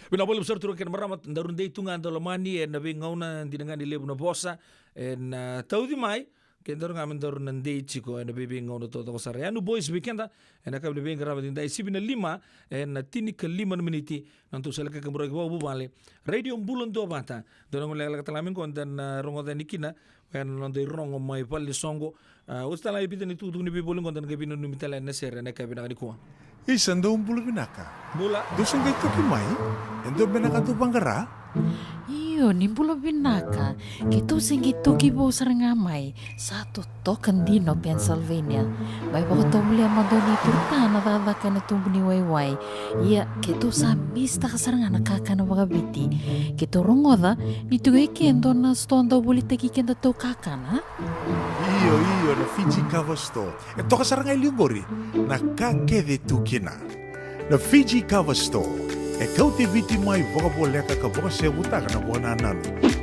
Vinaka vakalevu sara turaga kei na marama, daru dei tu ga, daru lomani ena veigauna dina ga ni levu na vosa ena tauci mai. Kedaru ga me daru na dei tiko ena veiveigauna taucoko sara. Yanu Boys vei keda ena yakavi ni veiqaravi edaidai, sivi na lima ena tinikalima na miniti. Na nodatou sala ni kakaburaki vakavuvale, Radio Bula Duavata. Dua na gauna lekaleka tale ga mai qo da na rogoca yani kina ena noda irogo mai valenisoqo. A, oti tale ga e vica na itukutuku ni veivoli qo da na qai veinanumi tale ena sere ena yakavi vinaka nikua. Isa, dou bula vinaka. Bula. Dou se qai toki mai? E dua beka na ka dou vaqara? Io, ni bula vinaka. Keitou se qai toki vou sara ga mai. Sa totoka dina o Pennsylvania. Mai vakatovolea mada o Nei Turta na cakacaka ena tubu ni waiwai. Ia, keitou sa misitaka sara ga na kakana vakaviti. Keitou rogoca ni tiko e ke e dua na sitoa dau volitaki kedatou kakana. Io, io, na Fiji Cover Store. E toka sara ga e liu qori na ka kece e tu kina. Na Fiji Cover Store e kauti Viti mai vakavoleka ka vakasevutaka na vakanananu.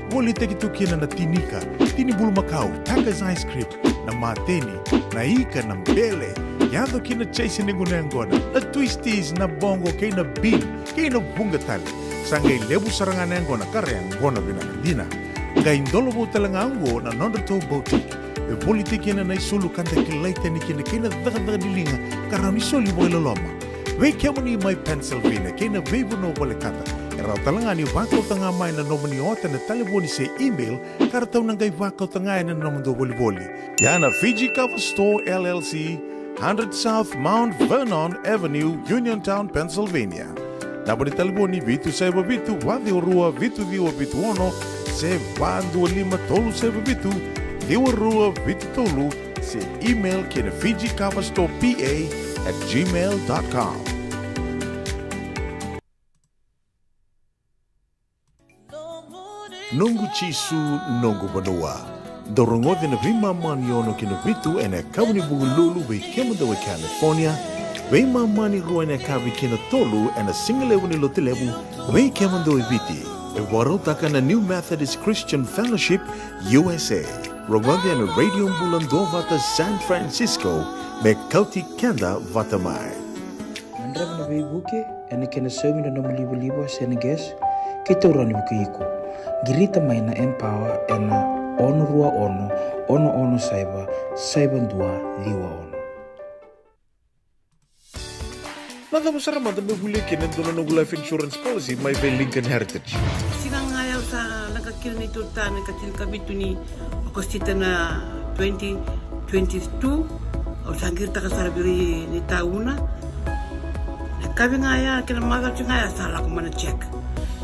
Volitaki tu kina na tinika, tini bulumakau, Taka's ice cream, na mateni, na ika, na bele, yaco ki na chaise ni gunu yaqona, na twisties, na boqo kei na bean kei na vuqa tale. Sa qai levu sara ga na yaqona ka ra yaqona vinaka dina. Qai dolovou tale ga oqo na nodratou boutique e volitaki kina na isulu ka da kilai tani kina kei na cakacaka ni liga ka rawa ni soli vakailoloma. Vei kemuni mai Pennsylvania kei na veivanua volekata, e rawa tale ga ni vakauta ga mai na nomuni ota ena talevoni se email ka ratou na qai vakauta ga ena nomudou volivoli. Ia na Fiji Cover Store L L C, hundred South Mount Vernon Avenue, Uniontown, Pennsylvania. Naba ni talevoni: vitu saiva vitu, va ciwa rua, vitu ciwa vitu ono, se va dua lima tolu saiva vitu, ciwa rua vitu tolu, se email ki na Fiji Cover Store P A at gmail dot com. Noqu Jisu, noqu vanua. Dou rogoca na veimama ni ono ki na vitu ena yakavi ni Vukelulu vei kemudou e California, veimama ni rua ena yakavi ki na tolu ena sigalevu ni Lotulevu vei kemudou e Viti. E vakarautaka na New Methodist Christian Fellowship U S A. Rogoca na Radio Bula Duavata San Francisco me kauti keda vata mai. Drava na veivuke ena kena saumi na nomu livaliva se na gas, keitou rawa ni vukei iko. Qirita mai na Empower ena ono rua ono, ono ono saiva, saiva dua ciwa ono. Na cava sara mada me volia kina e dua na noqu life insurance policy mai vei Lincoln Heritage? Siga ga ya au sa leqa kina neitou ta na ikatinikavitu ni Okosita na twenty twenty-two. Au sa qiritaka sara vei ira na itauna. Na kavi ga ya kei na macawa ga ya sa lako mai na check.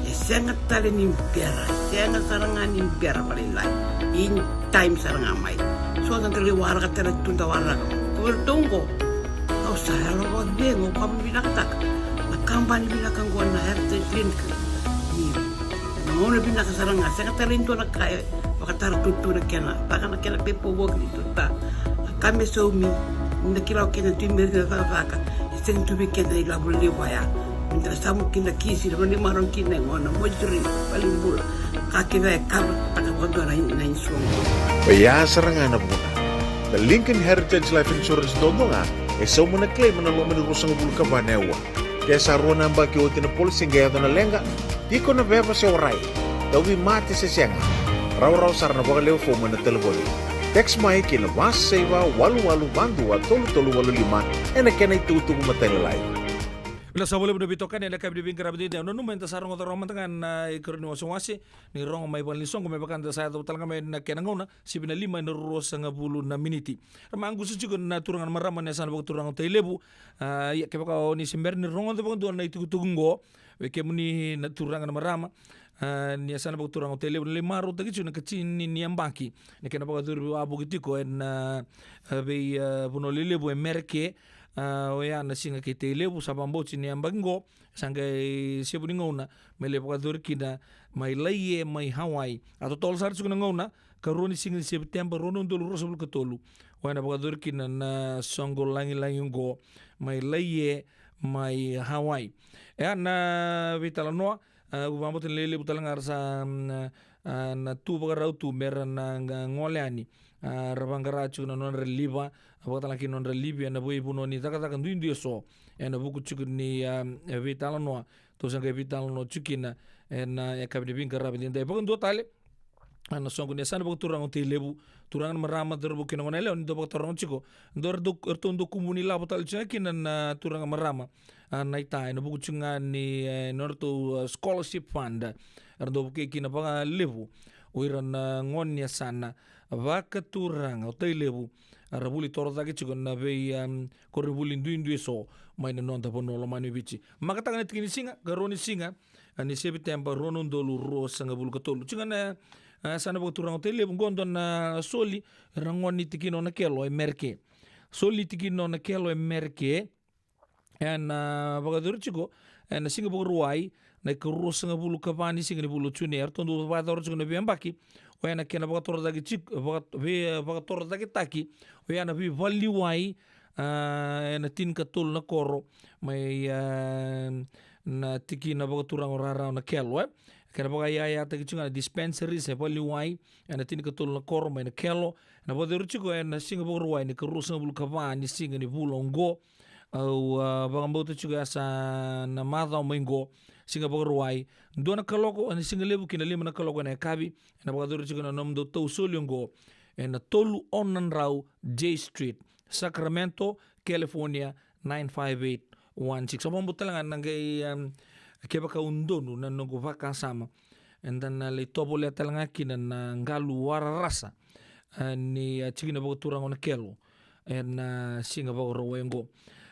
E sega tale ni bera, sega sara ga ni bera vakalailai. In time sara ga mai. So da dau waraka tale tu da waraka. Ko vei ratou oqo, au sa yalo vakacegu, au kama ni vinakataka na kabani vinaka oqo na Heritage Lincoln. Ni na gauna vinaka sara ga, sega tale ni dua na ka e vakatara tutu na kena, vaka na kena paperwork ni tuta. Na ka me saumi, ni na kila o kena tu i meri na cakacaka, e sega ni tu vei keda i lavo levu ya. Ni da samu kina kisi, na vani marau kina e gona, moituri, valenibula. Ka kece e kava taka vakadua na, na insurance. Oya sara ga na vuna. Na Lincoln Heritage Life Insurance dodonu ga e sauma na claim ena loma ni ruasagavulu ka va na aua. Ke sa rua na yabaki oti na policy qai yaco na leqa, tiko na veva se warai, tauvimate se sega, rawarawa sara na vakalewe fomu ena talevoni. Text mai ki na va saiva walu walu va dua tolu tolu walu lima ena kena itukutuku matailalai. Na sa vakalevu na veitokani ena yakavi ni veiqaravi edaidai. Au nanuma eda sa rogoca rawa mada ga na ikarua ni wasewase ni rogo mai valenisoqo me vaka eda sa yaco tale ga mai na kena gauna, sivi na lima ena ruasagavulu na miniti. Ra maqusa tiko na turaga na marama ni yasana vakaturaga o Tailevu. A, ia kevaka o ni se bera ni rogoca vakadua na itukutuku oqo, vei kemuni na turaga na marama, a, ni yasana vakaturaga o Tailevu, na lai marautaki tiko na ikatini ni yabaki ni kena vakacuru wavoki tiko ena, a, vei, a, vanua lelevu e Mereke. A, oya na siga kei Tailevu, sa vakabauti ni yabaki oqo sa qai sevu ni gauna me lai vakacuru kina mai Laie mai Hawaii. A totolo sara tiko na gauna, karua ni siga ni Sepiteba, rua na udolu ruasagavulu ka tolu, oya na vakacuru kina na soqo lagilagi oqo mai Laie mai Hawaii. Oya na veitalanoa, a, au vakabauta ni lelevu tale ga ra sa, mm, a, na tu vakarau tu me ra na ga gole yani. A, ra vaqara tiko na nodra liva, a, vakatale ga kina nodra livi ena veivanua ni cakacaka duidui eso ena vuku tiko ni, a, e veitalanoa tou sa qai veitalanoa tiko kina ena, a, yakavi ni veiqaravi edaidai. Vakadua tale, a, na soqo ni yasana vakaturaga o Tailevu, turaga na marama, cauravou kei na goneyalewa, ni dau vakataroga tiko, dau, ratou dau kumuni lavo tale tiko ga kina na turaga marama, a, na ita ena vuku tiko ga ni, e, nodratou, a, scholarship fund era dau vukei kina vakalevu o ira na gone ni yasana vakaturaga o Tailevu, a, ra vuli toro cake tiko na vei, am, koronivuli duidui eso mai na noda vanua lomani o Viti. Makataka na tiki ni siga, karua ni siga, a, ni Sepiteba, rua na udolu ruasagavulu ka tolu. Tiko ga na, a, yasana vakaturaga o Tailevu, qo dua na soli ira na gone ni tikina o Nakelo e Mereke. Soli ni tikina o Nakelo e Mereke, ena, a, vakacuru tiko ena siga Vakarauwai, na ikaruasagavulu ka va ni siga ni vula o June, eratou dau vakayacora tiko na veiyabaki, oya na kena vakatorocake tiko, vaka-, vei-, vakatorocaketaki oya na veivaleniwai, a, ena tinikatolu na koro mai, a, na tikina vakaturaga o Rarawa Nakelo, e. Kena vakayayataki tiko ga na dispensaries e valeniwai ena tinikatolu na koro mai Nakelo, ena vakacuru tiko ena siga Vakarauwai, na ikaruasagavulu ka va ni siga ni vula oqo. Au, a, vakabauta tiko ya sa na macawa mai qo, siga Vakarauwai, dua na kaloko ena sigalevu ki na lima na kaloko ena yakavi. Ena vakacuru tiko na nomudou tausoli oqo ena tolu ono na drau J Street, Sacramento, California, nine five eight one six. Au vakabauta tale ga na qai, em, kevaka au donu na noqu vakasama, eda na lai tovolea tale ga kina na qalu wararasa, a, ni, a, tikina vakaturaga o Nakelo ena, a, siga Vakarauwai oqo.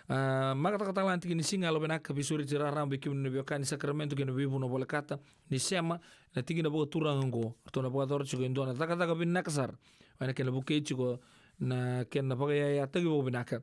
A, makataka tale ga na tiki ni siga, yalovinaka, veisureti raraba vei kemuni na veiwekani Sacramento kei na veivanua volekata. Ni sema na tikina vakaturaga oqo, ratou na vakayacora tiko e dua na cakacaka vinaka sara, oya na kena vukei tiko na kena vakayayataki vakavinaka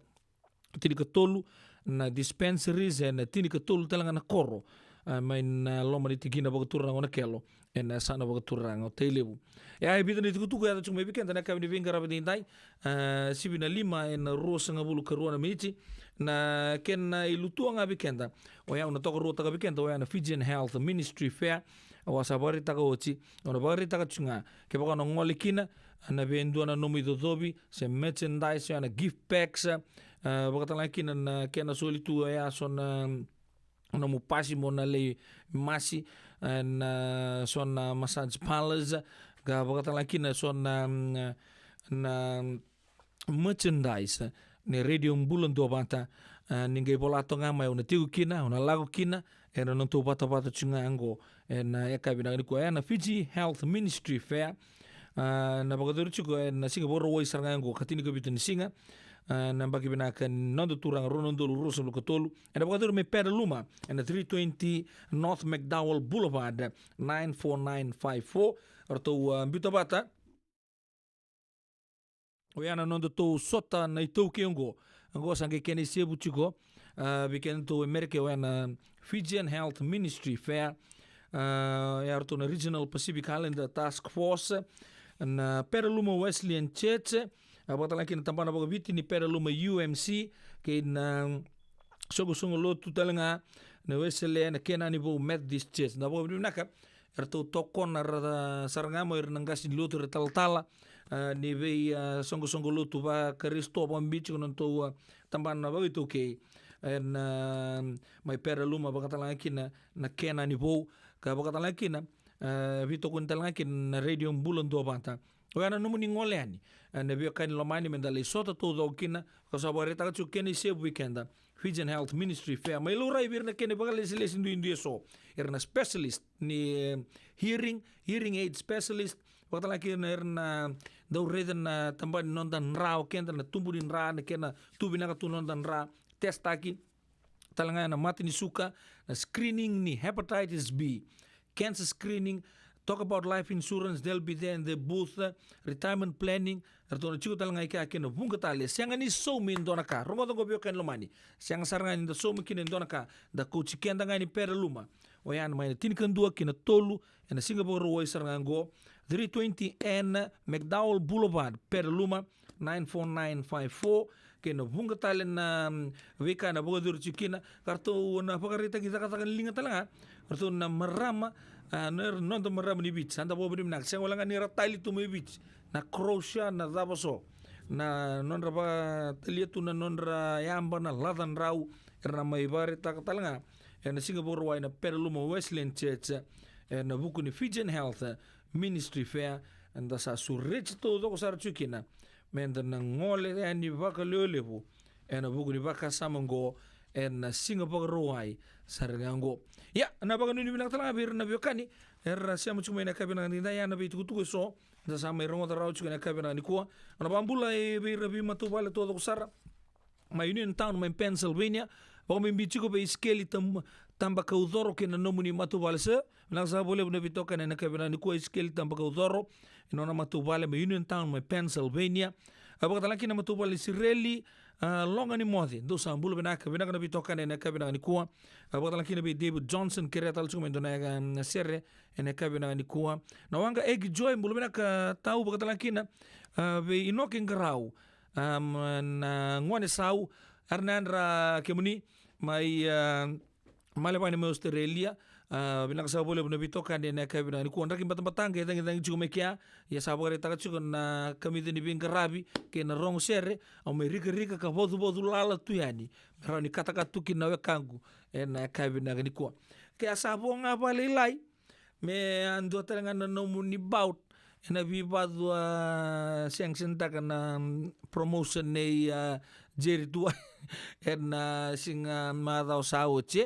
tinikatolu na dispensaries ena tinikatolu tale ga na koro, a, mai na loma ni tikina vakaturaga o Nakelo ena yasana vakaturaga o Tailevu. E a, e vica na itukutuku e yaco tiko mai vei keda ena yakavi ni veiqaravi edaidai, a, sivi na lima ena ruasagavulu ka rua na miniti. Na kena ilutua ga vei keda, oya au na tokaruataka vei keda, oya na Fijian Health Ministry Fair, au a sa vakaraitaka oti, au na vakaraitaka tiko ga, kevaka o na gole kina, a, na vei dua na nomu icocovi se merchandise, oya na gift packs, a, A, vakatalega kina na kena soli tu oya so na nomu pasi mo na lai masi, e, na so na massage parlors, ka vakatalega kina so na, na, na merchandise ni Radio Bula Duavata. A, ni qai vola toka ga mai, au na tiko kina, au na lako kina ena nodatou vatavata tiko ga oqo ena yakavi vinaka nikua, ena Fiji Health Ministry Fair. A, na vakayacori tiko ena siga Vakarauwai sara ga oqo, ka tinikavitu ni siga. A, na yabaki vinaka ni noda Turaga, rua na udolu ruasagavulu ka tolu. Ena vakayacori mai Petaluma, ena three twenty North McDowell Boulevard, nine four nine five four. Ratou, a, biuta vata. Oya na nodatou sota na iTaukei oqo. Oqo sa qai kena isevu tiko, a, vei kedatou e Merika, oya na Fijian Health Ministry Fair. A, oya ratou na Regional Pacific Islander Task Force, na Petaluma Wesleyan Church, a, vakatalega kina tabana vakaviti ni Petaluma U M C, kei na soqosoqo lotu talega na Wesele, na Kenani Vou Methodist Church. Na vakavinavinaka, eratou tokona ra sara ga mai o ira na qase ni lotu era talatala, a, ni vei, a, soqosoqo lotu vaKarisito vakabibi tiko na nodatou, a, tabana vakaitaukei ena, a, mai Petaluma, vakatalega kina na Kenani Vou, ka vakatalega kina, a, veitokoni talega kina na Radio Bula Duavata. Oya na nomuni gole yani, e, na veiwekani lomani, me da lai sota taucoko kina, ka sa vakaraitaka tiko kena isevu vei keda, Fijian Health Ministry Fair. Mai laurai vei ira na kena vakalesilesi duidui eso, ira na specialist ni, e, hearing, hearing aid specialist, vakatalega kina ira na dau raica na tabana ni noda dra o keda, na tubu ni dra, na kena tu vinaka tu na noda dra, testaki talega na mate ni suka, na screening ni hepatitis B, cancer screening, talk about life insurance, they'll be there in the booth, uh, retirement planning, ratou na tiko talega i kea kei na vuqa tale. Sega ni saumi e dua na ka. Rogoca oqo veiwekani lomani. Sega sara ga ni da saumi kina e dua na ka. Da kauti keda ga yani Petaluma. Oya na mai na tinikadua ki na tolu, ena siga Vakarauwai sara ga oqo. Three twenty N McDowell Boulevard, Petaluma, nine four nine five four, kei na vuqa tale na, mm, veika na vakayacori tiko kina, ka ratou na vakaraitaki cakacaka ni liga talega, ratou na marama, a, na, noda marama ni Viti, sa da vakavinavinaka, sega walega ni ra tali tu mai Viti, na crochet, na cava so, na nodra vakatalia tu na nodra yaba na laca drau, era na mai vakaraitaka talega ena siga Vakarauwai na Petaluma Wesleyan Church, ena vuku ni Fijian Health Ministry Fair, eda sa sureti taucoko sara tiko kina, me da na gole yani vakalevulevu ena vuku ni vakasama oqo, ena siga Vakarauwai sara ga oqo. Ia, na vakanuinui vinaka talega vei ira na veiwekani era sema tiko mai ena yakavi vinaka nikua, ia na veitukutuku eso da sa mai rogoca rawa tiko ena yakavi vinaka nikua. Au na vakabula e vei ira veimatavuvale taucoko sara mai Union Town mai Pennsylvania, vakabibi tiko vei Isikeli Tam-, Tabakaucoro kei na nomuni matavuvale, sir. Vinaka saka vakalevu na veitokani ena yakavi vinaka nikua, Isikeli Tabakaucoro, e nona matavuvale mai Union Town mai Pennsylvania. A, vakatalega kina na matavuvale ni Isireli, a, Loga ni Moce, dou sa bula vinaka, vinaka na veitokani ena yakavi vinaka nikua. A, vakatalega kina vei David Johnson, kerea tale tiko mai dua na, a, sere ena yakavi vinaka nikua. Na waqa Egi Joy, bula vinaka tau, vakatalega kina, a, vei Inoke Qarau, a, na gone sau, era na yadra kemuni mai, a, Malevani mai Australia. A, vinaka saka vakalevu na veitokani ena yakavi vinaka nikua. Draki Batabata qai cagicagi tiko mai kea. Ia sa vakaraitaka tiko na kamica ni veiqaravi kei na rogo sere, au mai rikarika ka vacuvacu lala tu yani me rawa ni katakata tu kina na wekaqu ena yakavi vinaka nikua. Ke a sa vo ga vakalailai me a dua tale ga na nomuni bout ena veivacu, a, sanction taka na, mm, promotion nei, a, Jerry Tuwai ena siga macawa sa oti.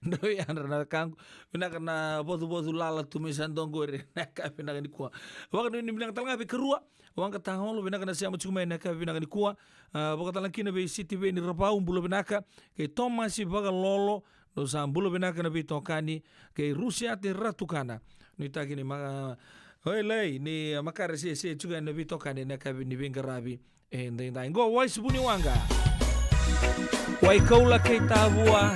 Dou yadra na wekaqu. Vinaka na vacuvacu lala tu mai sa dua qori ena yakavi vinaka nikua. Vakanuinui vinaka tale ga vei Karua Waqa Taolo, vinaka na sema tiko mai ena yakavi vinaka nikua. A, vakatalega kina vei Sitiveni Ravau, bula vinaka. Kei Tomasi Vakalolo, dou sa bula vinaka na veitokani. Kei Rusiate Ratukana, nuitaki ni ma-, oi lai, ni makare sese tiko ena veitokani ena yakavi ni veiqaravi edaidai. Qo Waisivu ni Waqa. Waikaula kei Tavua.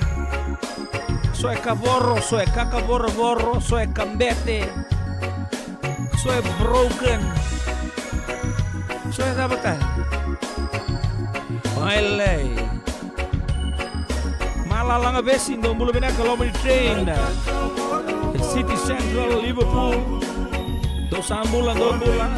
So e kavoro, so e kakavorovoro, so e kabete, so e broken, so e cava tale. Oi lai. Malalaga vesi, dou bula vinaka, loma ni train. City Central, Liverpool. Dou sa bula, dou bula.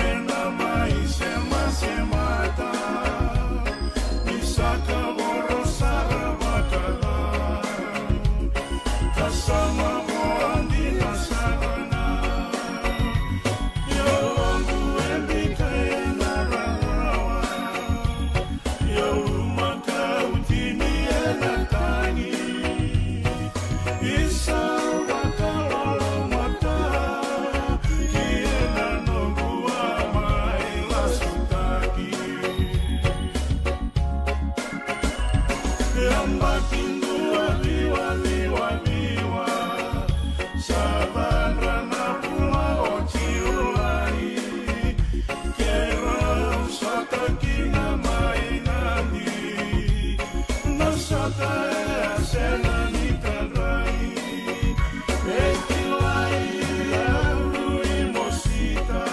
Ki dua ciwa ciwa ciwa, sa cadra na vula o Julai. Keirau sota kina mai Nadi, na sota e a sega ni tadrai. E kilai e a rui mosita,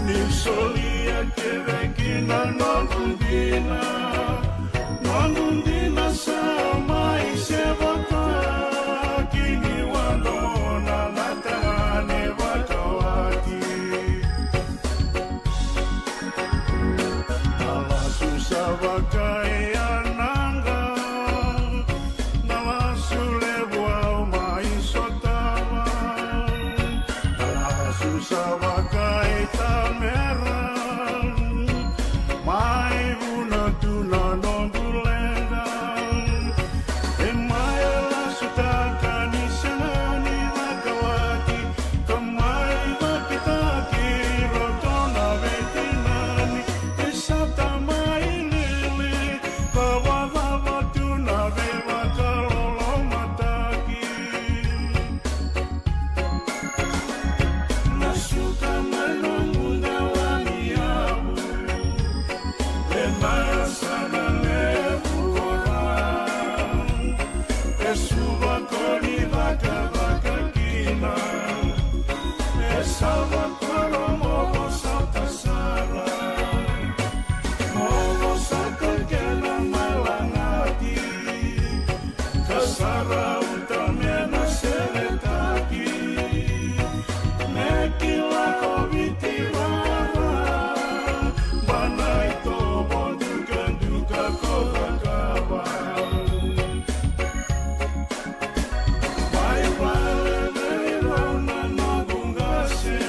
ni solia kece kina noqu dina. Noqu dina sa mai sevata, ki ni waqona na tagane vakawati. Na lasu sa vakaiyanaqa, na lasu levu au mai sotava. Na lasu sa vakaitamera, mai vuna tu na noqu leqa. E mai lasutaka ni sega ni vakawati, ka mai vakitaki roto na veitinani. E sa tamai lele, ka vakava tu na veivakalolomataki. Na suka mai nomu dela ni yavu, e na yasana levu ko Ra. E suva ko ni cakacaka kina, e sa vakoro mo vosota sara. Mo vosota kena mai lagati, ka sa rauta me na seretaki. Me kila ko Viti vara, ba na itovo dukaduka ko cakava. Mai vale vei rau na noqu qase,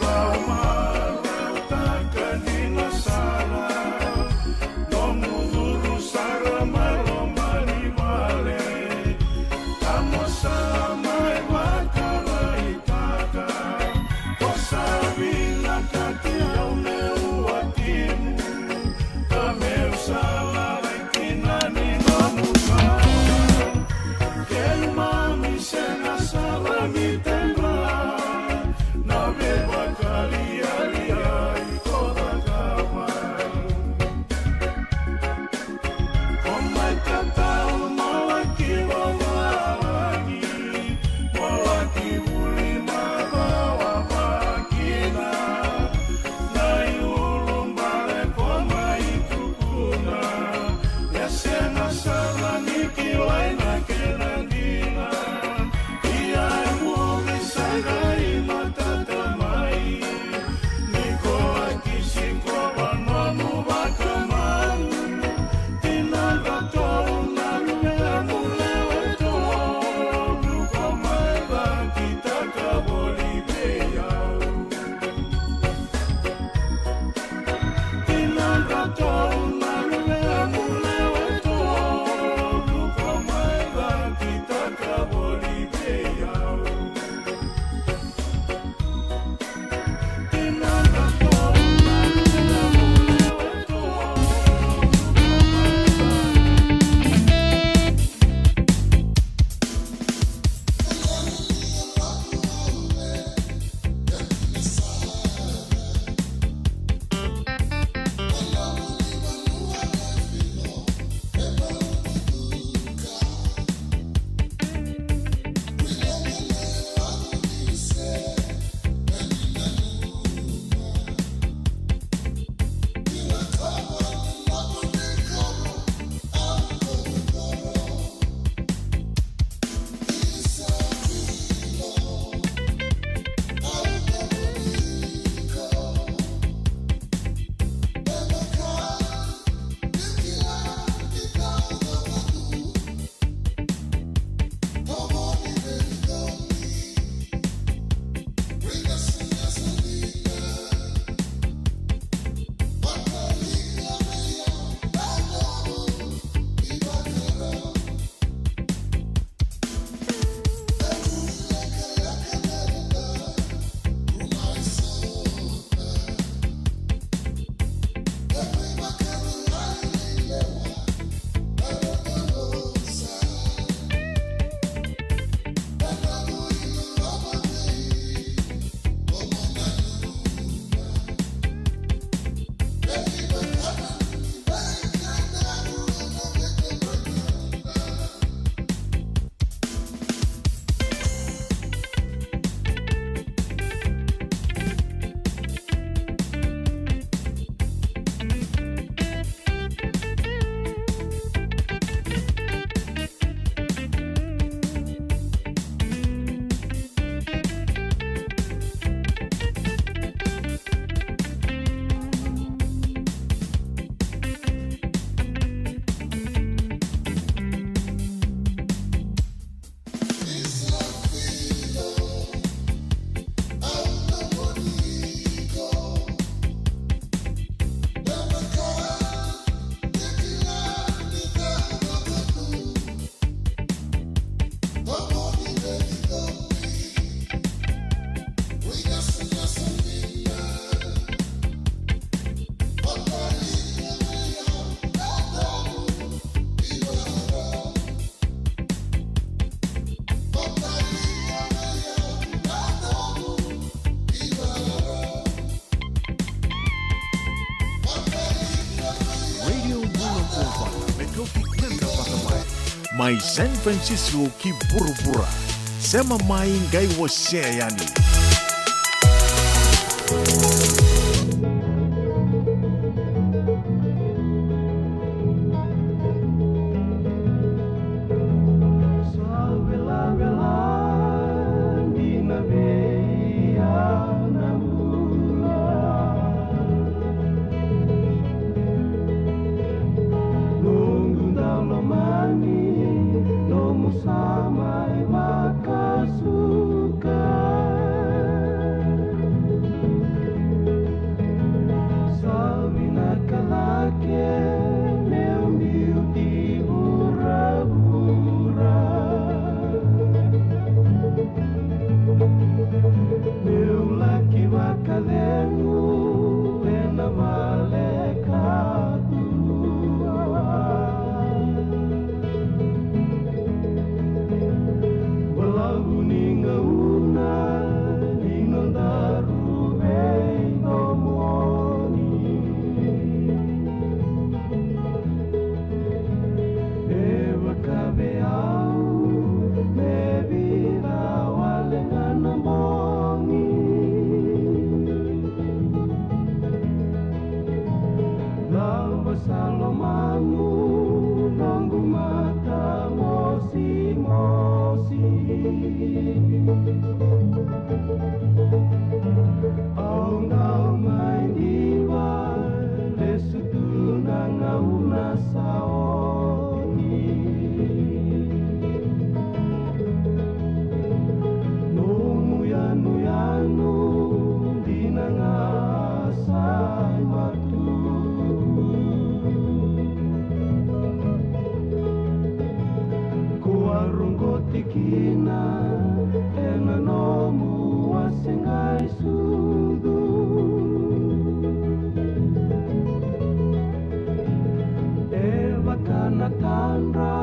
rau marautaka dina sara. Nomu curu sara mai loma ni vale, Mai San Francisco ki vuravura. Sema mai qai wasea yani. Sa velavela ni na vei na bula. Noqu dau lomani, nomu sa mai vakasuka. Sa vinaka cake meu biuti vuravura. Meu laki vakacegu ena vale ka tulua. Balavu ni gauna ni nodaru veidomoni. E vaka vei au me vica wale ga na bogi. Cava sa lomaqu noqu matamosimosi. Au dau mai diva, lesu tu na gauna sa oti. Nomu yanuyanu dina ga sa matu. Ko a roqoti kina ena nomu wase qai sucu. E vaka na tadra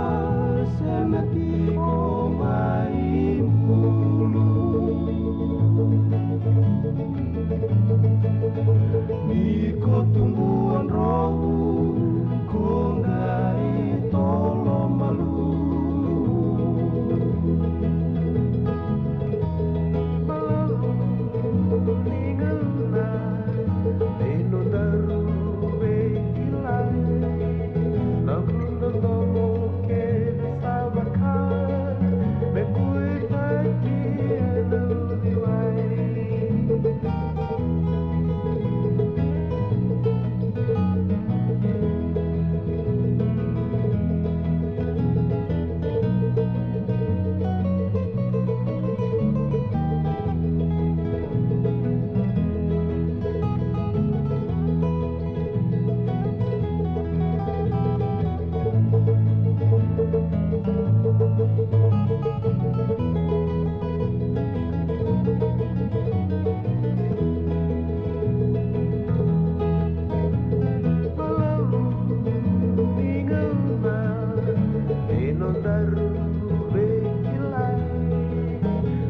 se na tiko mai bulu. Ni ko tubu a drovu, ko qai tolo malu. Balavu ni gauna e nodaru veikilai. Noqu dodomo kece sa vaka me kuitaki ena uciwai.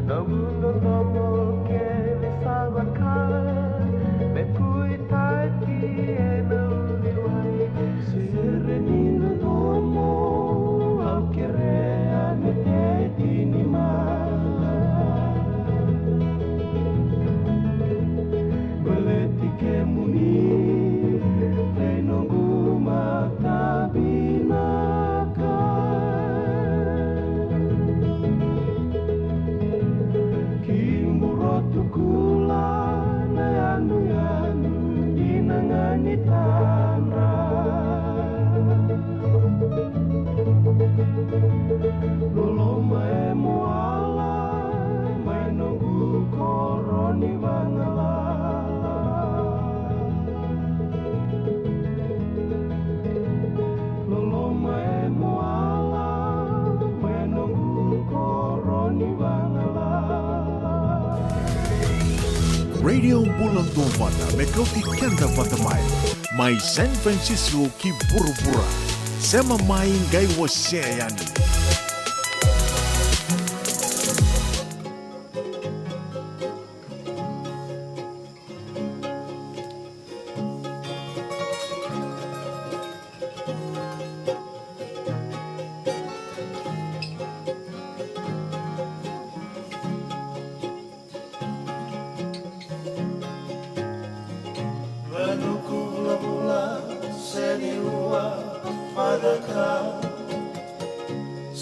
Noqu dodomo kece sa vaka me kuitaki ena uciwai. Sere ni dodomo au kerea me tei ni mala. Baleti kemuni, kei noqu mata vinaka. Ki Burotukula na yanuyanu dina ga ni tadra. Loloma e Moala mai noqu koro ni vagalala. Loloma e Moala mai noqu koro ni vagalala. Radio Bula Dovata me kauti keda vata mai. Mai San Francisco ki vuravura. Sema mai qai wasea yani.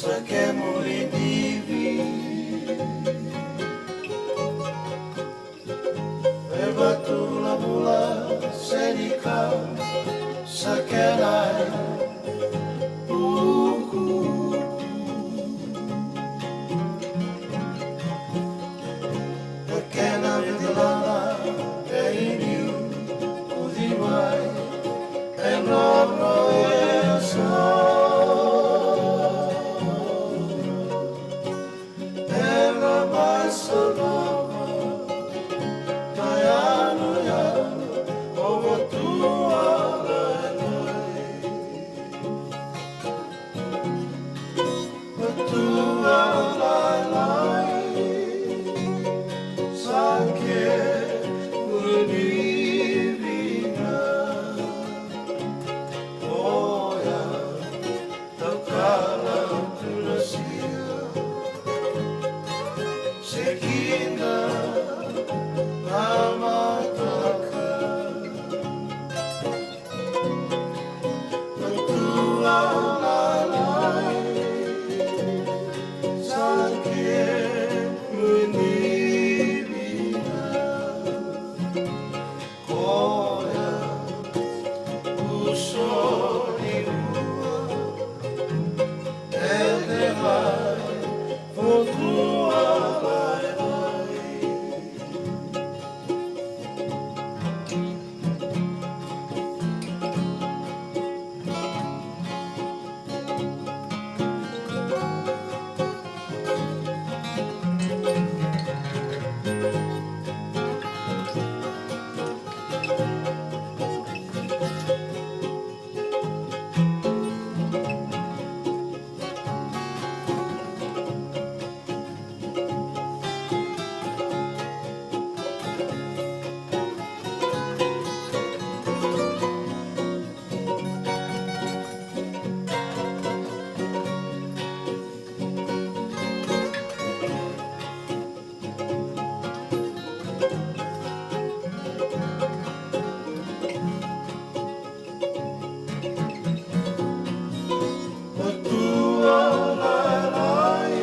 Sa kemuni divi. E vatu vulavula, senika, sa kenai. Uku. E kena vitilana, e iniu, ucimai, e nono e sa. Era mai sa nova, na yanuyanu, o Vatualailai. Vatualailai, sa kemuni vinaka. Oya, Taukala Turasia, se kina na mataka. Vatualailai, sa kemuni vinaka. Koya, uso ni rua, ede mai, Vatualailai. Vatualailai,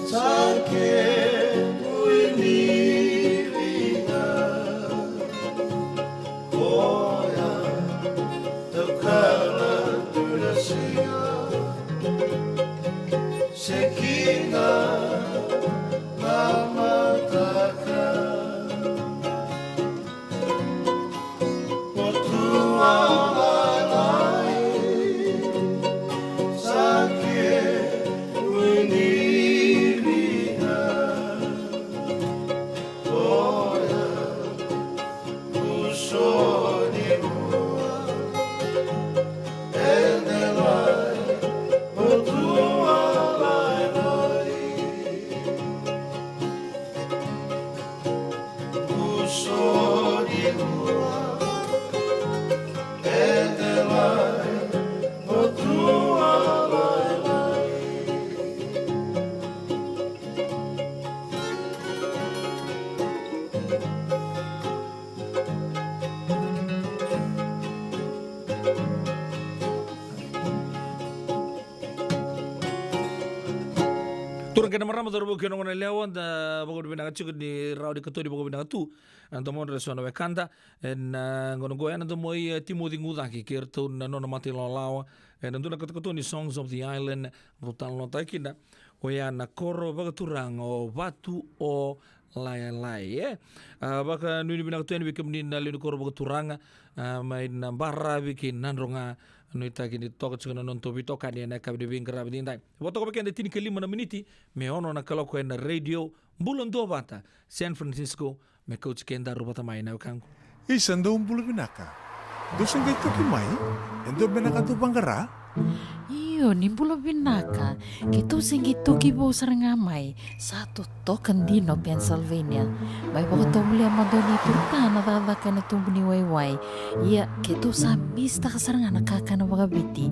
sa kemuni vinaka. Koya, Taukala Turasia, se kina na mataka. Vatualailai, sa kemuni vinaka. Oya, uso ni rua, ede mai, Vatualailai. Uso ni rua, ede mai, Vatualailai. Turaga kei na marama, cauravou kei na goneyalewa, da vakavinavinaka tiko ni rawa ni katoni vakavinaka tu na domodra eso na wekada ena gauna oqo, ena domo i, e, Timoci Gucake kei iratou na nona mata ilawalawa ena dua na katokatoni Songs of the Island, rau talanoataka kina oya na koro vakaturaga o Vatualailai, e. A, vakanuinui vinaka tu yani vei kemuni na lewe ni koro vakaturaga, a, mai na baravi kei Nadroga. Nuitaki ni toka tiko na nodatou veitokani ena yakavi ni veiqaravi edaidai. Vakatoka vei keda e tinikalima na miniti me ono na kaloko ena Radio Bula Duavata, San Francisco, me kauti kedaru vata mai na wekaqu. Isa, dou bula vinaka. Dou se qai toki mai? E dua beka na ka dou vaqara? Io, ni bula vinaka. Keitou se qai toki vou sara ga mai. Sa totoka dina o Pennsylvania. Mai vakatovolea mada o Nei Turta na cakacaka ena tubu ni waiwai. Ia, keitou sa misitaka sara ga na kakana vakaviti.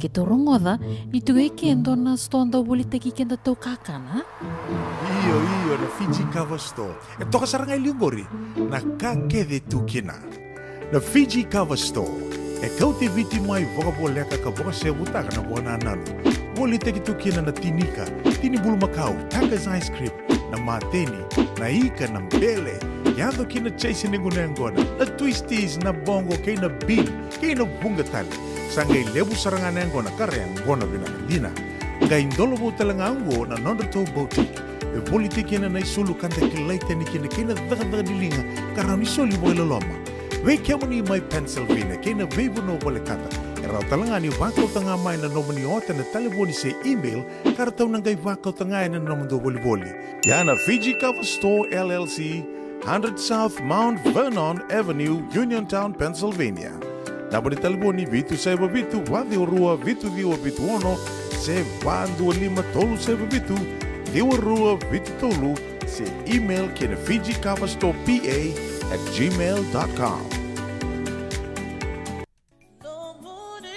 Keitou rogoca ni tiko e ke e dua na sitoa dau volitaki kedatou kakana. Io, io, na Fiji Cover Store. E toka sara ga e liu qori na ka kece e tu kina. Na Fiji Cover Store e kauti Viti mai vakavoleka ka vakasevutaka na vakanananu. Volitaki tu kina na tini ika, tini bulumakau, Tucker's ice cream, na mateni, na ika, na bele. Yaco kina na chase ni gunu yaqona, na twisties, na boqo, kei na bean, kei na vuqa tale. Sa qai levu sara ga na yaqona ka ra yaqona vinaka dina. Qai dolovou tale ga oqo na nodratou boutique. E volitaki kina na isulu ka da kilai tani kina kei na cakacaka ni liga ka rawa ni soli vakailoloma. Vei kemuni mai Pennsylvania kei na veivanua volekata, e rawa tale ga ni vakauta ga mai na nomuni ota ena talevoni se email, ka ratou na qai vakauta ga ena nomudou volivoli. Ia na Fiji Cover Store L L C, hundred South Mount Vernon Avenue, Uniontown, Pennsylvania. Naba ni talevoni: vitu saiva vitu, va ciwa rua, vitu ciwa vitu ono, se va dua lima tolu saiva vitu, ciwa rua vitu tolu, se email ki na Fiji Cover Store P A at gmail dot com.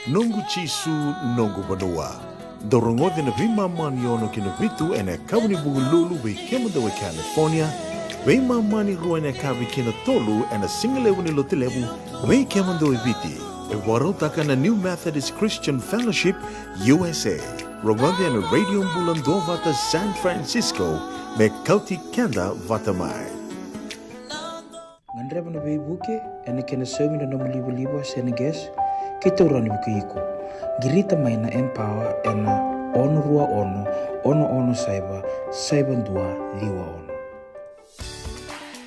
Noqu Jisu, noqu vanua. Dou rogoci na veimama ni ono ki na vitu ena yakavi ni Vukelulu vei kemudou e California, veimama ni rua ena yakavi ki na tolu ena sigalevu ni Lotulevu vei kemudou e Viti. E vakarautaka na New Methodist Christian Fellowship U S A. Rogoci ena Radio Bula Duavata San Francisco, me kauti keda vata mai. Gadreva na veivuke ena kena saumi na nomu livaliva se na gas, kei taura na vukei iko. Qirita mai na Empower ena ono rua ono, ono ono saiva, saiva dua ciwa ono.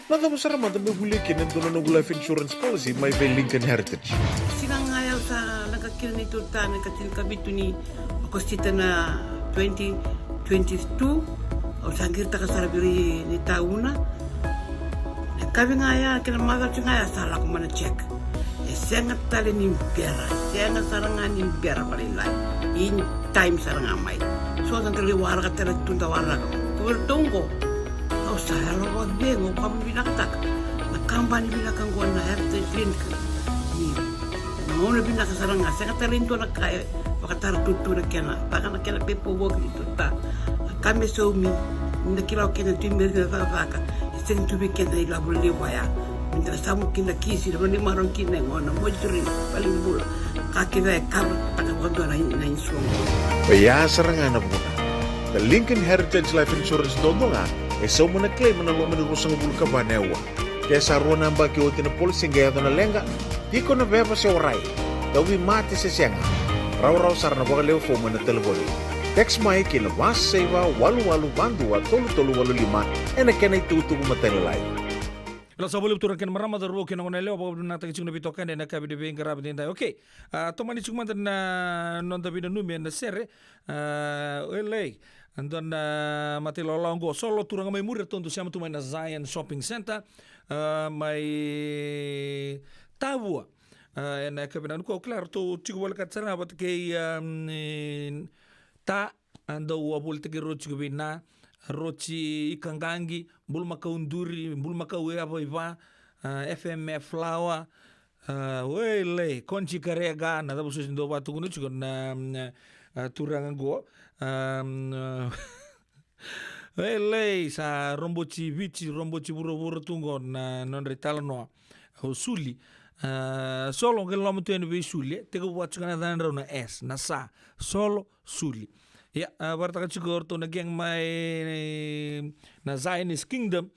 Na cava sara mada me volia kina e dua na noqu life insurance policy mai vei Lincoln Heritage? Siga ga ya au sa leqa kina neitou ta na ikatinikavitu ni Okosita na twenty twenty-two, au sa qiritaka sara vei ira ni tauna. Na yakavi ga ya kei na macawa ga ya sa lako mai na check. E sega tale ni bera, e sega sara ga ni bera vakalailai. In time sara ga mai. So sa qai waraka tale tu da waraka. Ko vei ratou oqo, au sa yalo vakacegu, au vakavinavinakataka na kabani vinaka oqo na Heritage Link. Ni gauna vinaka sara ga, sega tale ni dua na ka e vakatara tutu na kena, vaka na kena pepa voki ni tuta. Na ka me saumi, ni da kila o kena tu me rina cakacaka, e sega tu vei keda na ilavo levu ya. Ni da samu kina kisi, na vanimaro kina e gona, moituri, valenibula. Ka kece e kava taka vakadua na, na insurance. Oya sara ga na vuna. Na Lincoln Heritage Life Insurance duadua ga e sauma na claim ena loma ni ruasagavulu ka va na aua. Ke sa rua na yabaki oti na policy qai yaco na leqa, tiko na veva se warai, tauvimate se sega, rawarawa sara na vakalewe fomu ena talevoni. Text mai ki na va saiva walu walu va dua tolu tolu walu lima ena kena itukutuku matailalai. Io, sa vakalevu tu na kena marama, cauravou kei na goneyalewa, vakavinavinakataki tiko na veitokani ena yakavi ni veiqaravi edaidai. Okay, a, tomani tiko mada na noda veinanumi ena sere. A, elei, dua na, a, matailawalawa oqo, solo turaga mai muri, ratou dau sema tu mai na Zion Shopping Centre, a, mai Tavua. A, ena yakavi vinaka nikua, au kila ratou tiko volekati sara ga vata kei, a, ni, ta, a, dau a volitaki rau tiko vei na, roti ikaqaqi, bulumakau duri, bulumakau yava i va, a, F M F flour, a, oilei, konji karega, na cava soti dau vatukuna tiko na, na, a, turaga qo. A, oilei, sa roboti Viti, roboti vuravura tu qo na nodra italanoa. O suli. A, solo, qai loma tu yani vei suli, e tekivu vata tiko na yacana drau na S, na sa, solo, suli. Ia, a, vakaraitaka tiko o ratou na gang mai na Zionist Kingdom,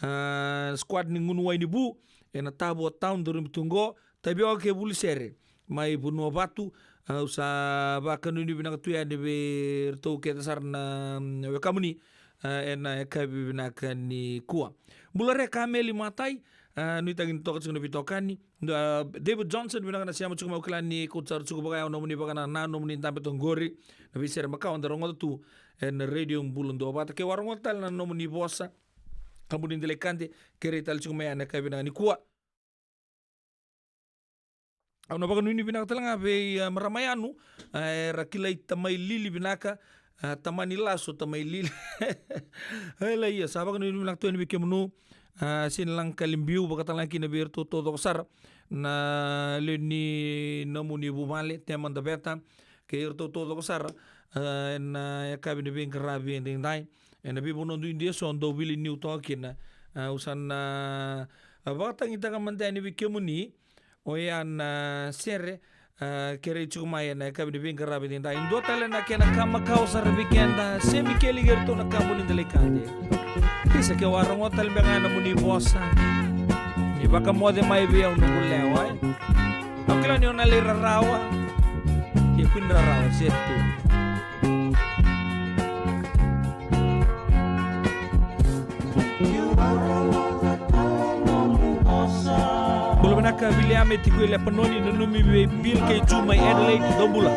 a, squad ni gunu wai ni vu ena Tavua town, daru mai tu qo, Tavioka kei Vulisere mai Vanuavatu. A, au sa vakanuinui vinaka tu yani vei ratou kece sara na, mm, wekamuni, a, ena yakavi vinaka nikua. Bula re Kameli Matai, a, nuitaki ni toka tiko na veitokani. A, David Johnson, vinaka na sema tiko mai, au kila ni kauta sara tiko vakayawa nomuni vakanananu, nomuni dabe toka qori. Na veisere makawa da rogoca tu ena Radio Bula Duavata. Ke o a rogoca tale na nomuni vosa, ka bau ni delai kade, kerei tale tiko mai ena yakavi vinaka nikua. Au na vakanuinui vinaka tale ga vei, a, marama Yanu, a, era kilai Tamai Lili vinaka, a, tamani lasu Tamai Lili. Oilei, ia, sa vakanuinui vinaka tu yani vei kemunu, a, Sinilagakalibiu, vakatalega kina vei iratou taucoko sara na lewe ni nomuni vuvale, Tema Daveta, kei iratou taucoko sara, a, ena yakavi ni veiqaravi edaidai. Ena veivanua duidui eso dau wili niu toka kina, a, au sa na, a, vakatagitaka mada yani vei kemuni, oya na sere, A, kerei tiko mai ena yakavi ni veiqaravi edaidai. E dua tale na kena ka makawa sara vei keda, semi keli kei iratou na kabu ni dalaikade. Isa, ke o a rogoca tale beka ga na nomuni vosa, ni vakamoce mai vei au noqu lewa, e. Au kila ni o na lai rarawa. Ia kua ni rarawa, se tu. Bula vinaka Viliame, tiko i Lepanoni, nanumi vei Bill kei Ju mai Adelaide, dou bula.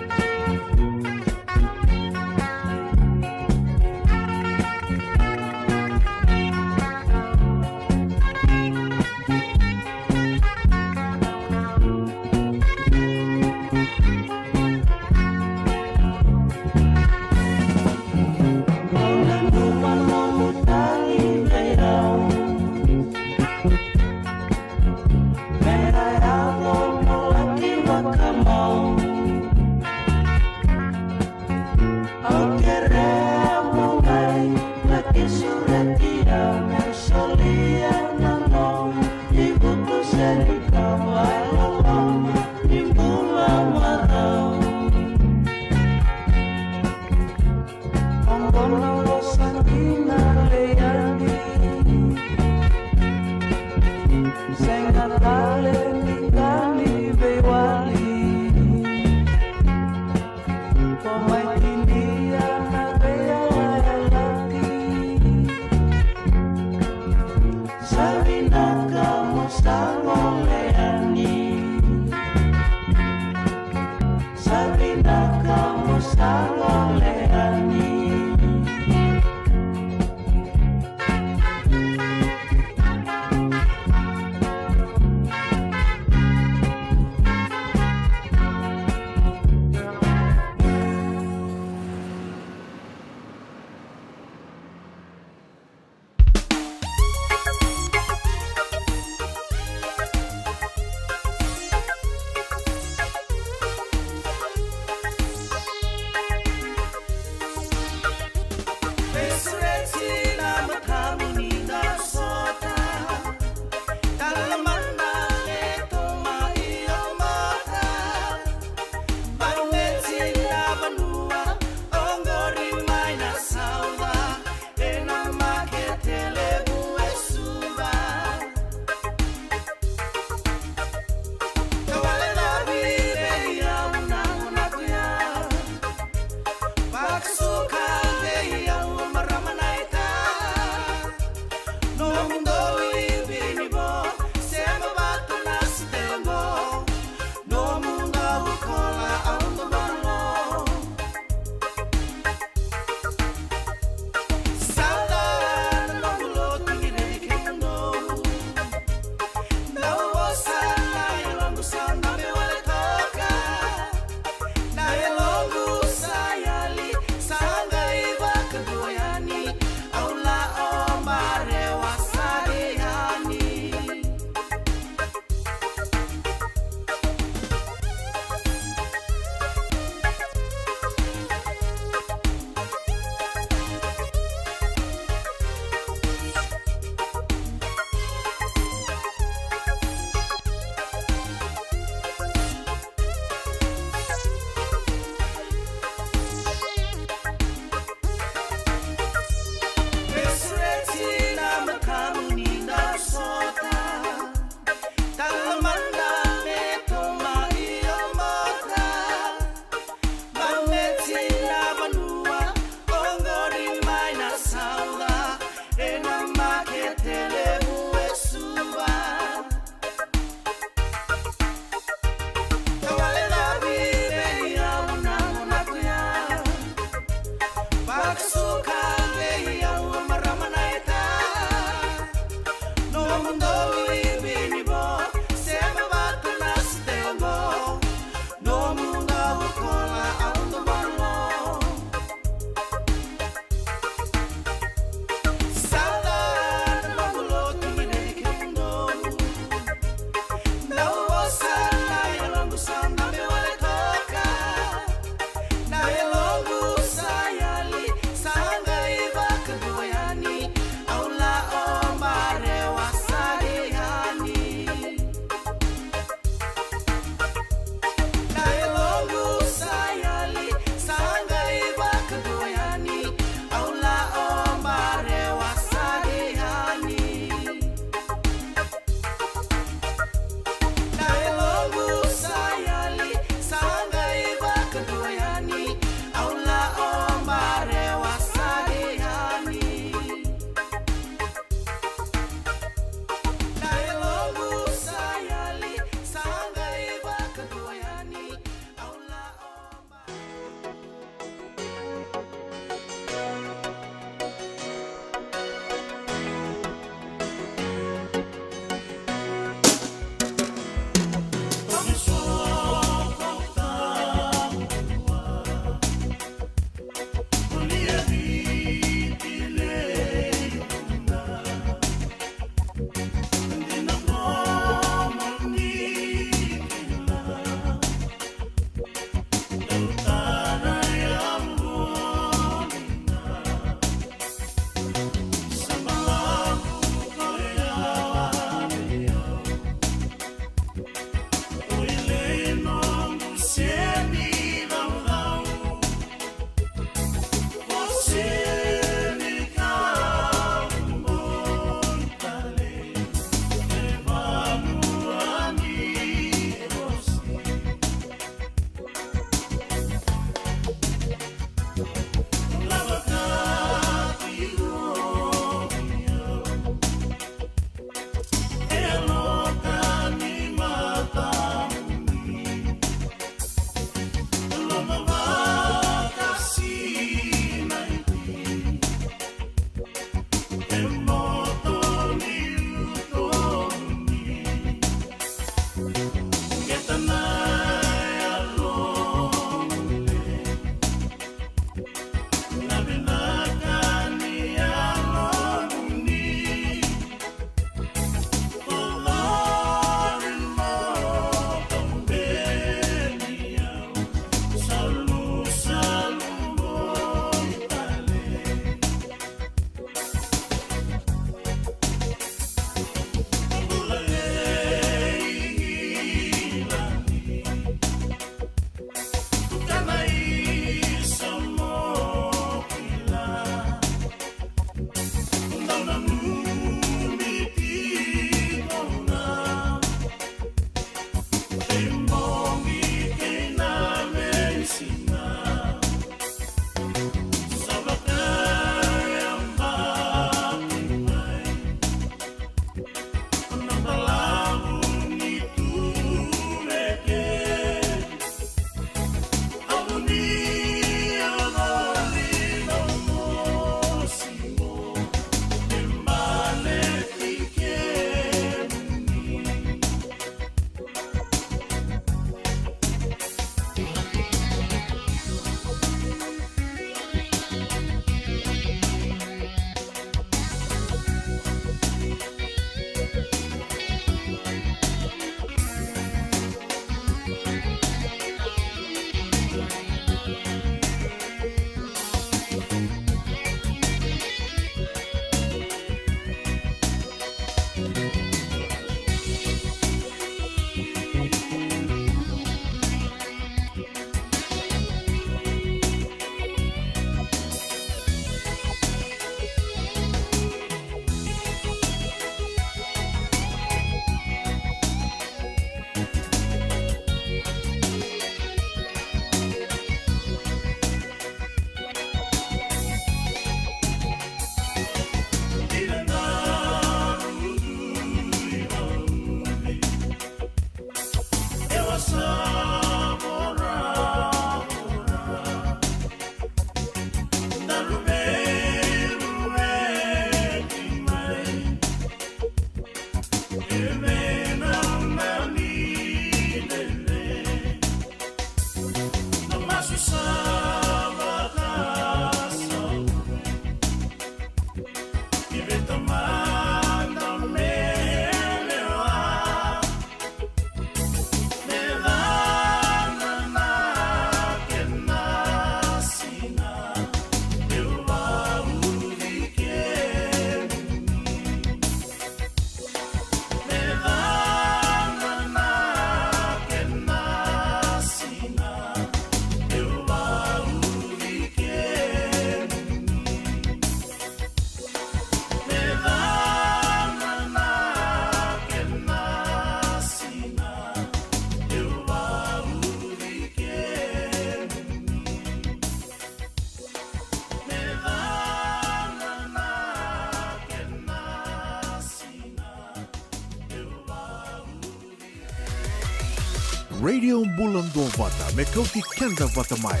Radio Bula Duavata, me kauti keda vata mai.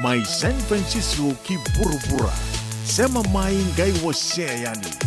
Mai San Francisco ki vuravura. Sema mai, qai wasea yani.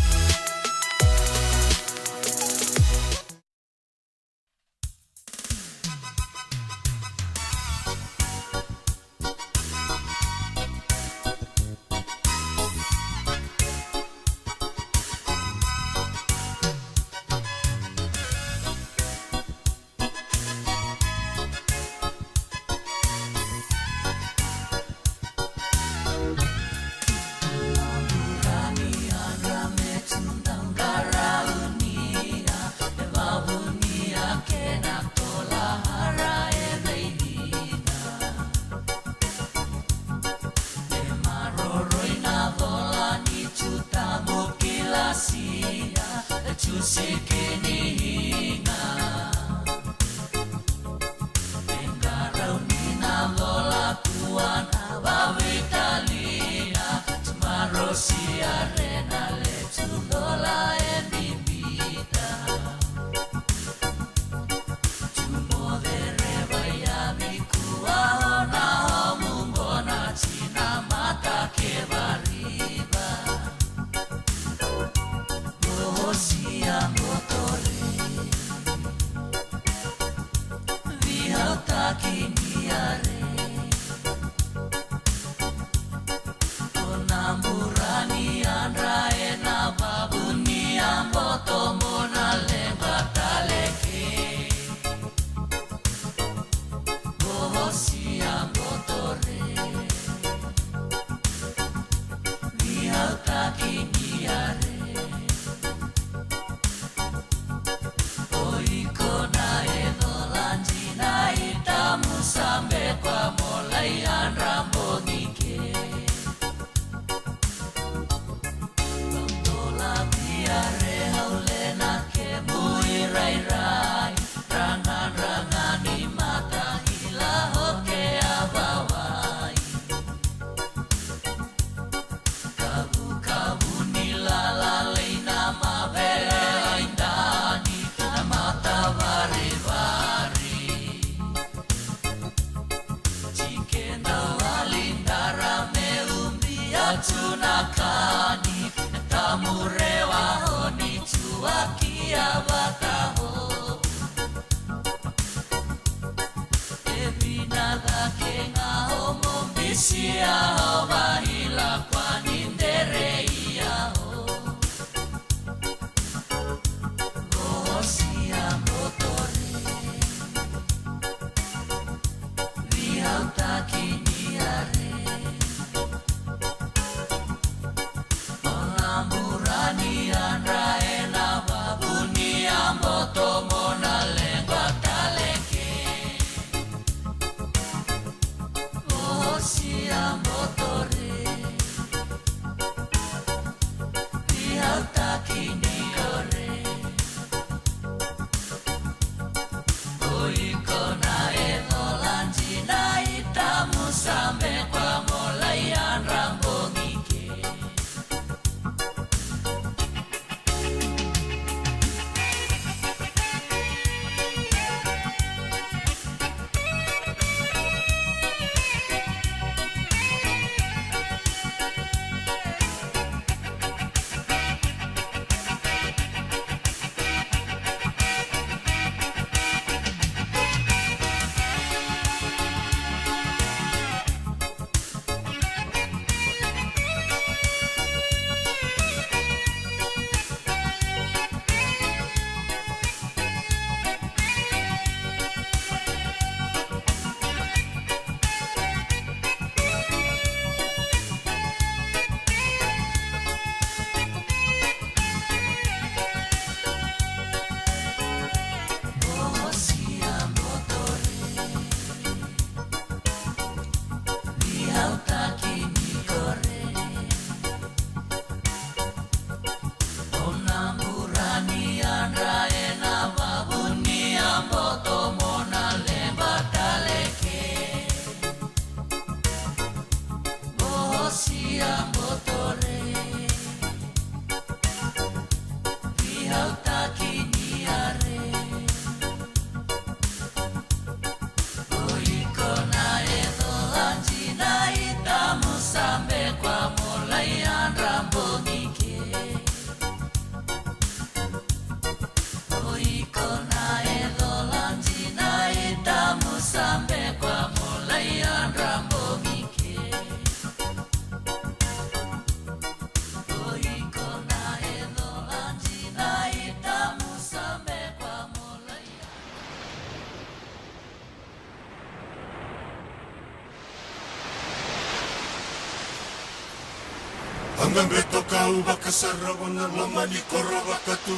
Na beto kau vakasarava na loma ni koro vakatu.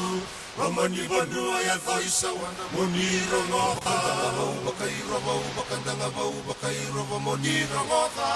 Loma ni vanua yaco i Sawana mo ni rogoca. Vau vakairo, vau vakadaga, vau vakairo, va mo ni rogoca.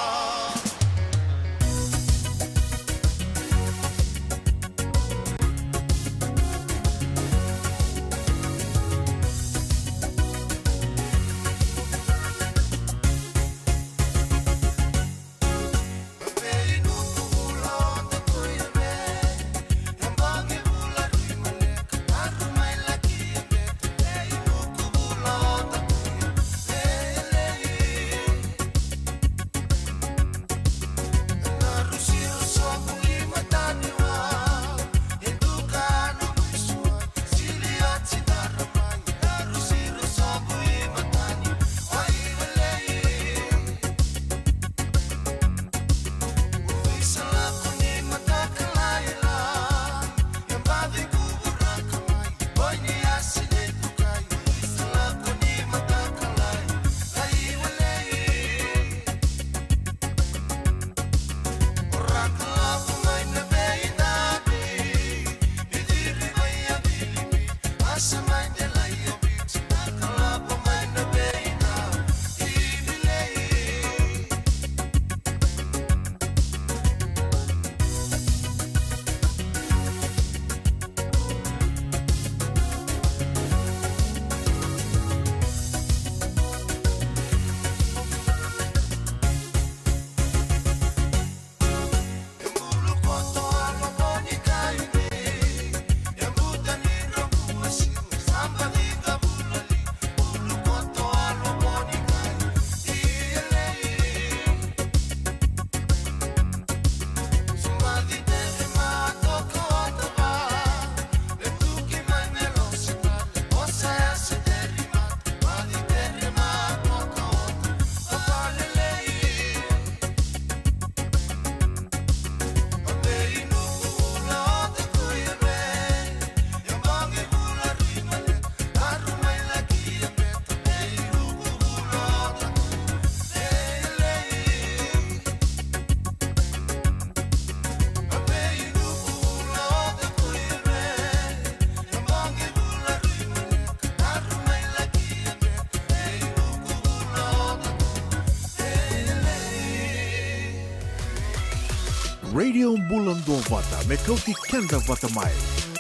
Radio Bula Duavata, me kauti keda vata mai.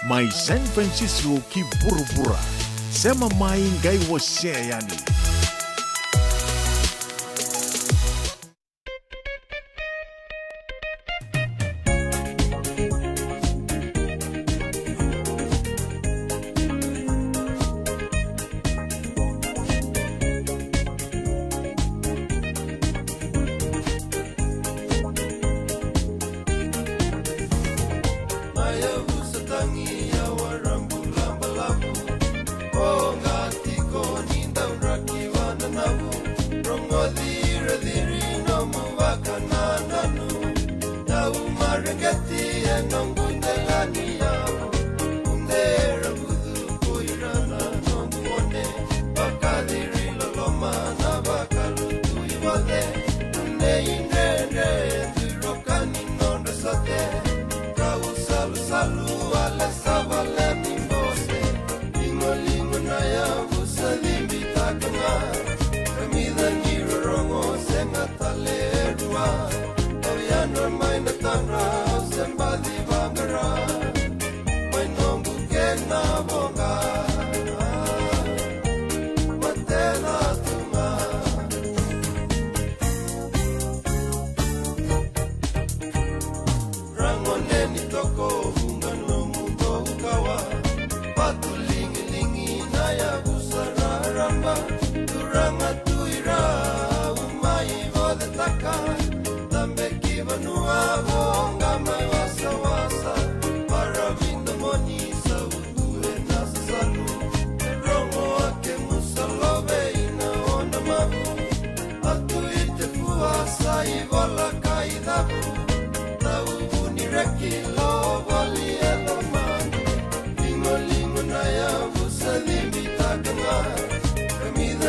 Mai San Francisco ki vuravura. Sema mai, qai wasea yani. Na yavusa tagi, yawa rabu labalavu. O ga tiko ni dau draki vananavu. Rogoci ira ciri nomu vakanananu. Dau mareqeti e noqu dela ni yau. Ude era vucu ko ira na noqu gone. Vakaciri loloma na vakalutu i voce. Nunei dredre e dui roka ni nodra sote. Kau salusalu wale sa vale ni bose. Ligoligo na yavusa cibitaka ga. Kamica ni rorogo sega tale e rua. Au yadra mai na tadra au se baci vaqara. Mai noqu kena voqa. Matela tu ga. Ragone ni toko vuqa nomu tou kawa. Vatu ligiligi na yavusa raraba. Turaga tu ira au mai vocetaka. Tabe ki vanua voqa mai wasawasa. Maravi domoni sautu e na sasalu. E rogo a kemu sa love i na ona mavu. Atu i te fua sa i vola ka i cavu. Tau vuni reki lo voli e lomani. Ligoligo na yavusa cibitaka ga. Kamica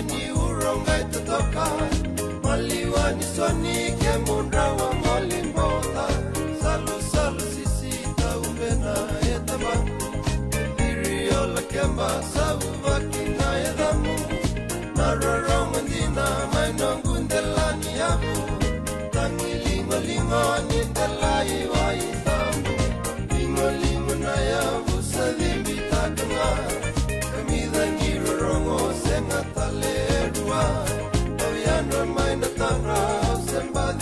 ni urogai totoka. Maliwa ni soni ke mudrawa moli bota. Salu salu sisi taubena e tabaku. Iriola kemba sauvaki na e damu. Na rorogo dina mai noqu delani yavu. Tagi lingoligo ni delai wai tabu. Lingoligo na yavu sa cibi takanga. Kamica ni rorogo sega tale e rua. Au yadra mai na tadra au se baci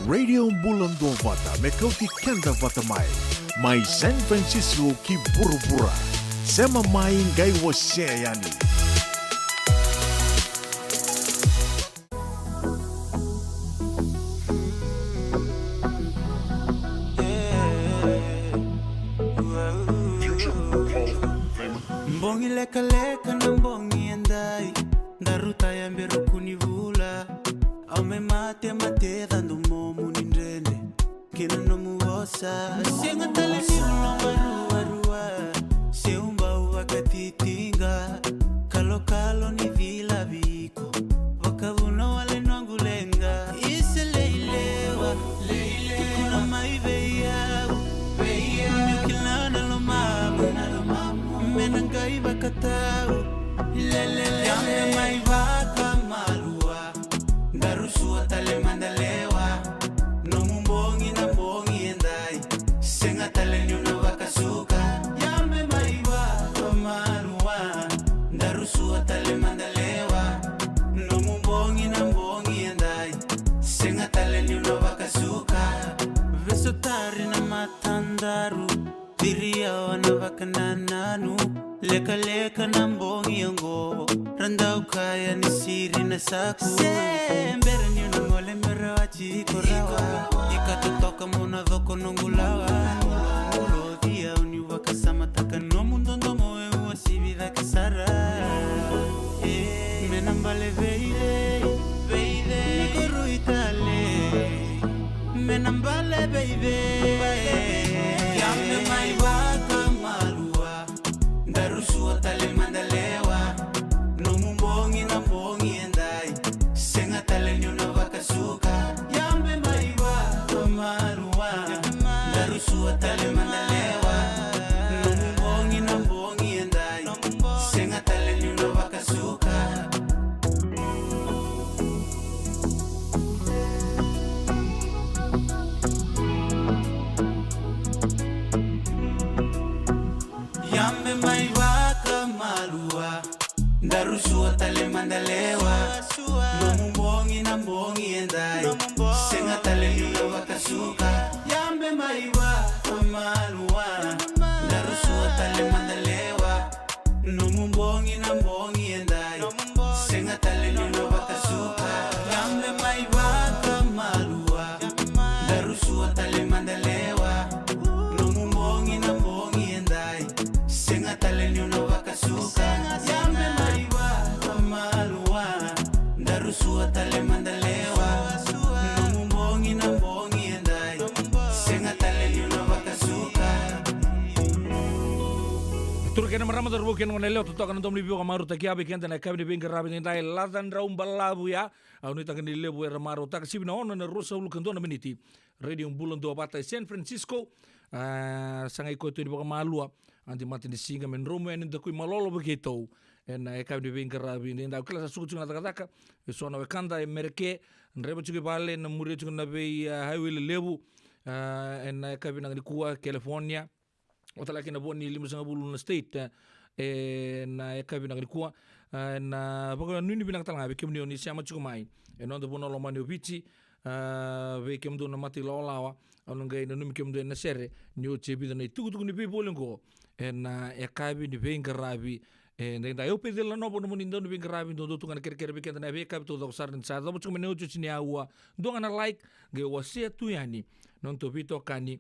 Radio Bula Duavata, me kauti keda vata mai. Mai San Francisco ki vuravura. Sema mai, qai wasea yani. Bogi lekaleka na bogi edai. Daru taya bera kuni vula. Au me mate, mate, ca domomu ni dredre. Kei na nomu vosa. Sega tale ni loma ruarua. Se u bau vakatitiqa. Kalokalo ni cilavi iko. Vakavuna wale noqu leqa. Isa leilewa. Tukuna mai vei au. Niu kila na lomamu. Me na qai vakatau. Lelele. Yabe mai vakamalua. Daru sua tale mada lewa. Nomu bogi na bogi edai. Sega tale niu na vakasuka. Yabe mai vakamalua. Daru sua tale mada lewa. Nomu bogi na bogi edai. Sega tale niu na vakasuka. Vesu tari na matadaru. Tiri au na vakanananu. Lekaleka na bogi oqo. Ra dau kaya ni siri na saku. Se bera niu na gole me ra wati iko rawa. Ika totoka mo na coko noqu lawa. Uloci au niu vakasamataka nomu dodomo e uasivi cake sara. E, me na bale vei cei, vei cei. Ni ko rui tale. Me na bale vei cei. Yabe mai vakamalua. Daru sua tale mada lewa. Nomu bogi na bogi edai. Sega tale niu na vakasuka. Yabe mai vakamalua. Daru sua tale mada lewa. Nomu bogi na bogi edai. Sega tale niu na vakasuka. Yabe mai vakamalua. Daru sua tale mada lewa. Nomu bogi na bogi edai. Sega tale niu na vakasuka. Yabe mai vakamalua. Daru sua tale mada lewa. Nomu bogi na bogi edai. Sega tale niu na vakasuka. Yabe mai vakamalua. Daru sua tale mada lewa. Nomu bogi na bogi edai. Sega tale niu na vakasuka. Yabe mai vakamalua. Daru sua tale mada lewa. Nomu bogi na bogi edai. Sega tale niu na vakasuka. Turaga kei na marama, cauravou kei na goneyalewa, totoka na domo ni veivakamarautaki vei keda ena yakavi ni veiqaravi edaidai. Laca drau balavu ya. Au nuitaka ni levu era marautaka, sivi na ono ena ruasagavulu ka dua na miniti. Radio Bula Duavata e San Francisco. A, sa qai koya tu ni vakamalua. Adi matanisiga me dromu yani, dakui malolo vei keitou. Ena yakavi ni veiqaravi edaidai, au kila sa suka tiko na cakacaka. E so na wekada e Merika, draiva tiko i vale, na muria tiko na vei, a, highway lelevu. A, ena yakavi vinaka nikua, California. Vata kei na vo ni limasagavulu na state, e, ena yakavi vinaka nikua. A, ena vakanuinui vinaka tale ga vei kemuni o ni sema tiko mai ena noda vanua lomani o Viti. A, vei kemudou na mata ilawalawa, au na qai nanumi kemudou ena sere ni oti e vica na itukutuku ni veivoli oqo ena yakavi ni veiqaravi edaidai. Au Peceli Nanovo, nomuni dau ni veiqaravi, dodonu tu ga na kerekere vei keda ena veiyakavi taucoko sara ni sa yacova tiko mai na iotioti ni aua. Dua ga na like, qai wasea tu yani na nodatou veitokani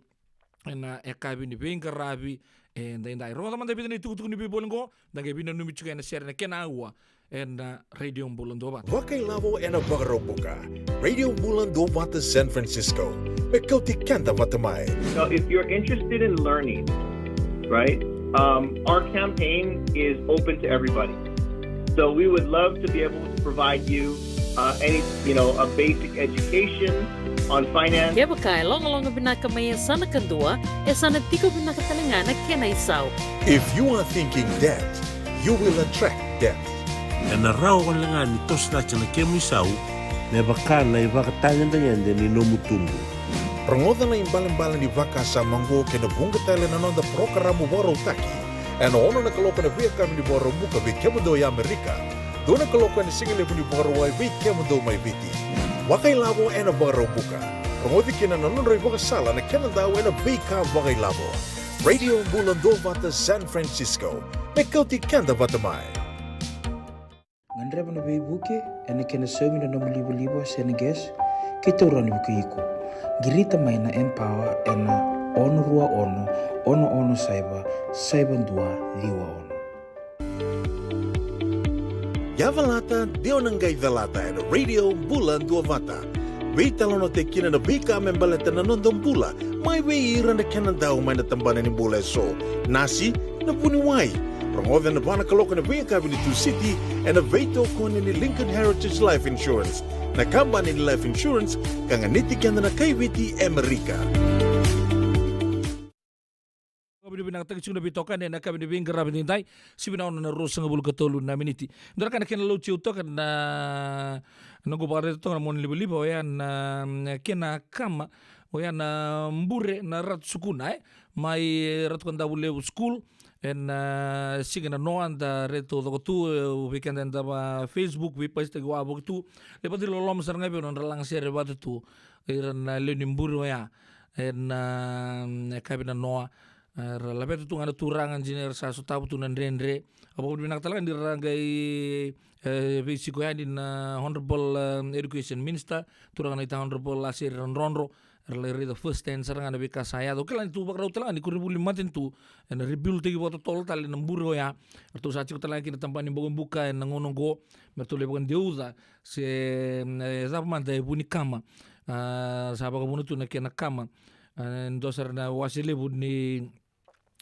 ena yakavi ni veiqaravi edaidai. Rogoca mada e vica na itukutuku ni veivoli oqo, da qai veinanumi tiko ena sere ena kena aua ena Radio Bula Duavata. Vakailavo ena Vakaraubuka. Radio Bula Duavata San Francisco. Me kauti keda vata mai. So if you're interested in learning, right, um, our campaign is open to everybody. So we would love to be able to provide you, uh, any, you know, a basic education on finance. Kevaka e logaloga vinaka mai yasana kadua, e sa na tiko vinaka tale ga na kena isau. If you are thinking debt, you will attract debt. Ena rawa wale ga ni toso cake na kemu isau me vaka na ivakatagedegede ni nomu tubu. Rogoca na ibalebale ni vakasama oqo kei na vuqa tale na noda parokaramu vakarautaki. Ena ono na kaloko ena veiyakavi ni Vakaraubuka vei kemudou e Amerika. Dua na kaloko ena sigalevu ni Vakarauwai vei kemudou mai Viti. Vakailavo ena Vakaraubuka. Rogoci kina na nodra ivakasala na kena dau ena veika vakailavo. Radio Bula Duavata San Francisco. Me kauti keda vata mai. Gadreva na veivuke ena kena saumi na nomu livaliva se na gas, keitou rawa ni vukei iko. Qirita mai na Empower ena ono rua ono, ono ono saiva, saiva dua ciwa ono. Yavalata, dua na qai calata ena Radio Bula Duavata. Veitalanoataki kina na veika me baleta na noda bula, mai vei ira na kena dau mai na tabana ni bula eso. Nasi, na vuniwai. Rogoca ena va na kaloko ena veiyakavi ni Tusiti, ena veitokoni ni Lincoln Heritage Life Insurance, na kabani ni life insurance ka ganiti keda na kai Viti Amerika. Vinavinakataki tiko na veitokani ena yakavi ni veiqaravi nidai, sivi na ono na ruasagavulu ka tolu na miniti. Dua na ka na kena lauti au toka na noqu vakaraica toka na monalivaliva, oya na, mm, kena kama, oya na bure na Ratu Sukuna, e? Mai Ratu Kadavulevu School, ena, ah, siga na noa da raica taucoko tu, e, vei keda eda va Facebook, veipasitaki wavoki tu. Levu ni loloma sara ga vei au na nodra lagasere vata tu ira na lewe ni bure oya. Ena, ah, yakavi na noa, ah, ra laveta tu ga na turaga, dina era sa sotava tu na dredre. Au vakavinavinaka tale ga ni ra qai, e, veisiko yani na Honorable, ah, Education Minister, turaga naita Honorable Laseri Radrodro, era lai raica first hand sara ga na veika sa yaco. Kila ni tu vakarau tale ga ni koronivuli matanitu ena rebuild-taki vakatotolo tale na bure oya. Ratou sa tiko tale ga kina tabana ni bokobuka ena gauna oqo, me ratou lai vakadeuca se, mm, e cava mada e vu ni kama. Ah, sa vakavuna tu na kena kama. Ah, e dua sara na wase levu ni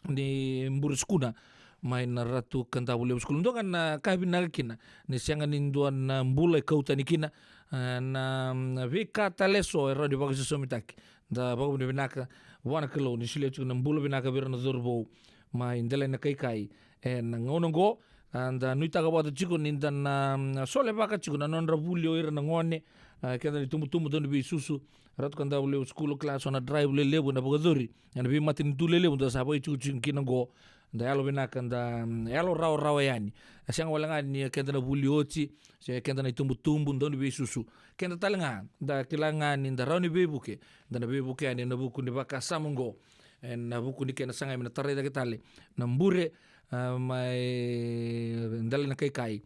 ni bure Sukuna mai na Ratu Kadavulevu School. Dua ga na ka vinaka kina ni sega ni dua na bula e kau tani kina, e, na, na veika tale eso e rawa ni vakaisosomitaki. Da vakavinavinaka vua na Kalou ni solia tiko na bula vinaka vei ira na cauravou mai Delainakaikai ena gauna oqo. A, da nuitaka vata tiko ni da na, mm, solevaka tiko na nodra vuli o ira na gone, a, keda na itubutubu, dau ni veisusu, Ratu Kadavulevu School, kila so na drive lelevu ena vakayacori ena veimatanitu lelevu da sa vakaitikotiko kina oqo. Da yalovinaka, da, mm, yalo rawarawa yani. E sega wale ga ni keda na vuli oti se keda na itubutubu, dau ni veisusu. Keda tale ga, da kila ga ni da rawa ni veivuke, da na veivuke yani ena vuku ni vakasama oqo. Ena vuku ni kena sagai me na tarai cake tale na bure, a, mai Delainakaikai.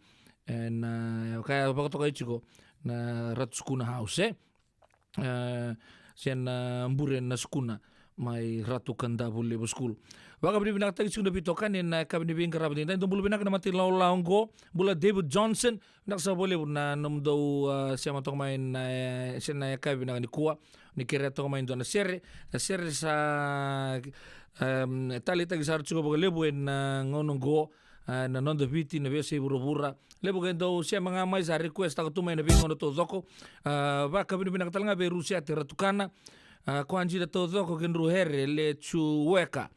Ena, a, ka vakatokai tiko na Ratu Sukuna House, e? E, se na bure na Sukuna mai Ratu Kadavulevu School. Vakavinavinakataki tiko na veitokani ena yakavi ni veiqaravi nidai. Dou bula vinaka na mata ilawalawa oqo. Bula David Johnson. Vinaka sara vakalevu na nomudou, a, sema toka mai na, e, se na yakavi vinaka nikua. Ni kerea toka mai dua na sere, na sere sa, em, taleitaki sara tiko vakalevu ena, e, gauna oqo, e, na noda Viti, na veiyasai vuravura. Levu ga e dau sema ga mai, sa request taka tu mai na veigauna taucoko. A, vakavinavinaka tale ga vei Rusiate Ratukana. A, ko a dina taucoko, Kedru Here Lecu Weka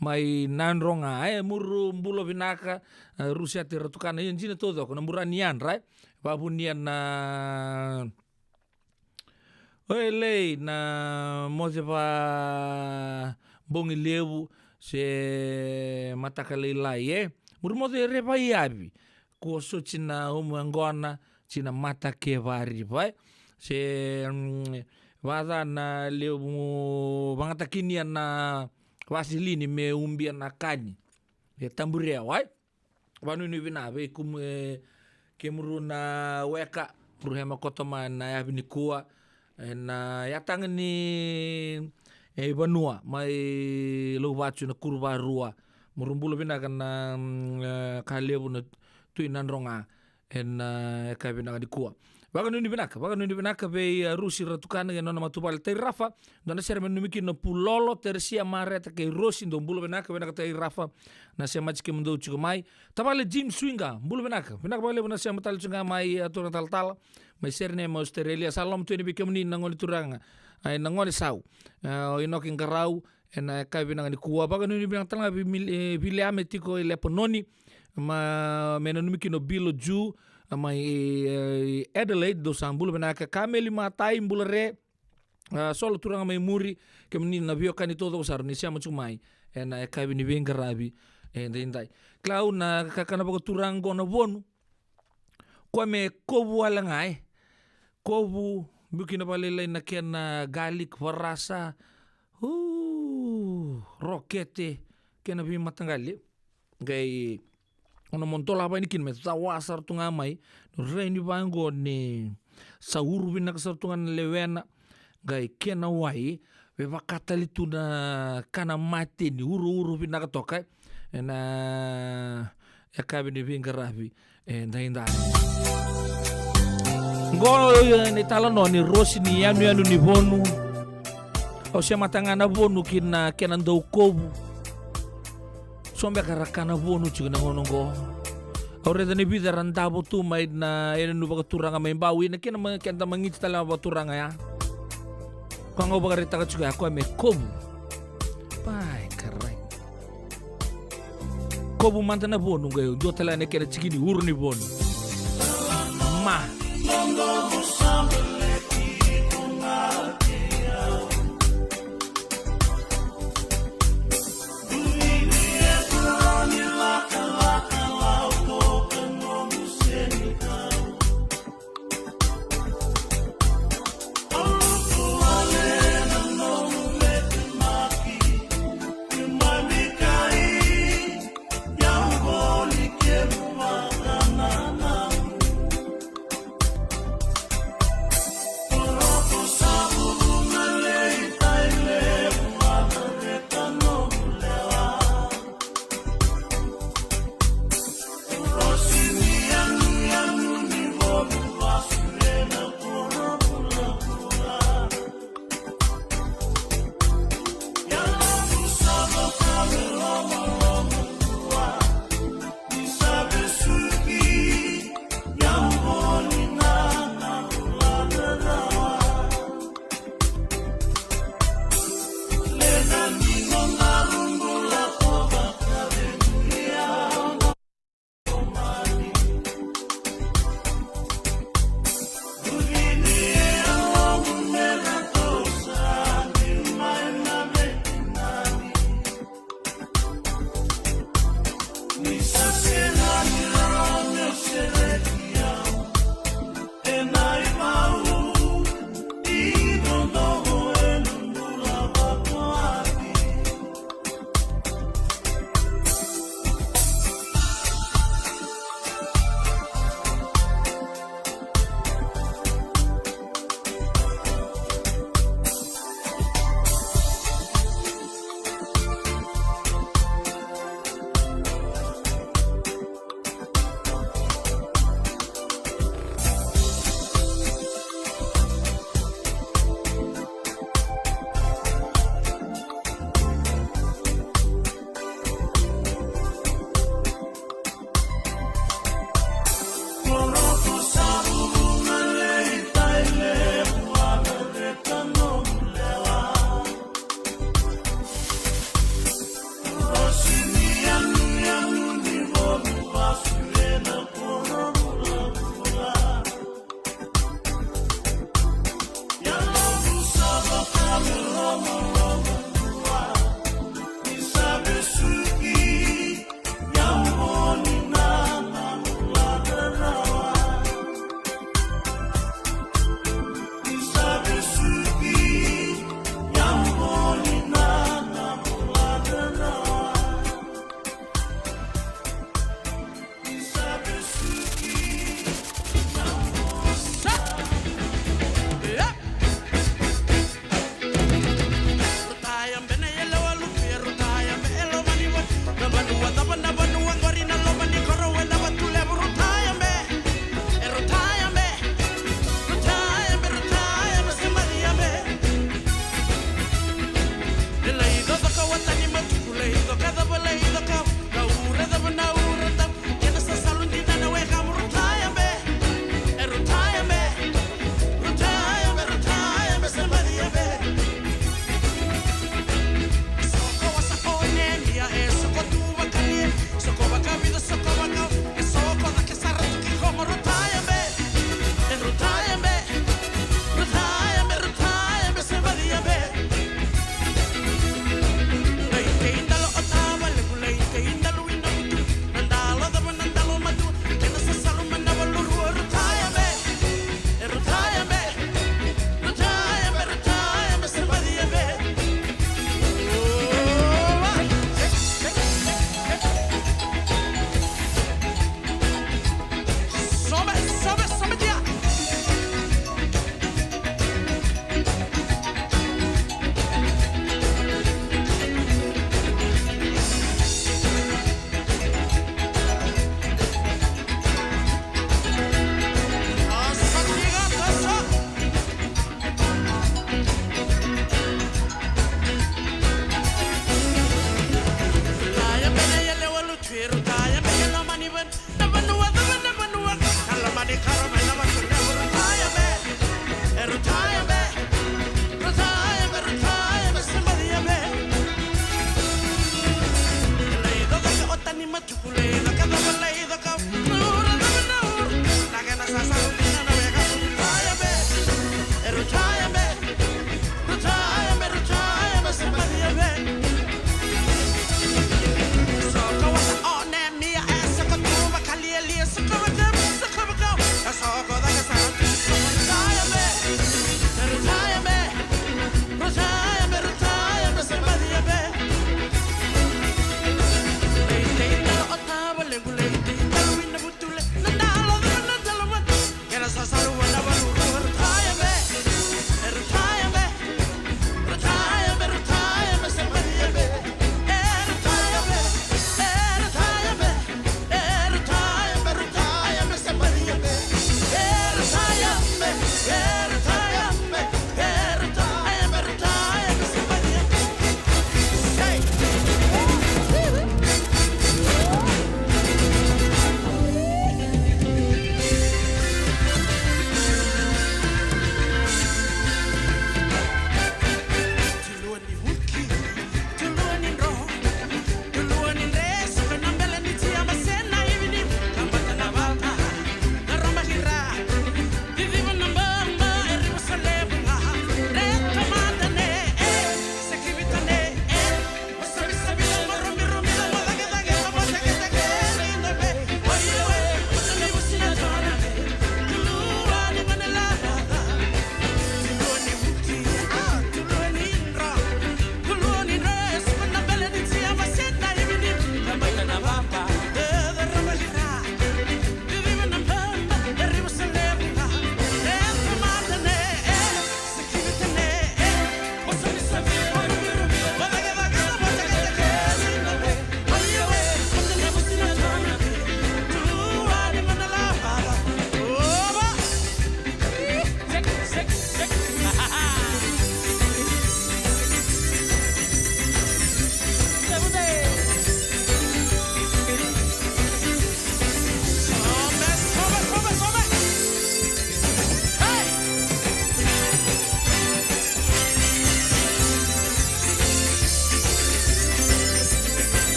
mai Nadroga. E, muru bula vinaka, a, Rusiate Ratukana. Ia dina taucoko na bura ni yadra, e? Vavunia na Oilei na moce va bogi levu se mataka lailai, e? Muri moce re vaiyavi. Kua soti na umu yaqona, ti na mata ke variva, e? Se, mm, vaca na levu vagatakinia na vasilini me ubia na kani. E taburea, wai? Vanuinui vina vei kumu, e, kemuru na weka, muru hema koto mai na yavi nikua. Ena yataga ni, e, vanua mai Lauvatu na Kuruvarua. Muru bula vinaka na, mm, e, ka levu na Tui Nadroga. Ena, e, ka vinaka nikua. Vakanuinui vinaka, vakanuinui vinaka vei, a, Rusi Ratukana kei na nona matavuvale Tairafa. Dua na sere me nanumi kina na Pulolo, Teresia Mareta kei Rosi, dou bula vinaka, vinaka Tairafa. Na sema tiko kemudou tiko mai. Tavale Jim Swinga, bula vinaka. Vinaka vakalevu na sema tale tiko ga mai, a, turaga talatala. Mai Sydney, mai Australia. Sa loma tu yani vei kemuni na gone turaga. Ai, na gone sau. A, o Inoki Qarau, ena yakavi vinaka nikua. Vakanuinui vinaka tale ga vei Mil-, e, Viliame tiko e Lepanoni. Ma, me nanumi kina o Bilo Ju, a, mai, e, Adelaide, dou sa bula vinaka. Kameli Matai, bula re. A, solo turaga mai muri, kemuni na veiwekani taucoko sara ni sema tiko mai ena yakavi ni veiqaravi edaidai. Kila au na kakana vakaturaga qo na vonu. Koya me kovu wale ga, e. Kovu Biu kina vakalailai na kena garlic, varasa, u, rokete, kena veimataqali. Qai, o na mo dolava yani kina me cawa sara tu ga mai. Rai ni vaqo ni sa uru vinaka sara tu ga na lewena. Qai kena wai, me vaka tale tu na kana mate ni uruuru vinaka toka. Ena yakavi ni veiqaravi edaidai. Qo, e, na italanoa ni rosi ni yanuyanu ni vonu. Au semata ga na vonu ki na kena dau kovu. So beka ra kana vonu tiko na gauna qo. Au raica ni vica ra davo tu mai na yanuyanu vakaturaga mai Bau, ina kena ma-, keda magiti tale vakaturaga ya. Koya ga au vakaraitaka tiko ya, koya me kovu. Pai, karai. Kovu mada na vonu qai dua tale na kena tiki ni uru ni vonu. Ma.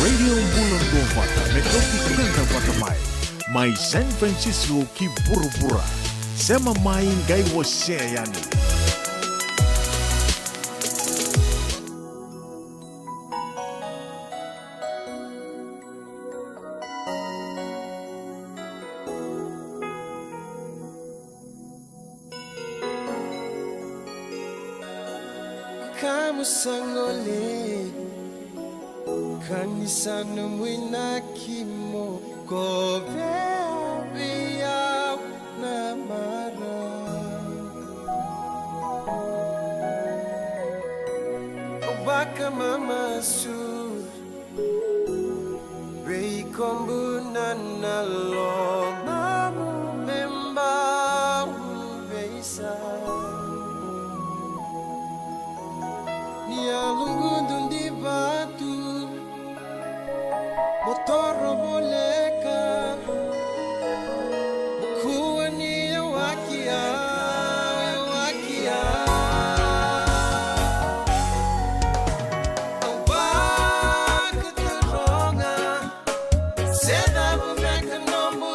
Radio Bula Duavata, me kauti keda vata mai. Mai San Francisco ki vuravura. Sema mai qai wasea yani. Kamu sa gole, ka ni sa nomu inaki mo kovea vei au na marau. Au vakamamasu vei kobu na lomamu me bau veisau. Ni a lugudu di vatu mo toro voleka, mo kua ni yawaki au, yawaki au. Au vakataroga se cava beka nomu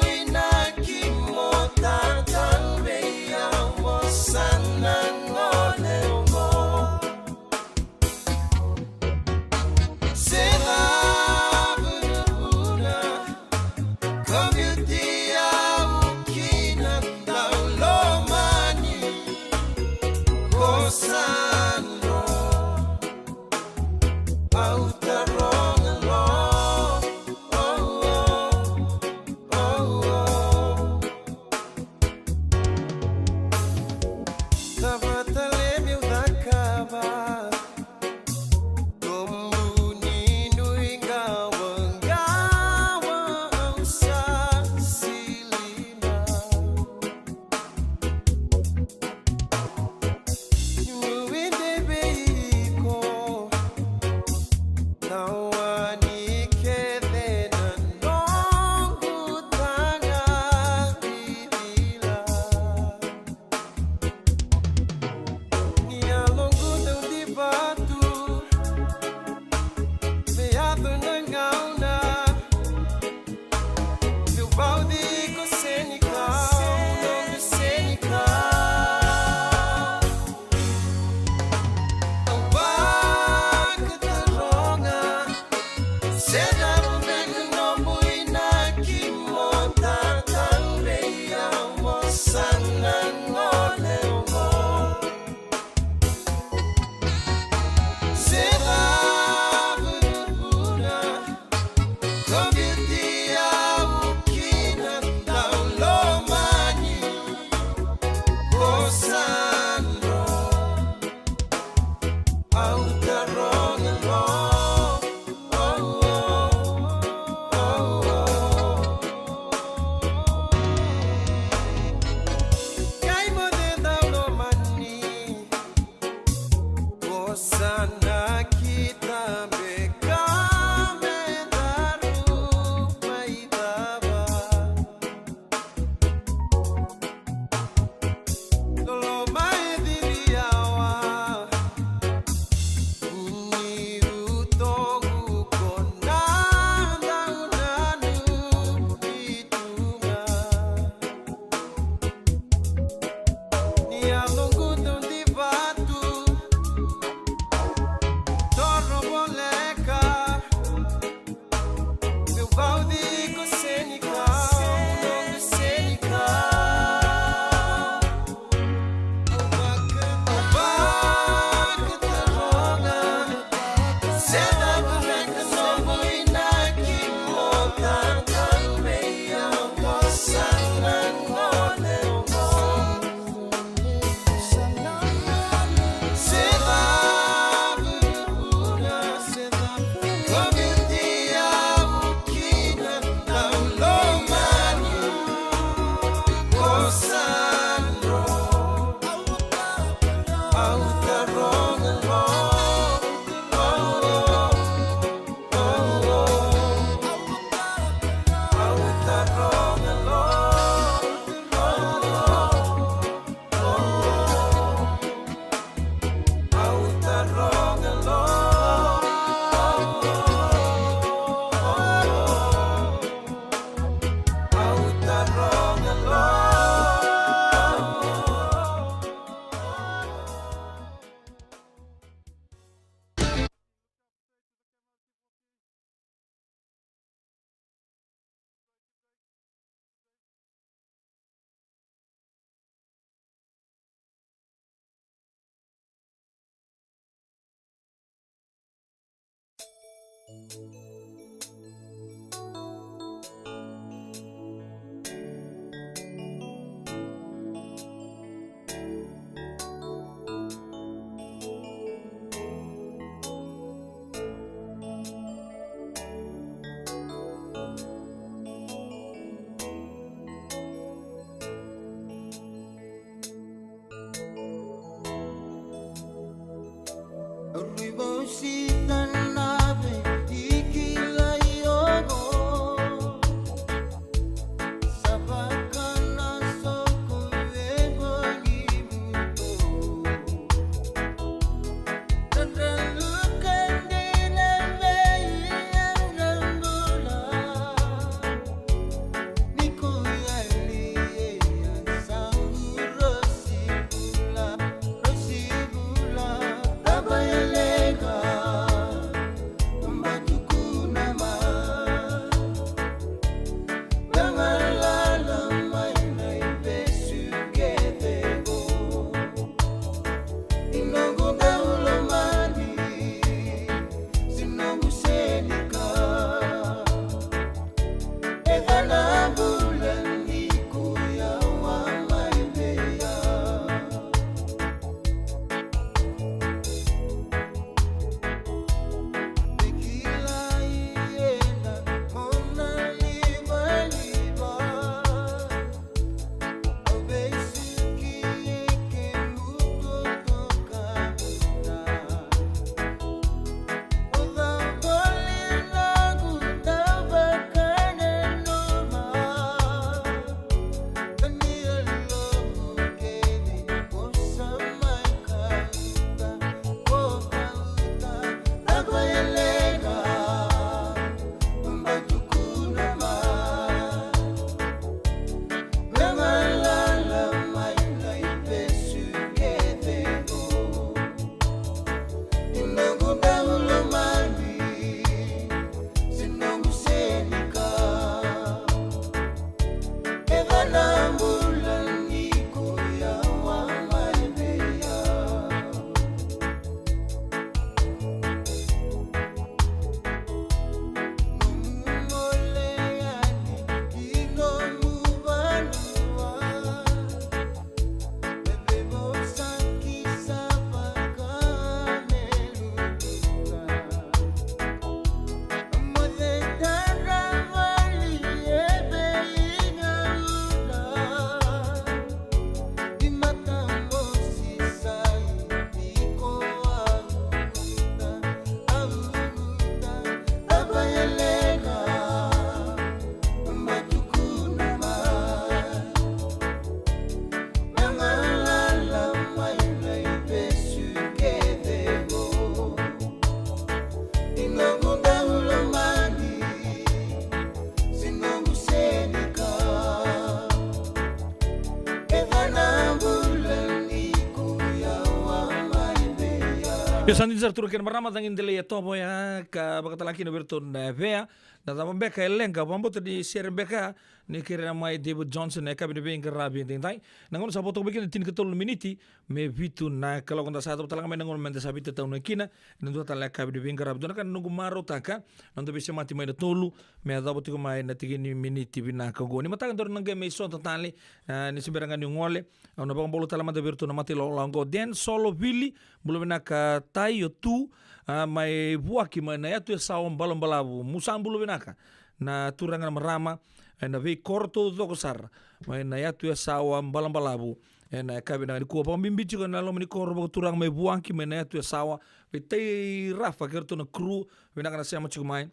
Io, sa dina sara, turaga kei na marama, cagi delai e tovo ya ka vakatala kina vei iratou na vea. Na cava beka e leqa, vakabauta ni sere beka ni kerea mai David Johnson na yakavi ni veiqaravi edaidai. Na gauna sa vo toka vei keda tinikatolu na miniti me vitu na kaloko, da sa yacova tale ga mai na gauna meda sa veitataunaki kina ena dua tale na yakavi ni veiqaravi. Dua na ka na noqu marautaka, na noda veisemati mai na tolu me yacova tiko mai na tiki ni miniti vinaka oqo. Ni mataka daru na qai mai sota tale, a, ni se bera ga niu gole, au na vakabula tale mada vei iratou na mata ilawalawa oqo. Dan Solo Vili, bula vinaka Tai o Tu, a, mai Vuaki, mai na yatu e Sawa Balabalavu. Musa, bula vinaka na turaga na marama ena veikoro taucoko sara mai na yatu e Sawa Balabalavu. Ena yakavi vinaka nikua, vakabibi tiko na loma ni koro vakaturaga mai Vuaki, mai na yatu e Sawa, vei Tai Rafa kei iratou na crew, vinaka na sema tiko mai.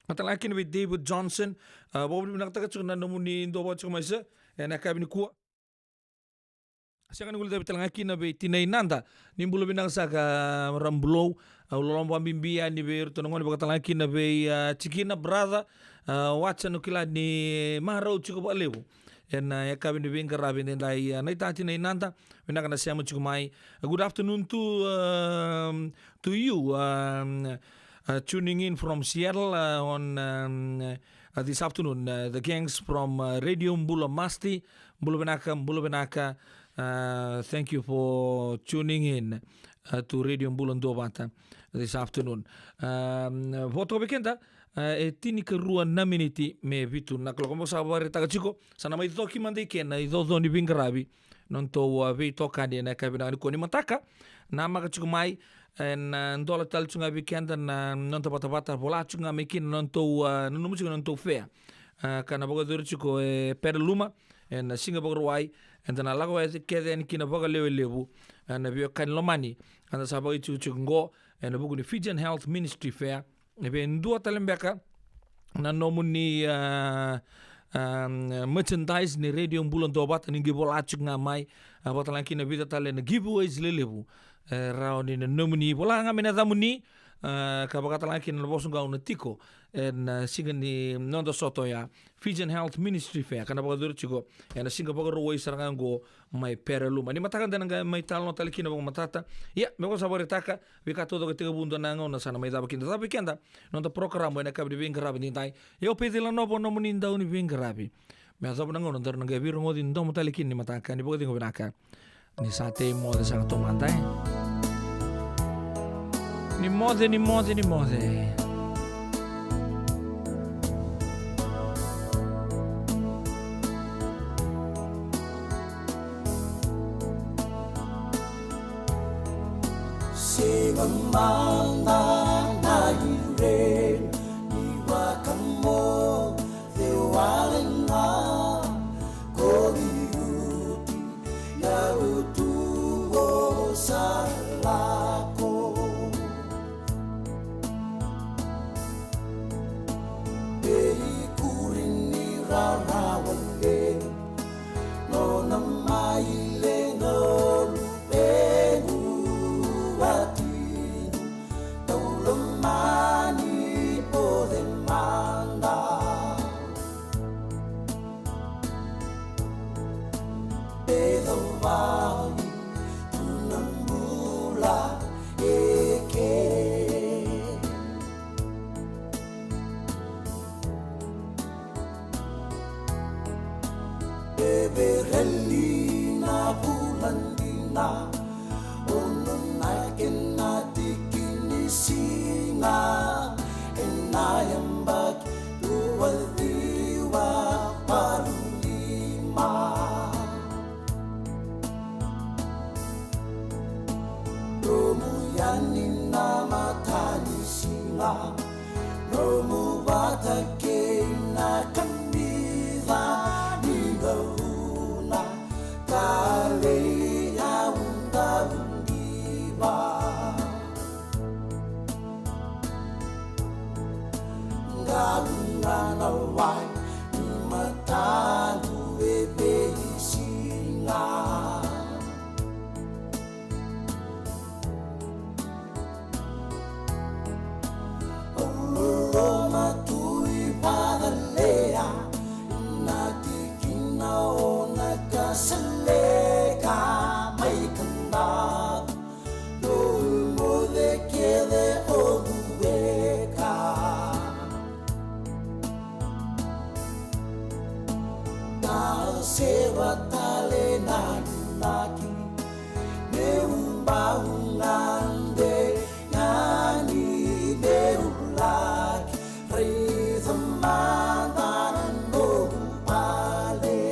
Matala kina vei David Johnson, a, vakavinavinakataka tiko na nomuni duavata tiko mai se ena yakavi nikua. Sega ni guilecavi tale ga kina vei Tinai Nada, ni bula vinaka saka, a, Rabulou. Au loloma vakabibi yani vei iratou na gone, vakatala ga kina vei, a, Tikina, brother, a, Watson, au kila ni marau tiko vakalevu ena yakavi ni veiqaravi edaidai, a, Naita Tinai Nada, vinaka na sema tiko mai. A, good afternoon to, um, to you, um, uh, tuning in from Seattle, uh, on, um, uh, this afternoon, uh, the gangs from, uh, Radio Bula Masti, bula vinaka, bula vinaka. Uh, thank you for tuning in, uh, to Radio Bula Duavata this afternoon. Um, vo toka vei keda, uh, e tinikarua na miniti me vitu na kaloko, mo sa vakaraitaka tiko, sa na mai coki mada i kena icoco ni veiqaravi na nodatou, a, veitokani ena yakavi vinaka nikua. Ni mataka, namaka tiko mai, ena, a, dola tale tiko ga vei keda na noda vatavata, vola tiko ga mai kina na nodatou, a, nanuma tiko na nodatou fea, a, ka na vakayacori tiko e Pere Luma ena Siga Vakarauwai. Eda na lako kece yani kina vakalewelevu, a, na veiwekani lomani, eda sa vakaitikotiko oqo ena vuku ni Fijian Health Ministry Fair. E vei dua tale beka na nomuni, a, a, merchandise ni Radio Bula Duavata, ni qai vola tiko ga mai, a, vakatala ga kina vica tale na giveaways lelevu, e, rawa ni na nomuni, vola ga mai na yacamuni, a, ka vakatala ga kina na vosa qo au na tiko ena, a, siga ni noda sota oya, Fijian Health Ministry Fair, ka na vakayacori tiko ena Siga Vakarauwai sara ga oqo mai Pere Luma. Ni mataka da na qai mai talanoa tale kina vakamatata. Ia, me vaka sa vakaraitaka, veika taucoko e tekivu dua na gauna sa na mai cava kina, cava vei keda noda porokaramu ena yakavi ni veiqaravi edaidai. Ia o Pecila Novo nomuni dau ni veiqaravi. Me yacova na gauna daru na qai veirogoci domo tale kina ni mataka, ni vakacegu vinaka. Ni sa tei moce saka taumada, e. Ni moce, ni moce, ni moce. Sega mada na irequ ni vakamoce wale ga ko Viti, na utu o sa lako. Vei kuri ni rarawa levu, nona mai le na luvequ watini, tau lomani poce mada. Pecavali tu na bula eke. Pevereli na vula dina, ono na kena tiki ni siga, ena yabaki dua ciwa walu lima. Nomu yani na matanisiga, nomu vata kei na kamica ni gauna, talei au dau diva. Gauna na wai ni mataqu e veisiga. Au loloma tu i Vacalea, na tikina o Nakasaleka mai Kadavu. Dou moce Seva tale na laki, meu bau gade yani, meu laki raica mada na noqu vale.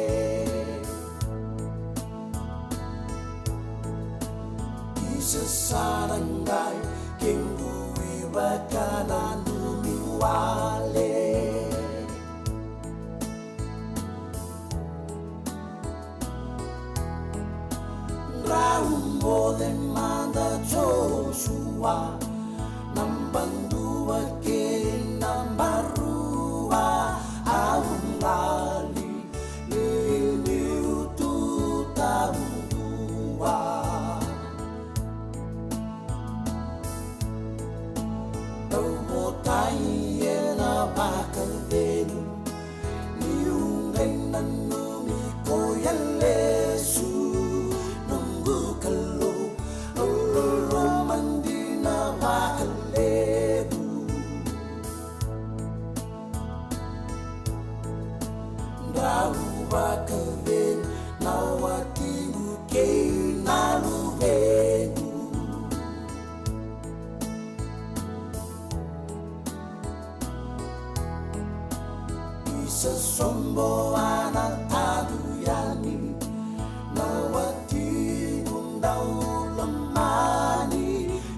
Isa sa na qai kequ ivakananumi wale. Drau moce mada Josua, naba dua kei naba rua, au qali ni niu tu taudua. Tauvotai ena vakacegu, niu qai nanumi koya lesu, noqu Kalou, au loloma dina vakalevu. Drau vakacegu na watiqu kei na luvequ. Isa sobo a na tadu yani, na watiqu dau lomani,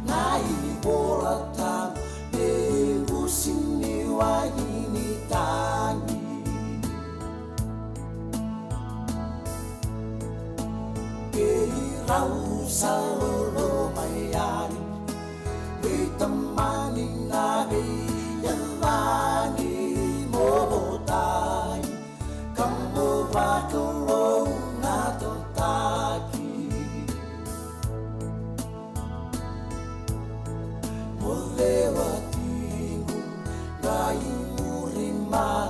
na iVola Tabu me ivusi ni wai ni tagi. Keirau sa loloma yani vei Tamani na veiyacani, mo votai ka mo vakalougatataki. Mo lewa tiko qai muri mai